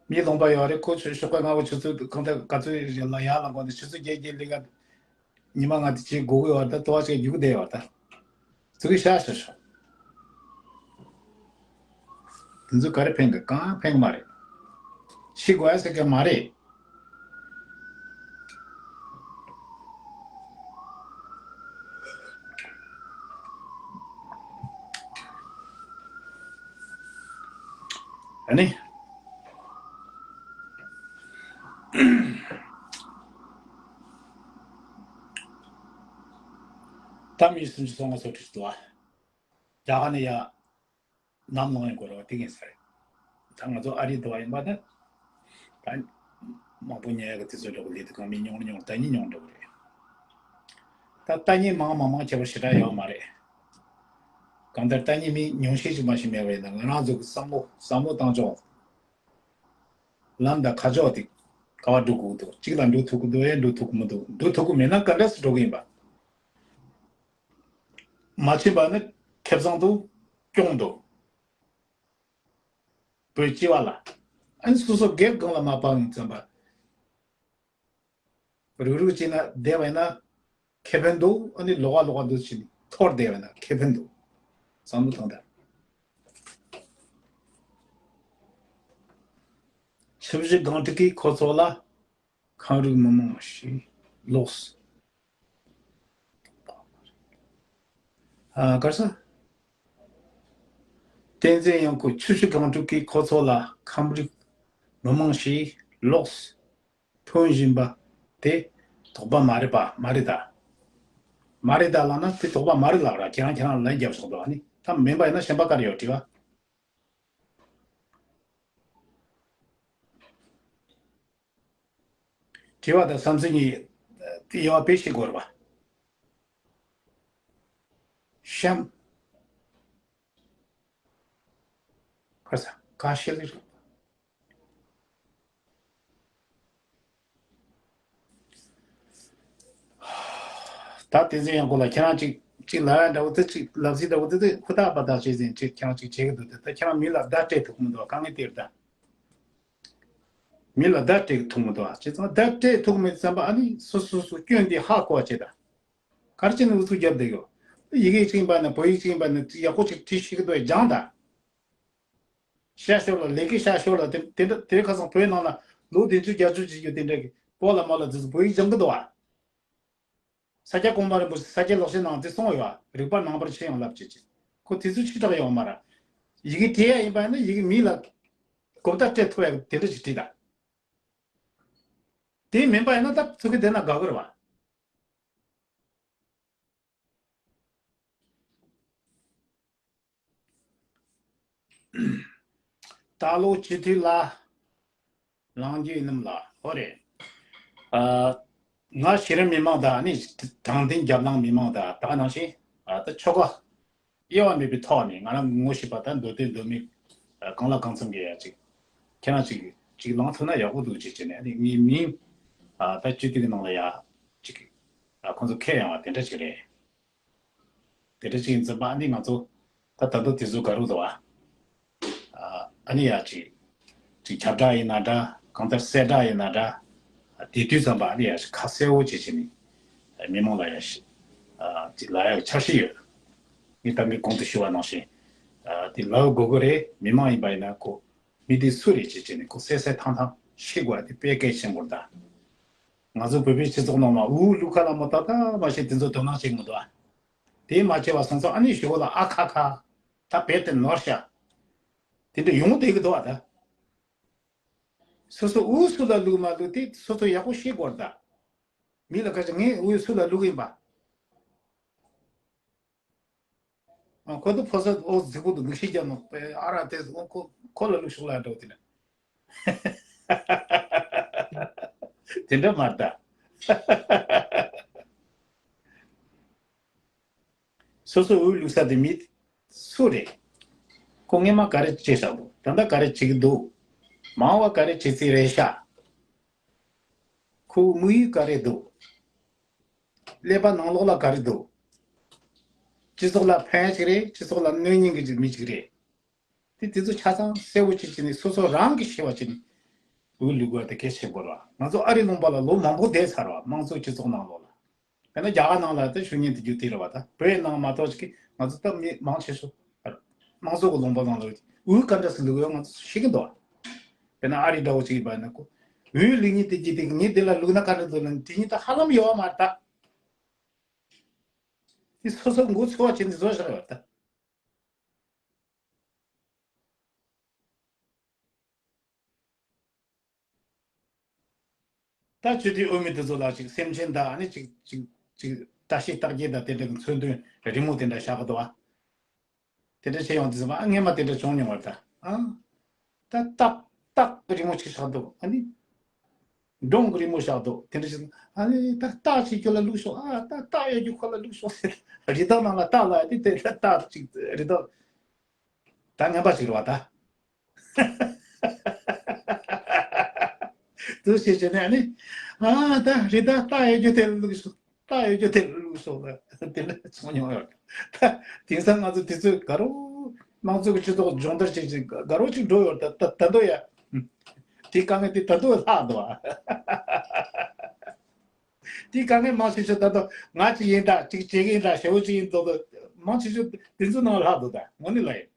མི་ལོང་པ་ཡོད་རེད། ཁོ་ཆོས་ཤོག་པའི་ང་བོ་ཆུ་ཚོད་གང་ལྟར་ག་ཚོད་ལ་ཡར་ལངས་གོང་དུ་ཆུ་ཚོད་བརྒྱད་བརྒྱད་ལི་ག་ཉི་མ་ང་དེ་ཅིག་སྒུག་གི་ཡོད་ད། ལྟོ་བ་ཅིག་རྒྱུག་བསྡད་ཡོད་ད། ཚུགས་ཤ་ཤ་ཤ། དེ་ཚོ་ག་རེ་ཕན་གི། གང་ཕན་གི་མ་རེད། ཤི་དགོས་ཟེར་གི་མ་རེད། ཨ་ནི། ད་མི་སུམ་ཅུ་སོ་ལྔ་སོ་ཁྲི་ཙམ་ལ་རྒྱ་གར་ནས་ཡར་ནམ་ལངས་ཡོང་དགོས་རེད་བ། དེ་ཡིན་ས་རེད། ད་ང་ཚོ་ཨ་རི་འདུག་པ་ཡིན་པ་ན། ད་མང་པོ་ཉལ་ཡག་གི་དུས་ཚོད་འགྲོ་གི་ལས་དུ་གང་མི་ཉུང་རུ་ཉུང་རུ་ད་ཉིན་ཉུང་འགྲོ་གི་རེད། ད་ལྟ་ཉིན་མང་མང་མང་ཁྱད་པར་ཞེ་དྲག་ཡོད་མ་རེད། གང་ལྟར་ལྟ་ཉིན་མི་ཉུང་ཤས་ཤིག་མ་ཞིག་མེད་པ་ཡིན་ན། ང་རང་ཚོ་གི་བསམ་བློ་བསམ་བློ་བཏང་ཕྱོགས། ལམ་དང་ཁ་ཕྱོགས་དེ་ག་བ་འགྲོ་དགོས་འདུག་གཅིག་ལ་འགྲོ་ཐུབ་ཀྱི་འདུག་ཡང་འགྲོ་ཐུབ་ཀྱི་མི་འདུག་འགྲོ་ཐུབ་ཀྱི་མེད་ན་ག་འདྲས་སུ་འགྲོ་གི་ཡིན་པ། མ་ཕྱིན་པ་ནི་ཁེ་བཟང་དུ་སྐྱོང་འདུག་བོད་སྤྱི་བ་ལ། ཨ་ནི་སོ་སོ་སྒེར་སྒང་ལ་མ་སྤང་ཙམ་པ། རུག་རུག་བྱས་ན་བསྡད་པ་ཡིན་ན་ཁེ་ཕན་འདུག་ཨ་ནི་ལོག་ག་ལོག་ག་འདུག་བྱས་ནས་འཐོར་བསྡད་པ་ཡིན་ན་ཁེ་ཕན་འདུག་བསམ་བློ་བཏང་དང་། ཆུ་བཞི་སྒང་དྲུག་གི་ཁོ་ཚོ་ལ་ཁམས་རིགས་མི་མང་ཞིག་ལོགས། ཨ་གར་ས། བསྟན་འཛིན་ཡང་ཁོ་ཆུ་བཞི་སྒང་དྲུག་གི་ཁོ་ཚོ་ལ་ཁམས་རིགས་མི་མང་ཞིག་ལོགས་ཐོན་བཞིན་པ་དེ་དོགས་པ་མ་རེད་པ། མ་རེད་ད། མ་རེད་ད་ལབ་ན་དེ་དོགས་པ་མ་རེད་ལབ་ར། ཁྱེད་རང་ཁྱེད་རང་ལན་རྒྱབ་ཆོག་འདུག་ཨ་ནི་ད་མིན་པ་ཡིན་ན་གཞན་པ་ག་རེ་ཡོད་དྲི་བ། དྲི་བ་དང་བསམ་ཚུལ་གཉིས་དེ་ཡོང་བ་དཔེ་ཤེས་དགོས་རེད་པ། གཤམ། ཁ་ས་ཁ་ཤས་ལས་རེད། ད་དེ་ཚོ་ཡང་གོ་ལ་ཁྱེད་རང་ཅིག་ཅིག་ལབ་ཡ་འདྲ་བོ་དེ་ཅིག་ལབ་ཟིན་འདྲ་བོ་དེ་དེ་ཧུར་ཐག་པ་ཐག་བྱས་ཟིན་ཅིག་ཁྱེད་རང་ཅིག་བྱེད་གི་འདུག་དེ་ད་ཁྱེད་རང་མི་ལ་བརྡ་སྤྲད་ཐུབ་མི་འདུག་དཀའ་ངལ་དེ་རེད་ད། མི་ལ་བརྡ་སྤྲད་ཐུབ་མི་འདུག་ཨ། བྱས་ཙང་བརྡ་སྤྲད་ཐུབ་མེད་བསམ་པ་ཨ་ནི་སོ་སོ་སོ་སྐྱོན་འདི་ཧ་གོ་བ་བྱེད་ད། ག་རེ་བྱས་ནས་ཨུ་ཚུགས་རྒྱབ་བསྡད་ཡོད། ཡི་གེ་གཅིག་ཡིན་པ་ན་བོད་ཡིག་གཅིག་ཡིན་པ་ན་ཡག་པོ་ཅིག་བྲིས་ཤེས་ཀྱི་འདུག་སྦྱང་ད། ཤར་ཕྱོགས་ལ་ལས་ཀའི་ཤར་ཕྱོགས་ལ་དེ་དེ་འདྲ་དེ་ཁ་སང་བོད་ནང་ལ་ལོ་བདུན་ཅུ་བརྒྱད་ཅུ་བྱེད་རྒྱུ་དེ་འདྲ་གི་པོ་ལ་མོ་ལ་དེ་ཚོ་བོད་ཡིག་སྦྱང་གི་འདུག་ཨ། ས་སྐྱ་གོང་མ་རིན་པོ་ཆེ་ས་སྐྱ་ལོག་ཤེས་ནང་དེ་གསུངས་ཡོད་ཨ། རིག་པ་ནང་པར་ཆེ་ཡང་ལབ་བྱེད་ཅིག་ཁོ་དེ་ཚོ་ཕྱི་དྲགས་ཡོད་མ་ར། ཡི་གེ་བྲིས་ཡ་ཡིན་པ་ཡིན་ན་ཡི་གེ་མི་ལ་གོ་བརྡ་སྤྲད་ཐུབ་ཡ་དེ་འདྲ་ཞིག་བྲིས་ད། དེ་མིན་པ་ཡིན་ན་ད་ཚུགས་ཀྱི་བསྡད་ན་དགའ་གི་རེད་བ། ད་ལོ་སྤྱི་འཐུས་ལ་ལངས་རྒྱུ་ཡིན་ནམ་ལ། ཨོ་རེད། ཨ། ང་གཞི་རིམ་མི་མང་དང་ནི་དྲང་བདེན་རྒྱབ་ལངས་མི་མང་དང་ད་ནང་བཞིན་ཨ་ད་ཆོལ་ཁ་དབྱེ་བ་མེད་པའི་ཐོག་ནས་ང་རང་ངོ་ཤེས་པ་དང་མདོ་སྟོད་མདོ་སྨད་ཨ་གང་ལ་གང་འཚམ་གྱི་ཡ་ཅིག་ཁྱེད་རང་ཅིག་ཅིག་ལངས་ཐུབ་ན་ཡག་པོ་འདུག་ཅེས་བྱས་ནས་ཨ་ནི་ངའི་མིང་ཨ་ད་སྤྱི་འཐུས་ཀྱི་ནང་ལ་ཡ་ཅིག་ཨ་ཁོང་ཚོ་ཁས་ཡོང་བ་དེ་འདྲ་ཅིག་རེད། དེ་འདྲ་ཅིག་ཡིན་ཙང་པ་ཨ་ནི་ང་ཚོ་ད་ད་དུང་དེ་ཚོ་ག་རུ་འདུག་ཨ། ཨ་ནི་ཡ་ཅིག་ཅིག་ཁྱབ་བསྒྲགས་ཡིན་ན་འདྲ། གང་ལྟར་གསལ་བསྒྲགས་ཡིན་ན་འདྲ། དེ་དུས་ཙམ་པ་ཨ་ནི་ཡ་ཅིག་ཁ་གསལ་བོ་བྱེད་བྱེད་ནི་མི་མང་ལ་ཡ་ཞིག་ཅིག་ལ་ཡ་འཆར་གཞི་ཡོད། ངས་ད་ངས་གོང་དུ་ཞུ་བ་ནང་བཞིན་དེ་ལ་དགོས་ཀྱི་རེད། མི་མང་ཡིན་པ་ཡིན་ན་ཁོ་མི་དེ་སུ་རེད་ཅེས་བྱས་ནས་ཁོ་གསལ་གསལ་ཐང་ཐང་ ཤེས་དགོས་དེ་དཔེ་གལ་ཆེན་པོ་རེད་ད། ང་ཚོ་བོད་པའི་སྤྱི་ཚོགས་ནང་ལ་འུ་ལུག་ཁ་ལ་མོ་ཏག་ཏག་མ་བྱེད་དེ་ཚོ་དོ་སྣང་བྱེད་མི་འདུག་ཨ། དེ་མ་བྱས་པ་སོང་ཙང་ཨ་ནི་ཞུ་བ་ལ་ཨ་ཁ་ཁ། ད་བེད་དེ་ནོར་ཤ། དེ་འདྲ་ཡོང་བསྡད་ཀྱི་འདུག་ཨ་ད། སོ་སོ་འུ་སུ་ལ་ལུག་མ་ལུག་དེ་སོ་སོ་ཡག་པོ་ཤེས་དགོས་རེད་ད། མི་ལ་ཁ་ཅིག་ངས་འུ་སུ་ལ་ལུག་ཡིན་པ། ཨ། ཁོ་ཚོ་ཕོ་གསར་ཨོ་རྫིག་པོ་འདུག་མི་ཤེས་ཀྱང་ནོ། ཨ་ར་དེ་ཨོ་ཁོ་ཁོ་ལ་ལུག་ཤོག་ལ་འགྲོ་དེ་ནི། དེ་འདྲ་མ་རེད་ད། སོ་སོ་འུ་ལུག་ས་དེ་མི་སུ་རེད། ཁོ་སྔས་མ་ག་རེ་བྱས་བཞག་འདུག་ད་ལྟ་ག་རེ་བྱེད་ཀྱི་འདུག་མང་བ་ག་རེ་བྱེད་རྩིས་རེད་ཤག་ཁོའི་དམིགས་ཡུལ་ག་རེ་འདུག་ཀླད་པ་ནང་ལོགས་ལ་ག་རེ་འདུག་སྤྱི་ཚོགས་ལ་ཕན་ཡག་ཅིག་རེད། སྤྱི་ཚོགས་ལ་གནོད་སྙིང་གི་མི་ཅིག་རེད། དེ་དེ་ཚོ་ཆ་ཚང་གསལ་བོ་ཅིག་བྱས་ནས་སོ་སོ་རང་གིས་ཤེས་པ་བྱས་ནས་འུ་ལུག་དགོས་དེ་གལ་ཆེན་པོ་རེད་བ། ང་ཚོ་ཨ་རི་ལུང་པ་ལ་ལོ་མང་པོ་བསྡད་ཚར་བ། དམངས་གཙོའི་སྤྱི་ཚོགས་ནང་ལོགས་ལ། དཔེར་ན་རྒྱ་གར་ནང་ལ་ད་ཞུ་མཁན་དེ་རྒྱུ་དེ་རེད་བ། ད་བོད་ནང་མ་གཏོགས་ཅིག་ང་ཚོ་ད་མི་མང་ཆེ་ཤོས་དམངས་གཙོ་གི་ལུང་པ་ནང་ལ་འུ་ག་འདྲ་སེ་ལུག་ཡོད་ང་ཚོ་ཤེས་ཀྱི་འདུག་དཔེར་ན་ཨ་རི་འདྲ་བོ་ཅིག་ཡིན་པ་ཡིན་ན་ཁོ་འུ་ལུག་མཁན་དེ་གྱིས་དེ་ངས་དེ་ལ་ལུག་ན་ག་འདྲ་འདུག་ལབ་ན་དེ་གཉིས་ད་ཧ་ལམ་ཡོད་བ་མ་རེད་ད། དེ་སོ་སོ་མགོ་ཚོས་པ་བྱས་ནས་བཟོས་བཞག་ཡོད་ད། ད་ཆུ་དེའི་དབུ་མའི་དེ་ཚོ་ལ་ཅིག་སེམས་ཅན་དང་ཨ་ནི་ཅིག་ཅིག་ཅིག་བཀྲ་ཤིས་རྟགས་བརྒྱད་དང་དེ་འདྲ་གི་མཚོན་དོན་རི་མོ་དེ་འདྲ་བཞག་གི་འདུག་བ། དེ་འདྲ་བྱས་ཡོང་དུས་ཙམ་པ་ཨ་སྔས་མ་དེ་འདྲ་བྱུང་མྱོང་བ་རེད་ད། ཨ། ད་སྟག་སྟག་གི་རི་མོ་ཅིག་བཞག་འདུག་ཨ་ནི། འབྲོང་གི་རི་མོ་བཞག་འདུག་དེ་འདྲ་བྱས་ཨ་ནི་ད་སྟག་ཅིག་ཁྱོད་ལ་བླུགས་ཤོག་ཨ་ད་སྟག་ཡོད་རྒྱུ་ཁོ་ལ་བླུགས་ཤོག་ཟེར། རི་དྭགས་ནང་ལ་སྟག་ལ་ཨ་ནི་དེ་ད་སྟག་ཅིག་རི་དྭགས། ད་ངན་པ་ཞིག་རེད་བ་ད། དུ་ཞེས་བྱས་ནས་ནི། ཨ་ད་རི་དྭགས་སྟག་ཡོད་རྒྱུ་དེ་ལ་བླུགས་སོང་། སྟག་ཡོད་རྒྱུ་དེ་ལ་བླུགས་སོང་ལ་དེ་འདྲ་ཚོང་མྱོང་ཡོད། ད་དེང་སང་ང་ཚོ་དུས་ཚོད་དགའ་རོགས། དམངས་གཙོ་གི་སྤྱི་ཚོགས་སྦྱོང་བརྡར་བྱེད་ཅིང་དགའ་རོགས་ཅིག་འགྲོ་ཡོད་ད་ད་ད་དུང་ཡ། དེ་དཀའ་ངལ་དེ་ད་དུང་ལྷག་འདུག་ཨ། དེ་དཀའ་ངལ་མང་ཆེ་ཤོས་ད་ལྟ་ང་གཅིག་ཡིན་ད་གཅིག་བྱེད་ཀྱི་ཡིན་ད་ཞེ་བོ་གཅིག་ཡིན་མདོག་མདོག་མང་ཆེ་ཤོས་དེ་ཚོ་ནང་ལྷག་འདུག་ད་དངོས་གནས་ལ་ཡིན།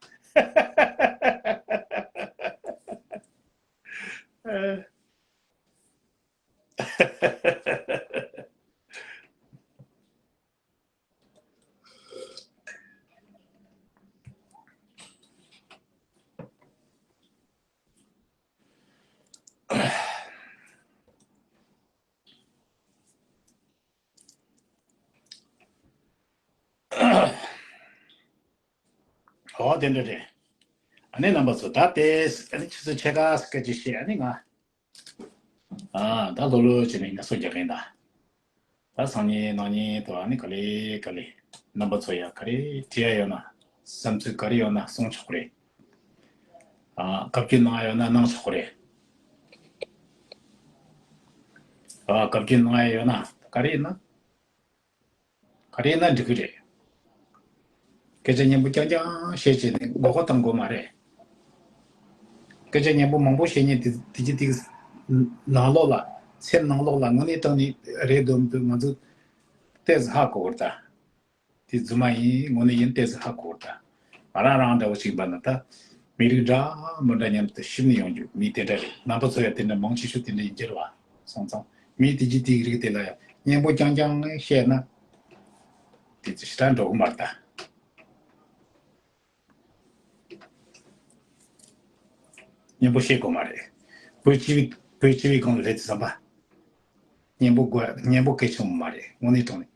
ཨོ་དེ་འདྲ་རེད། ཨ་ནི་རྣམ་པ་ཚོ་ད་དེ་ཨ་ནི་ཆུ་ཚོད་ཕྱེད་ཀ་སྐད་ཆ་བཤད་ཨ་ནི་ང་ཨ་ད་ལོ་ལོ་བྱས་ནས་ངལ་གསོ་རྒྱག་གིན་ད། ད་སང་ཉིན་གནངས་ཉིན་དུ་ཨ་ནི་ག་ལེ་ག་ལེ་རྣམ་པ་ཚོ་ཡང་ག་རེ་དྲི་ཡ་ཡོད་ན་བསམ་ཚུལ་ག་རེ་ཡོད་ན་གསུང་ཆོག་གི་རེད། ཨ་བཀའ་བཀྱོན་གནང་ཡ་ཡོད་ན་གནང་ཆོག་གི་རེད། ཨ་བཀའ་བཀྱོན་གནང་ཡ་ཡོད་ན་ག་རེ་ཡིན་ན། ག་རེ་ཡིན་ན་འགྲིག་གི་རེད། སྐད་ཆ་སྙན་པོ་རྐྱང་རྐྱང་བཤད་བྱས་ནས་མགོ་སྐོར་བཏང་དགོས་མ་རེད། སྐད་ཆ་སྙན་པོ་མང་པོ་བཤད་མཁན་དེ་དེ་ཅི་དེ་ནང་ལོགས་ལ་སེམས་ནང་ལོགས་ལ་དངོས་གནས་དྲང་གནས་རེད་འདུག་མི་འདུག་ང་ཚོ་ཏོག་ཙམ་ཧ་གོ་བར་ད། དེ་རྫུན་མ་ཡིན་དངོས་གནས་ཡིན་ཏོག་ཙམ་ཧ་གོ་བར་ད། ང་རང་རང་འདྲ་བོ་ཅིག་འབད་ན་ད་མི་རིགས་འདྲ་མི་འདྲ་མཉམ་དུ་ཞིབ་ནས་ཡོང་རྒྱུ་མི་དེ་འདྲ་རེད། རྣམ་པ་ཚོ་ཡང་དེ་འདྲ་མང་ཆེ་ཤོས་དེ་འདྲ་ཡིན་གྱི་རེད་བ། སོང་ཙང་མི་དེ་གྱིས་དེའི་རིགས་དེ་ལ་ཡང་སྙན་པོ་རྐྱང་རྐྱང་བཤད་ན་དེ་ཚོ་ཞེ་དྲག་འགྲོ་གི་མ་རེད་ད། སྙན་པོ་བཤད་དགོས་མ་རེད། བོད་སྤྱི་བའི་བོད་སྤྱི་བའི་སྒང་ལ་སླེབས་དུས་ཙམ་པ། སྙན་པོ་དགོས་སྙན་པོ་གལ་ཆེན་པོ་མ་རེད། དངོས་གནས་དྲང་གནས་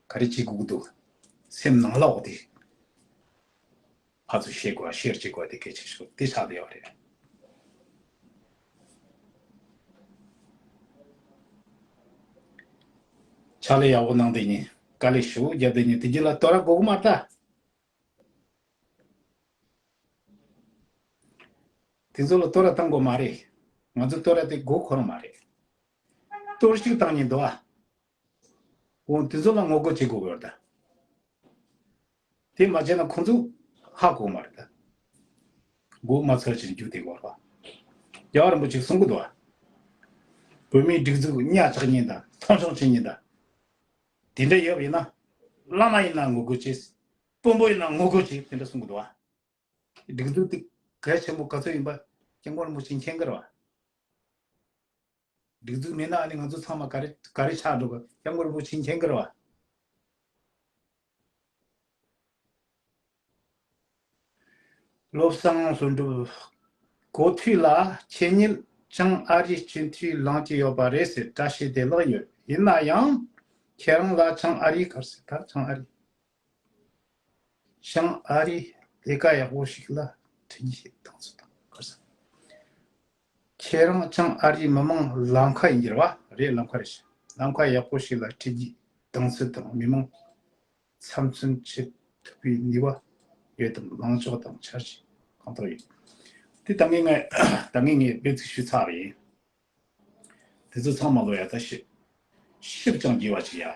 ག་རེ་བྱེད་དགོས་ཀྱི་འདུག་སེམས་ནང་ལ་འོག་དེ། ཕར་ཚུར་བཤད་དགོས་ཤེར་བྱེད་དགོས་དེ་གལ་ཆེ་ཤོས་དེ་ཆགས་བསྡད་ཡོད་རེད། ཕྱག་ལས་ཡག་པོ་གནང་བསྡད་མཁན་དཀའ་ལས་ཞེ་པོ་བརྒྱབ་བསྡད་མཁན་དེ་རྒྱུད་ལ་དོ་ར་དགོས་ཀྱི་མ་རེད་ད། དེ་ཚོ་ལ་དོ་ར་བཏང་དགོས་མ་རེད། ང་ཚོ་དོ་ར་དེ་མགོ་འཁོར་མ་རེད། གཏོར་བཤིག་བཏང་མཁན་འདུག་ཨ། འོ་དེ་ཚོ་ལ་ངོ་རྒོལ་བྱེད་དགོས་ཀྱི་ཡོད་རེད་ད། དེ་མ་བྱས་ན་ཁོང་ཚོ་ཧ་གོ་མ་རེད་ད། མགོ་མ་ཚོས་ཅིག་རྒྱུག་དེ་གོ་ར། རྒྱལ་བ་རིན་པོ་ཆེས་གསུང་གི་འདུག་བ། བོད་མིའི་སྒྲིག་འཛུགས་གཉའ་བཅག་མཁན་དང་མཐོང་ཆུང་བྱེད་མཁན་དང་། དེ་འདྲ་ཡོད་པ་ཡིན་ན། བླ་མ་ཡིན་ན་ངོ་རྒོལ་བྱེད། དཔོན་པོ་ཡིན་ན་ངོ་རྒོལ་བྱེད་དེ་འདྲ་གསུང་གི་འདུག་བ། སྒྲིག་འཛུགས་དེ་གལ་ཆེན་པོ་ག་ཚོད་ཡིན་པ་སྐྱབས་མགོན་རིན་པོ་ཆེས་མཁྱེན་གི་རེད་བ། སྒྲིག་འཛུགས་མེད་ན་ཨ་ནི་ང་ཚོ་ཚང་མ་ག་རེ་ག་རེ་ཆགས་འགྲོ་གི། སྐྱབས་མགོན་རིན་པོ་ཆེ་མཁྱེན་གི་རེད་བ། བློ་བཟང་ལྷུན་གྲུབ། གོ་ཐོས་ལ་ཁྱེད་ཉིད་བྱང་ཨ་རིའི་སྤྱི་འཐུས་ལངས་ཀྱི་ཡོད་པ་རེད་ཟེར་བཀྲ་ཤིས་བདེ་ལེགས་ཡོད། ཡིན་ན་ཡང་ཁྱེད་རང་ལ་བྱང་ཨ་རིའི་གར་ཟེར་ད་བྱང་ཨ་རི། བྱང་ཨ་རིའི་ལས་ཀ་ཡག་པོ་ཞིག་ལ་ཁྲིད་རྒྱུའི་གདེང་ཚོད་དང་གར་ཟེར། ཁྱེད་རང་བྱང་ཨ་རིའི་མི་མང་ལམ་ཁ་ཡིན་གྱི་རེད་བ། རེད། ལམ་ཁ་རེད་ཤག་ལམ་ཁ་ཡག་པོ་ཞིག་ལ་ཁྲིད་རྒྱུའི་གདེང་ཚོད་དང་མི་མང་འཚམས་གསོན་བྱེད་ཐུབ་པའི་ནུས་པ་ཡོད་དམ། ལངས་ཕྱོགས་དང་འཆར་གཞི་གང་དག་ཡོད། དེ་ད་ངས་ངས་ད་ངས་ངས་དཔེ་ཚིག་ཞུས་ཚར་བ་ཡིན། དེ་ཚོ་ཚང་མ་ལོ་ཡ་ད་ཞིབ་ཞིབ་ཅིང་རྒྱས་པ་ཅིག་ཡ་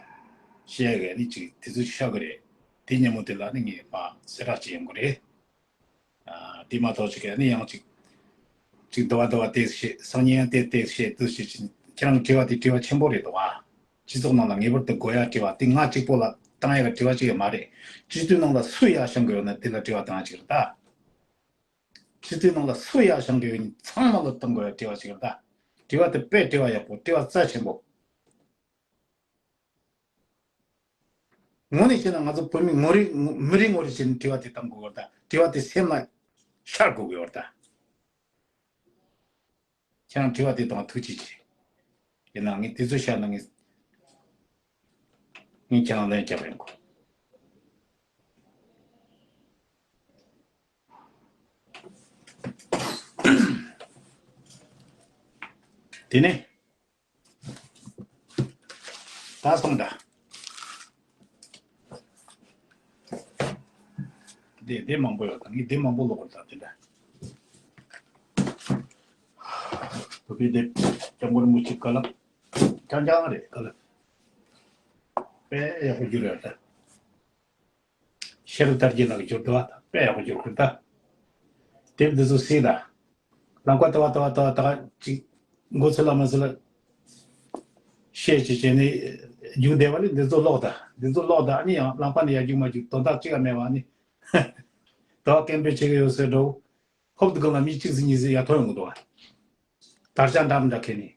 བཤད་ཡ་གི་ནི་ཅིག་དེ་ཚོ་ཤོད་གི་རེད། དེ་ཉིན་མོ་དེ་ལ་ནི་ངས་མ་གསལ་བསྒྲགས་ཅིག་ཡོང་གི་རེད། ཨ། དེ་མ་གཏོགས་ཅིག་ག་ནི་ཡང་ཅིག་ཅིག་འདི་བ་འདི་བ་དེ་བཤད། སང་ཉིན་ཡང་དེ་དེ་བཤད། དེ་བཤད་ཅིག་ཁྱེད་རང་དྲི་བ་དེ་དྲི་བ་ཆེན་པོ་རེད་འདུག་ཨ། སྤྱི་ཚོགས་ནང་ལ་ངེས་པར་དུ་དགོས་ཡ་དྲི་བ་དེ་ང་གཅིག་པོ་ལ་བཏང་ཡ་གི་དྲི་བ་ཅིག་ཡང་མ་རེད། སྤྱི་འཐུས་ནང་ལ་སུ་ཡར་བཞེངས་གི་ཡོད་ན་དེ་ལ་དྲི་བ་བཏང་ཡ་ཅིག་རེད་ད། སྤྱི་འཐུས་ནང་ལ་སུ་ཡར་བཞེངས་གི་ཡོད་ན་ཚང་མ་ལ་བཏང་དགོས་ཡ་དྲི་བ་ཅིག་རེད་ད། དྲི་བ་དེ་དཔེ་དྲི་བ་ཡག་པོ། དྲི་བ་རྩ་ཆེན་པོ། དངོས་གནས་བྱས་ན་ང་ཚོ་བོད་མི་ངོ་རེ་མི་རེ་ངོ་རེ་བྱས་ནས་དྲི་བ་དེ་བཏང་དགོས་པ་རེད་ད། དྲི་བ་དེ་སེམས་ལ་ཤར་དགོས་ཀྱི་ཡོད་རེད་ད། ཁྱེད་རང་དྲི་བ་དེ་བཏང་བ་ཐུགས་རྗེ་ཆེ། ཡིན་ནའང་ངས་དེ་ཚོ་བཤད་ན་ངས་ངས་ཁྱེད་རང་ལན་རྒྱབ་ཡོང་གོ། དེ་ནས། ད་སོང་ད། དེ་དེ་མང་པོ་ཡོད་ད། ངས་དེ་མང་པོ་ཀློག་དགོས་ད་དེ་འདྲ། བོད་པའི་དེབ་སྐྱབས་མགོན་རིན་པོ་ཆེའི་བཀའ་སློབ། རྐྱང་རྐྱང་རེད་བཀའ་སློབ། དཔེ་ཡག་པོ་བསྒྱུར་ཡོད་ད། ཤེས་རབ་དར་རྒྱས་ལགས་ཀྱིས་བསྒྱུར་འདུག་བ། དཔེ་ཡག་པོ་བསྒྱུར་ཁུལ་ད། དེབ་འདི་ཚོ་གཟིགས་དང་། ལམ་ཁ་ལྟ་བ་ལྟ་བ་ལྟ་བ་ལྟ་བ་ཅིག་མགོ་ཚོས་ལ་མ་ཚོས་ལ་བཤད་ཅིག་བྱས་ནས་རྒྱུགས་བསྡད་པ་ལས་འདི་ཚོ་ཀློག་དང་། འདི་ཚོ་ཀློག་དང་། ཨ་ནི་ཡང་ལམ་ཁ་ནས་ཡར་རྒྱུགས་མར་རྒྱུགས་དོན་དག་ཅིག་ཡང་མེད་པ། ཨ་ནི་ཟླ་བ་སྐད་འབོད་བྱེད་ཀྱི་ཡོད་ཟེར་འགྲོ། ཧོབ་ཏེ་སྒང་ལ་མི་གཅིག་ཙམ་གཉིས་ཙམ་ཡར་ཐོན་ཡོང་གི་འདུག་བ། དར་ཆ་འདྲ་མི་འདྲ་འཁྱེར་ནས།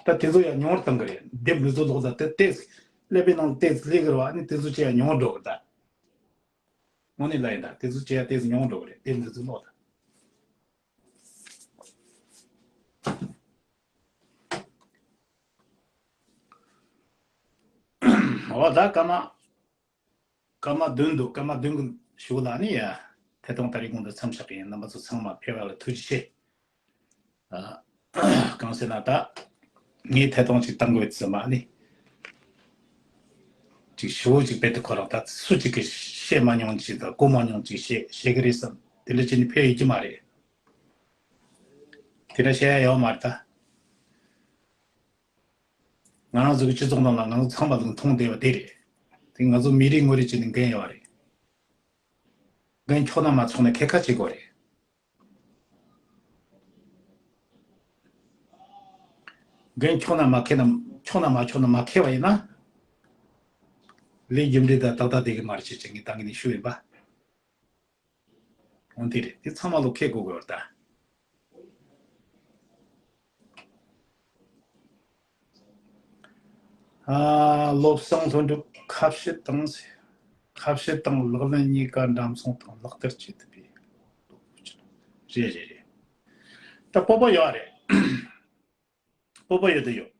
ད་དེ་ཚོ་ཡང་ཉུང་བར་བཏང་གི་རེད། དེབ་འདི་ཚོ་ཀློག་དང་། དེ་ཏོག་ཙམ་ཀླད་པའི་ནང་ཏོག་ཙམ་སླེབས་ཀྱི་རེད་བ། ཨ་ནི་དེ་ཚོ་ཅིག་ཡང་ཉུང་བར་འགྲོ་གི་རེད་ད། དངོས་གནས་ལ་ཡིན་ད། དེ་ཚོ་བྱས་ཡ་ཏོག་ཙམ་ཉུང་འགྲོ་གི་རེད། དེ་འདི་ཚོ་ཀློག་དང་། འོ་ད་སྐར་མ་སྐར་མ་བདུན་འདུག་སྐར་མ་བདུན་གྱི་གཞུག་ལ་ནི་ཡ་ཐད་གཏོང་ད་རེས་གོང་དུ་མཚམས་བཞག་གི་ཡིན། རྣམ་པ་ཚོ་ཚང་མ་ཕེབས་པ་ལ་ཐུགས་རྗེ་ཆེ། ཨ། གང་ཟེར་ན་ད་ངས་ཐད་གཏོང་ཅིག་བཏང་དགོས་ཙམ་མ་ནི། ཅིག་ཞུ་བོ་ཅིག་རྦད་དེ་ཁོ་རང་ད་སུ་གཅིག་གིས་བཤད་མ་མྱོང་ཅིག་དང་གོ་མ་མྱོང་ཅིག་བཤད་བཤད་གི་རེད་བསམ། དེ་འདྲ་བྱས་ནས་ཕེབས་ཡོད་ཀྱི་མ་རེད། དེ་འདྲ་བཤད་ཡ་ཡོད་མ་རེད་ད། ང་རང་ཚོ་གི་སྤྱི་ཚོགས་ནང་ལ་ང་ཚོ་ཚང་མ་ལ་མཐོང་བསྡད་པ་དེ་རེད། དེ་ང་ཚོ་མི་རེ་ངོ་རེ་བྱས་ནས་འགན་ཡོད་རེད། འགན་འཁྱོག་ན་མ་འཁྱོག་ན་འཁྱེར་ཁ་བྱེད་དགོས་རེད། འགན་འཁྱོག་ན་མ་འཁྱེར་ན། འཁྱོག་ན་མ་འཁྱོག་ན་མ་འཁྱེར་བ་ཡིན་ན། ལས་རྒྱུ་འབྲས་དང་ཏག་ཏག་བསྡད་ཀྱི་མ་རེད་ཅེས་ངས་ད་གིན་ནས་ཞུས་ཡིན་པ། འོན་ཏེ་རེད། དེ་ཚང་མ་ལོ་ཁེ་དགོས་དགོས་ད། ཨ། བློ་བཟང་ལྷུན་གྲུབ་ཁ་བཤད་དང་། ཁ་བཤད་དང་ལག་ལེན་གཉིས་ཀ་འདྲ་མཚུངས་དང་ལག་བསྟར་བྱེད་ཐུབ་པའི། རེད་རེད་རེད། ད་སྤོབས་པ་ཡོད་རེད། སྤོབས་པ་ཡོད་དུ་ཡོད།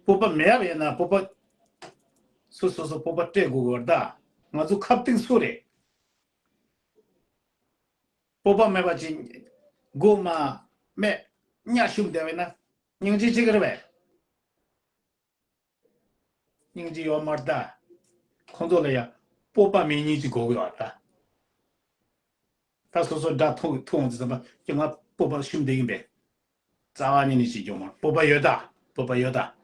སྤོབས་པ་མེད་པ་ཡིན་ན་སྤོབས་པ། སོ་སོ་སོ་སྤོབས་པ་སྤྲད་དགོས་དགོས་ད། ང་ཚོ་ཁ་གཏིང་སུ་རེད། སྤོབས་པ་མེད་པ་ཅིག་མགོ་མ་སྨད་གཉའ་ཞུམ་བསྡད་པ་ཡིན་ན་སྙིང་རྗེ་ཅིག་རེད་པས། སྙིང་རྗེ་ཡོད་མ་རེད་ད། ཁོང་ཚོ་ལ་ཡང་སྤོབས་པ་མེད་མཁན་ཅིག་དགོས་ཀྱི་ཡོད་རེད་ད། ད་སོ་སོ་དགྲ་ཐུག་ཐུག་འོང་དུས་ཙམ་པ་ཀྱི་ང་སྤོབས་པ་ཞུམ་བསྡད་ཀྱིན་པས། རྩ་བ་ཉིད་ནས་བྱེད་རྒྱུ་མ་རེད། སྤོབས་པ་ཡོད་ད། སྤོབས་པ་ཡོད་ད།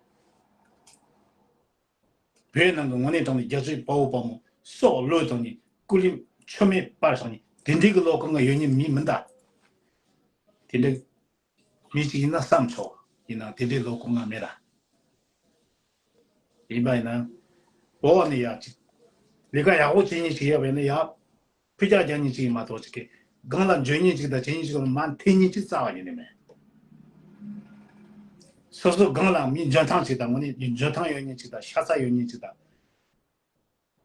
བོད་ནང་གི་དངོས་གནས་དྲང་གནས་རྒྱལ་གཅེས་དཔའ་བོ་དཔའ་མོ་སྲོག་བློས་བཏང་ནས་སྐུ་ལུས་མཆོད་མེ་སྤར་བཞག་ནས་དེ་འདྲའི་གི་བློ་ཁོག་ང་ཡོད་མཁན་མི་མིན་ད། དེ་འདྲ་མི་གཅིག་ཡིན་ན་བསམ་ཆོག་ཡིན་ནའང་དེ་འདྲའི་བློ་ཁོག་ང་མེད་ད། ཡིན་པ་ཡིན་ན། འོག་ནས་ཡར་ཅིག་ལས་ཀ་ཡག་པོ་བྱེད་མཁན་ཅིག་ཡོད་པ་ཡིན་ན་ཡར་ཕུད་རྒྱག་རྒྱག་མཁན་ཅིག་ཡིན་མ་གཏོགས་ཅིག་གི་སྒང་ལ་འཇོན་མཁན་ཅིག་དང་བྱེད་མཁན་ཅིག་ལ་མར་འཐེན་མཁན་ཅིག་རྩ་བ་ཉིད་ནས་མེད། སོ་སོ་སྒང་ལ་མི་འཇོན་ཐང་ཅིག་དང་། དངོས་གནས་འཇོན་ཐང་ཡོད་མཁན་ཅིག་དང་། ཤ་ཚ་ཡོད་མཁན་ཅིག་དང་།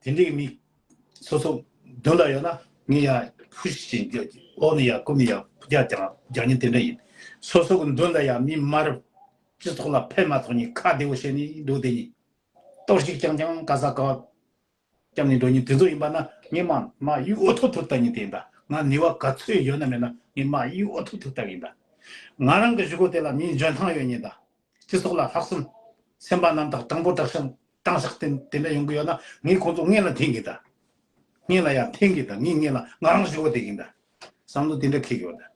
དེ་འདྲའི་མི་སོ་སོ་མདུན་ལ་ཡོད་ན། ངས་ཡར་ཕུ་ཤི་བྱས། འོག་ནས་ཡར་རྐུབ་ནས་ཡར་རྒྱག་ཀྱང་རྒྱག་མཁན་དེ་འདྲ་ཡིན། སོ་སོ་གི་མདུན་ལ་ཡར་མི་དམར་སྤྱི་ཚོགས་ལ་ཕན་མ་ཐོགས་མཁན། ཁ་བདེ་བོ་བྱས་ནས་འགྲོ་བསྡད་མཁན། གཏོར་བཤིག་རྐྱང་རྐྱང་ག་ས་ག་བརྐྱབ་ནས་འགྲོ་མཁན་དེ་ཚོ་ཡིན་པ་ན། ངས་མར་མར་ཡིག་འོ་ཐོག་ཐོག་ལྟ་མཁན་དེ་ཡིན་ད། ང་ནུས་པ་ག་ཚོད་ཡོད་ན་མེད་ན། ངས་མར་ཡིག་འོ་ཐོག་ཐོག་ལྟ་གི་ཡིན་ད། ང་རང་གི་གཞུག་གུ་དེ་ལ་མིའི་འཇོན་ཐང་ཡོད་མཁན་དང་། སྤྱི་ཚོགས་ལ་ལྷག་བསམ། སེམས་པ་རྣམ་དག། དྲང་པོ་དྲང་བཞག་དྲང་བཞག་དེ་དེ་འདྲ་ཡོང་གི་ཡོད་ན། ངས་ཁོང་ཚོ་སྔོན་ལ་འཐེན་གི་ད། སྔོན་ལ་ཡར་འཐེན་གི་ད། ངས་སྔོན་ལ་ང་རང་གཞུག་གུ་དེ་གི་ད། བསམ་བློ་དེ་འདྲ་འཁྱེར་གི་ཡོད་ད།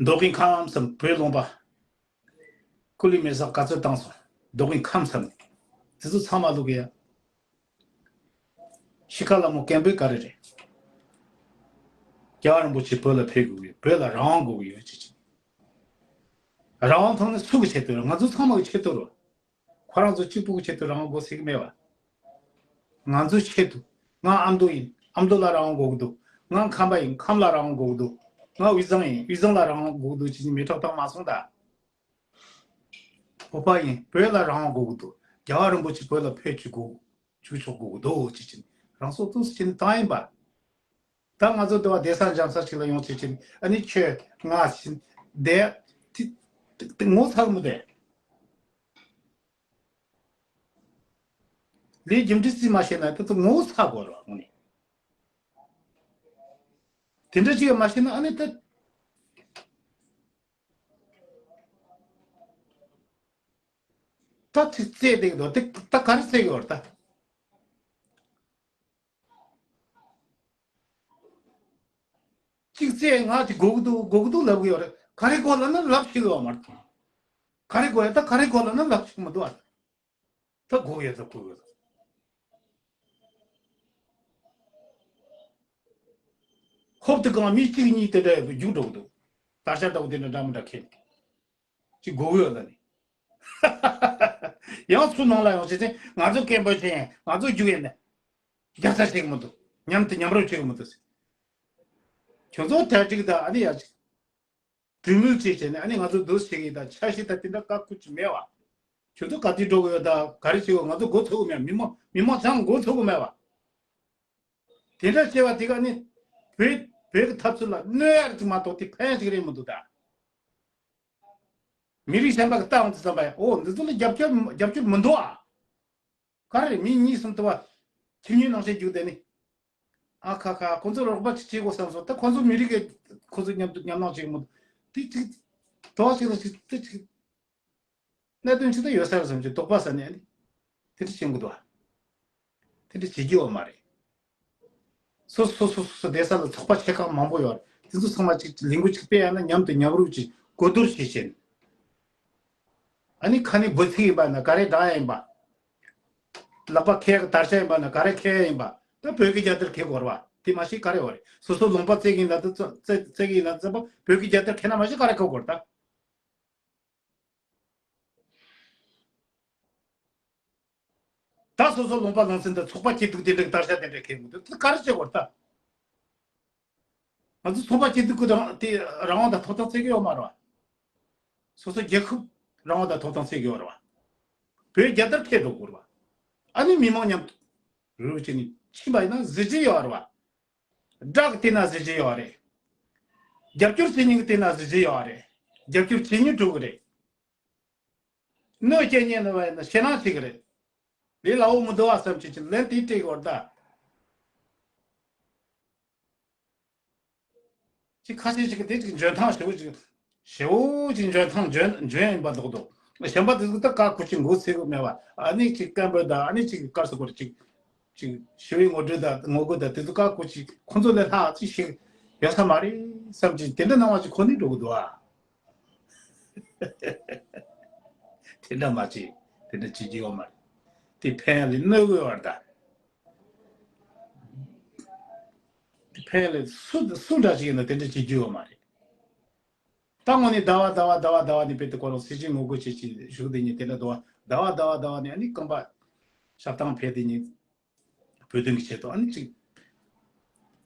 མདོ་དབུས་ཁམས་གསུམ་བོད་ལུང་པ། སྐུ་ལུས་མེ་སྲེག་ག་ཚོད་བཏང་སོང་། མདོ་དབུས་ཁམས་གསུམ། དེ་ཚོ་ཚང་མ་བླུག་གི་ཡ། ཤི་ཁ་ལ་མོ་སྐད་འབོད་ག་རེ་རེད། རྒྱལ་བ་རིན་པོ་ཆེ་བོད་ལ་ཕེབས་དགོས་ཀྱི། བོད་ལ་རང་དབང་དགོས་ཀྱི་ཡོད་ཅེས་བྱས། རང་དབང་ཐོབ་ན་སུ་གི་ཆེད་དུ་རེད། ང་ཚོ་ཚང་མ་གི་ཆེད་དུ་རེད། ཁོ་རང་ཚོ་གཅིག་པུ་གི་ཆེད་དུ་རང་དབང་དགོས་ཟེར་གི་མེད་པ། ང་ཚོའི་ཆེད་དུ། ང་ཨ་མདོ་ཡིན། ཨ་མདོ་ལ་རང་དབང་དགོས་ཀྱི་འདུག་ང་ཁམས་པ་ཡིན། ཁམས་ལ་རང་དབང་དགོས་ཀྱི་འདུག་ང་དབུས་གཙང་ཡིན། དབུས་གཙང་ལ་རང་དབང་དགོས་ཀྱི་འདུག་ཅེས་མི་ཐོག་བཏང་མ་སོང་ད། བོད་པ་ཡིན། བོད་ལ་རང་དབང་དགོས་ཀྱི་འདུག་རྒྱལ་བ་རིན་པོ་ཆེ་བོད་ལ་ཕེབས་བཅུག་དགོས། བཅུག་ཆོག་དགོས་ཀྱི་འདུག་ཅེས་བྱས་ནས་རང་སྲོག་ཐུགས་སུ་བྱས་ནས་བཏང་ཡིན་པ། ད་ང་ཚོ་འདི་བ་བསྡད་ས་འཇམ་ས་ཞིག་ལ་ཡོང་བྱས་བྱས་ནས། ཨ་ནི་ཁྱོད་ང་བྱས་བསྡད་དེ་དེ་དེ་ངོ་ཚ་གི་མི་འདུག་ལས་རྒྱུ་འབྲས་རྩིས་མ་བྱས་ན་དེ་ཚོ་ངོ་ཚ་དགོས་རེད་བ། དངོས་གནས་དེ་འདྲ་ཅིག་མ་བྱས་ན། ཨ་ནི་ད། ད་ཅིག་བཙལ་བསྡད་ཀྱི་འདུག་དེ་ད་ག་རེ་བཙལ་གྱི་ཡོད་རེད་ད། ཅིག་བཙལ། ང་ཅིག་དགོས་ཀྱི་འདུག་དགོས་ཀྱི་འདུག་ལབ་ཀྱི་ཡོད་རེད། ག་རེ་དགོས་ལབ་ན་ལབ་ཤེས་ཀྱི་ཡོད་མ་རེད། ག་རེ་དགོས་ཡ། ད་ག་རེ་དགོས་ལབ་ན་ལབ་ཤེས་ཀྱི་མི་འདུག་ཨ། ད་དགོས་ཡ། ད་དགོས་ཡ། ཧོབ་ཏེ་གང་མི་གཅིག་གཉིས་དེ་འདྲ་རྒྱུགས་འགྲོ་གི་འདུག་དར་ཆ་ལྟ་བུ་དེ་འདྲ་འདྲ་མི་འདྲ་ཁྱེར། ཅིག་དགོས་ཡོད་ལ་ནི། ཡང་ཚུར་ནང་ལ་ཡོང་བྱས་ཏེ། ང་ཚོ་སྐད་འབོད་བྱེད་ཡིན། ང་ཚོ་རྒྱུག་ཡིན་ནས། རྒྱག་ས་བྱེད་ཀྱི་མི་འདུག་མཉམ་དུ་མཉམ་རུབ་བྱེད་ཀྱི་མི་འདུག་ཟེར། ཁྱོད་ཚོ་གྲ་སྒྲིག་དང་། ཨ་ནི་ཡ་ཅིག་གྲོས་མོལ་བྱས་བྱས་ནས། ཨ་ནི་ང་ཚོ་འདུག་བྱེད་ཀྱི་ཡིན། ད་ཆ་ཤས་ད་དེ་འདྲ་བཀག་ཁུལ་ཅིག་མེད་བ། ཁྱོད་ཚོ་ག་དུས་འགྲོ་གི་ཡོད། ད་ག་རེ་བྱེད་དགོས། ང་ཚོ་མགོ་ཚོད་ཀྱི་མེད། མི་མང་མི་མང་ཚང་མགོ་ཚོད་ཀྱི་མེད་བ། དེ་འདྲ་བྱས་པ་དེ་ག་ནི་བོད་བོད་ཀྱི་འཐབ་རྩོད་ལ་གནོད་ཡ་ཅིག་མ་གཏོགས་དེ་ཕན་ཡ་ཅིག་རེད་མི་འདུག་ད། མི་རིགས་གཞན་པ་གི་ལྟ་འོང་དུས་ཙམ་པ་ཡ། འོ་འདི་ཚོ་ལ་རྒྱབ་སྐྱོར་རྒྱབ་སྐྱོར་མི་འདུག་ཨ། ག་རེ་མི་གཉིས་གསུམ་དུ་བ་ཁྱིམ་ཉིད་ནང་བཞིན་རྒྱུགས་བསྡད་ནི། ཨ་ཁ་ཁ། ཁོང་ཚོ་རོགས་པ་ཅིག་བྱེད་དགོས་བསམ་སོང་། ད་ཁོང་ཚོ་མི་རིགས་ཀྱི་ཁོང་ཚོ་མཉམ་དུ་མཉམ་སྣང་བྱེད་ཀྱི་མི་འདུག་དེ་ཅིག་དོགས་ཅིག་ལ་ཅིག་དེ་ཅིག་གནད་དོན་ཅིག་ད་ཡོད་ས་རེད་བསམ་གྱི། དོགས་པ་ཟ་ནས་ཨ་ནི་དེ་འདྲ་བྱེད་དགོས་འདུག་ཨ། དེ་འདྲ་བྱེད་རྒྱུ་ཡོད་མ་རེད། སོ་སོ་སོ་སོ་སོ་བསྡད་ས་ལ་ཚོགས་པ་ཆེ་ཁག་མང་པོ་ཡོད་རེད། དེ་ཚོ་ཚང་མ་ཅིག་ལས་འགུལ་ཅིག་སྤེལ་ཡ་ན། མཉམ་དུ་མཉམ་རུབ་ཅིག་གོ་བསྡུར་བྱེད་བྱེད། ཨ་ནི་ཁ་ནས་འབོད་ཚིག་ཡིན་པ་ན་ག་རེ་བསྒྲགས་ཡ་ཡིན་པ། ལག་པ་འཁྱེར་ཡ་གི་དར་ཆ་ཡིན་པ་ན་ག་རེ་འཁྱེར་ཡ་ཡིན་པ། ད་བོད་ཀྱི་རྒྱལ་དར་འཁྱེར་དགོས་རེད་བ། དེ་མ་ཤེས་ག་རེ་ཡོད་རེད། སོ་སོ་ལུང་པ་བཙལ་གྱི་ཡིན་ན། ད་བཙལ་བཙལ་གྱི་ཡིན་ན་ཙམ་པ། བོད་ཀྱི་རྒྱལ་དར་འཁྱེར་ན་མ་ཤེས་ག་རེ་འཁྱེར་དགོས་རེད་ད། ད་སོ་སོ་ལུང་པ་ལུང་ཚན་དང་ཚོགས་པ་སྐྱིད་སྡུག་དེ་འདྲའི་དར་ཆ་དེ་འདྲ་འཁྱེར་མི་འདུག་དེ་ག་རེ་བྱེད་དགོས་རེད་ད། ང་ཚོ་ཚོགས་པ་སྐྱིད་སྡུག་གི་རང་དེ་རང་དབང་དང་ཐོབ་ཐང་བརྩི་གི་ཡོད་མ་རེད་བ། སོ་སོ་རྒྱལ་ཁབ་རང་དབང་དང་ཐོབ་ཐང་བརྩི་གི་ཡོད་རེད་བ། བོད་རྒྱལ་དར་འཁྱེར་འགྲོ་དགོས་རེད་བ། ཨ་ནི་མི་མང་མཉམ་དུ་རུབ་བྱས་ནས་ཕྱིན་པ་ཡིན་ན་གཟི་བརྗིད་ཡོད་རེད་བ། སྦྲགས་བལྟས་ན་གཟི་བརྗིད་ཡོད་རེད། རྒྱབ་སྐྱོར་བྱེད་མཁན་གྱིས་བལྟས་ན་གཟི་བརྗིད་ཡོད་རེད། རྒྱབ་སྐྱོར་བྱེད་མཁན་འགྲོ་གི་རེད། གནོད་སྐྱེལ་མཁན་ནི་བ་ཡིན་ན་ཞེད་སྣང་བྱེད་ཀྱི་རེད། ལས་སླ་བོ་མི་འདུག་བ་བསམ་བྱས་ཀྱི་ལན་དེ་སྤྲད་ཀྱི་ཡོད་རེད་ད། ཅིག་ཁ་ཤས་ཤིག་གིས་དེ་ཅིག་འཇོན་ཐང་ཞེ་པོ་ཅིག་ཞེ་པོ་ཅིག་འཇོན་ཐང་འཇོན་འཇོན་ཡིན་པ་འདུག་འདུག་གཞན་པ་དེ་ཚོ་ད་བཀའ་བཀོད་ཅིག་མགོ་ཚོད་ཀྱི་མེད་པ། ཨ་ནི་ཅིག་སྐད་འབོད་དང་། ཨ་ནི་ཅིག་དཀར་སོ་སྐོར་ཅིག་ཅིག་ཞི་བའི་ངོ་སྤྲོད་དང་ངོ་རྒོལ་དང་། དེ་ཚོ་བཀའ་བཀོད་ཅིག་ཁོང་ཚོ་ལས་ལྷག་ཅིག་ཞིག་ཡོད་ས་མ་རེད་བསམ་གྱི། དེ་འདྲ་སྣང་བ་ཅིག་འཁོར་ནས་འགྲོ་གི་འདུག་ཨ། དེ་འདྲ་མ་བྱེད། དེ་འདྲ་བྱེད་ཀྱི་ཡོད་མ་རེད། དེ་ཕན་ཡ་ལས་གནོད་གི་ཡོད་རེད་ད། དེ་ཕན་ཡ་ལས་སུ་སུ་འདྲ་ཞིག་ཡིན་ན་དེ་འདྲ་བྱེད་ཀྱི་ཡོད་མ་རེད། ད་དངོས་གནས་ཟླ་བ་ཟླ་བ་ཟླ་བ་ཟླ་བ་ནས་དཔེ་དེ་ཁོ་རང་སྲིད་ཇུས་ངོ་རྒོལ་བྱེད་ཀྱི་བཞུགས་དེ་ཉིད་དེ་ལ་དུ་བ་ཟླ་བ་ཟླ་བ་ཟླ་བ་ནས་ཨ་ནི་རྐང་པ་ཞབས་ཐང་ཕེབས་དེ་ཉིད་བོད་དོན་གྱི་ཆེད་དུ་ཨ་ནི་ཅིག་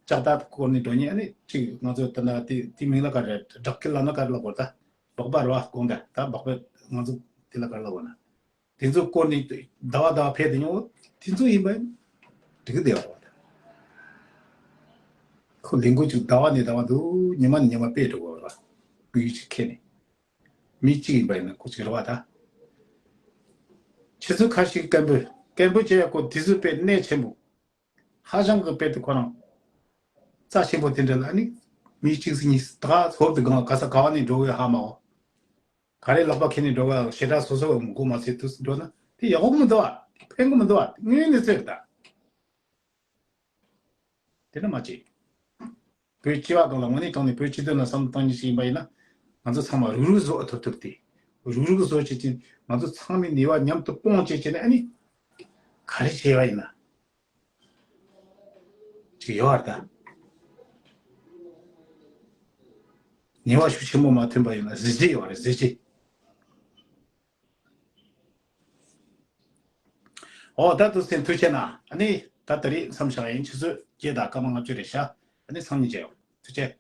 ལྕགས་རྟ་བསྐོར་ནས་འགྲོ་ཉིད་ཨ་ནི་ཅིག་ང་ཚོ་ད་ན་དེ་དེ་མིང་ལ་ག་རེ་སྦྲག་སྐད་ལ་ན་ག་རེ་ལབ་དགོས། ད་སྦག་སྦག་རེད་བ། དགོངས་དག་ད་སྦག་སྦག་ང་ཚོ་དེ་ལ་ག་རེ་ལབ་དགོས་ན། དེ་ཚོ་བསྐོར་ནས་ཟླ་བ་ཟླ་བ་ཕེབས་དེ་ཉོ་དེ་ཚོ་ཡིན་པ་འགྲིག་གི་བསྡད་པ་རེད། ཁོ་ལས་འགུལ་ཅིག་ཟླ་བ་ནས་ཟླ་བ་འདུག་ཉི་མ་ནས་ཉི་མ་སྤེལ་འགྲོ་གི་རེད། སྐུ་ཡུལ་ཅིག་ཁེལ་ནས། མི་གཅིག་ཡིན་པ་ཡིན་ན་ཁོ་ཅིག་རེད་བ་ད། ཁྱེད་ཚོ་ཁ་ཤས་སྐད་འབོད་སྐད་འབོད་བྱེད་ཡག་ཁོ་དེ་ཚོ་དཔེ་གནད་ཆེན་པོ། ཧ་ཅང་གི་དཔེ་དེ་ཁོ་རང་རྩ་ཆེན་པོ་དེ་འདྲ་ལ་ནི་མི་གཅིག་ཟིག་གཉིས་ད་ཧོབ་ཏེ་གང་ག་ས་ག་བ་ནས་འགྲོ་བའི་ཧ་མ་གོ་ག་རེ་ལག་པ་ཁྱེར་ནས་འགྲོ་བ་ཞེ་དྲག་སོ་སོ་མགོ་མ་ཚོས་དུས་འགྲོ་ན་དེ་ཡག་པོ་མི་འདུག་བ། ཕན་གི་མི་འདུག་བ། དངོས་གནས་ཚོད་ད། དེ་ན་མ་བྱེད། བོད་སྤྱི་བ་གང་ལ་དངོས་གནས་དྲང་ནས་བོད་སྤྱི་དོན་ལ་བསམ་བློ་བཏང་ཉིད་ཞིག་ཡིན་པ་ཡིན་ན། ང་ཚོ་ཚང་མ་རུག་རུག་བཟོ་ཐུབ་ཐུབ་སྟེ། རུག་རུག་བཟོ་བྱེད་ཀྱིན་ང་ཚོ་ཚང་མའི་ནུས་པ་མཉམ་དུ་སྤུངས་བྱེད་ཀྱིན་ཨ་ནི། ག་རེ་བྱས་པ་ཡིན་ན། ཅིག་ཡོད་རེད་ད། ཉེས་པ་ཤུགས་ཆེན་པོ་མ་ཐོན་པ་ཡིན་ན་གཟི་བརྗིད་ཡོད་རེད་གཟི་བརྗིད། ཨོ་ད་དུ་སེམས་ཐུགས་ཆེ་ན་ཨ་ནི་ད་ད་རེས་མཚམས་བཞག་ཡིན་ཆུ་ཚོད་བརྒྱད་དང་སྐར་མ་ལྔ་བཅུ་རེད་ཤག་ཨ་ནི་སང་ཉིན་མཇལ་ཡོང་ཐུགས་ཆེ།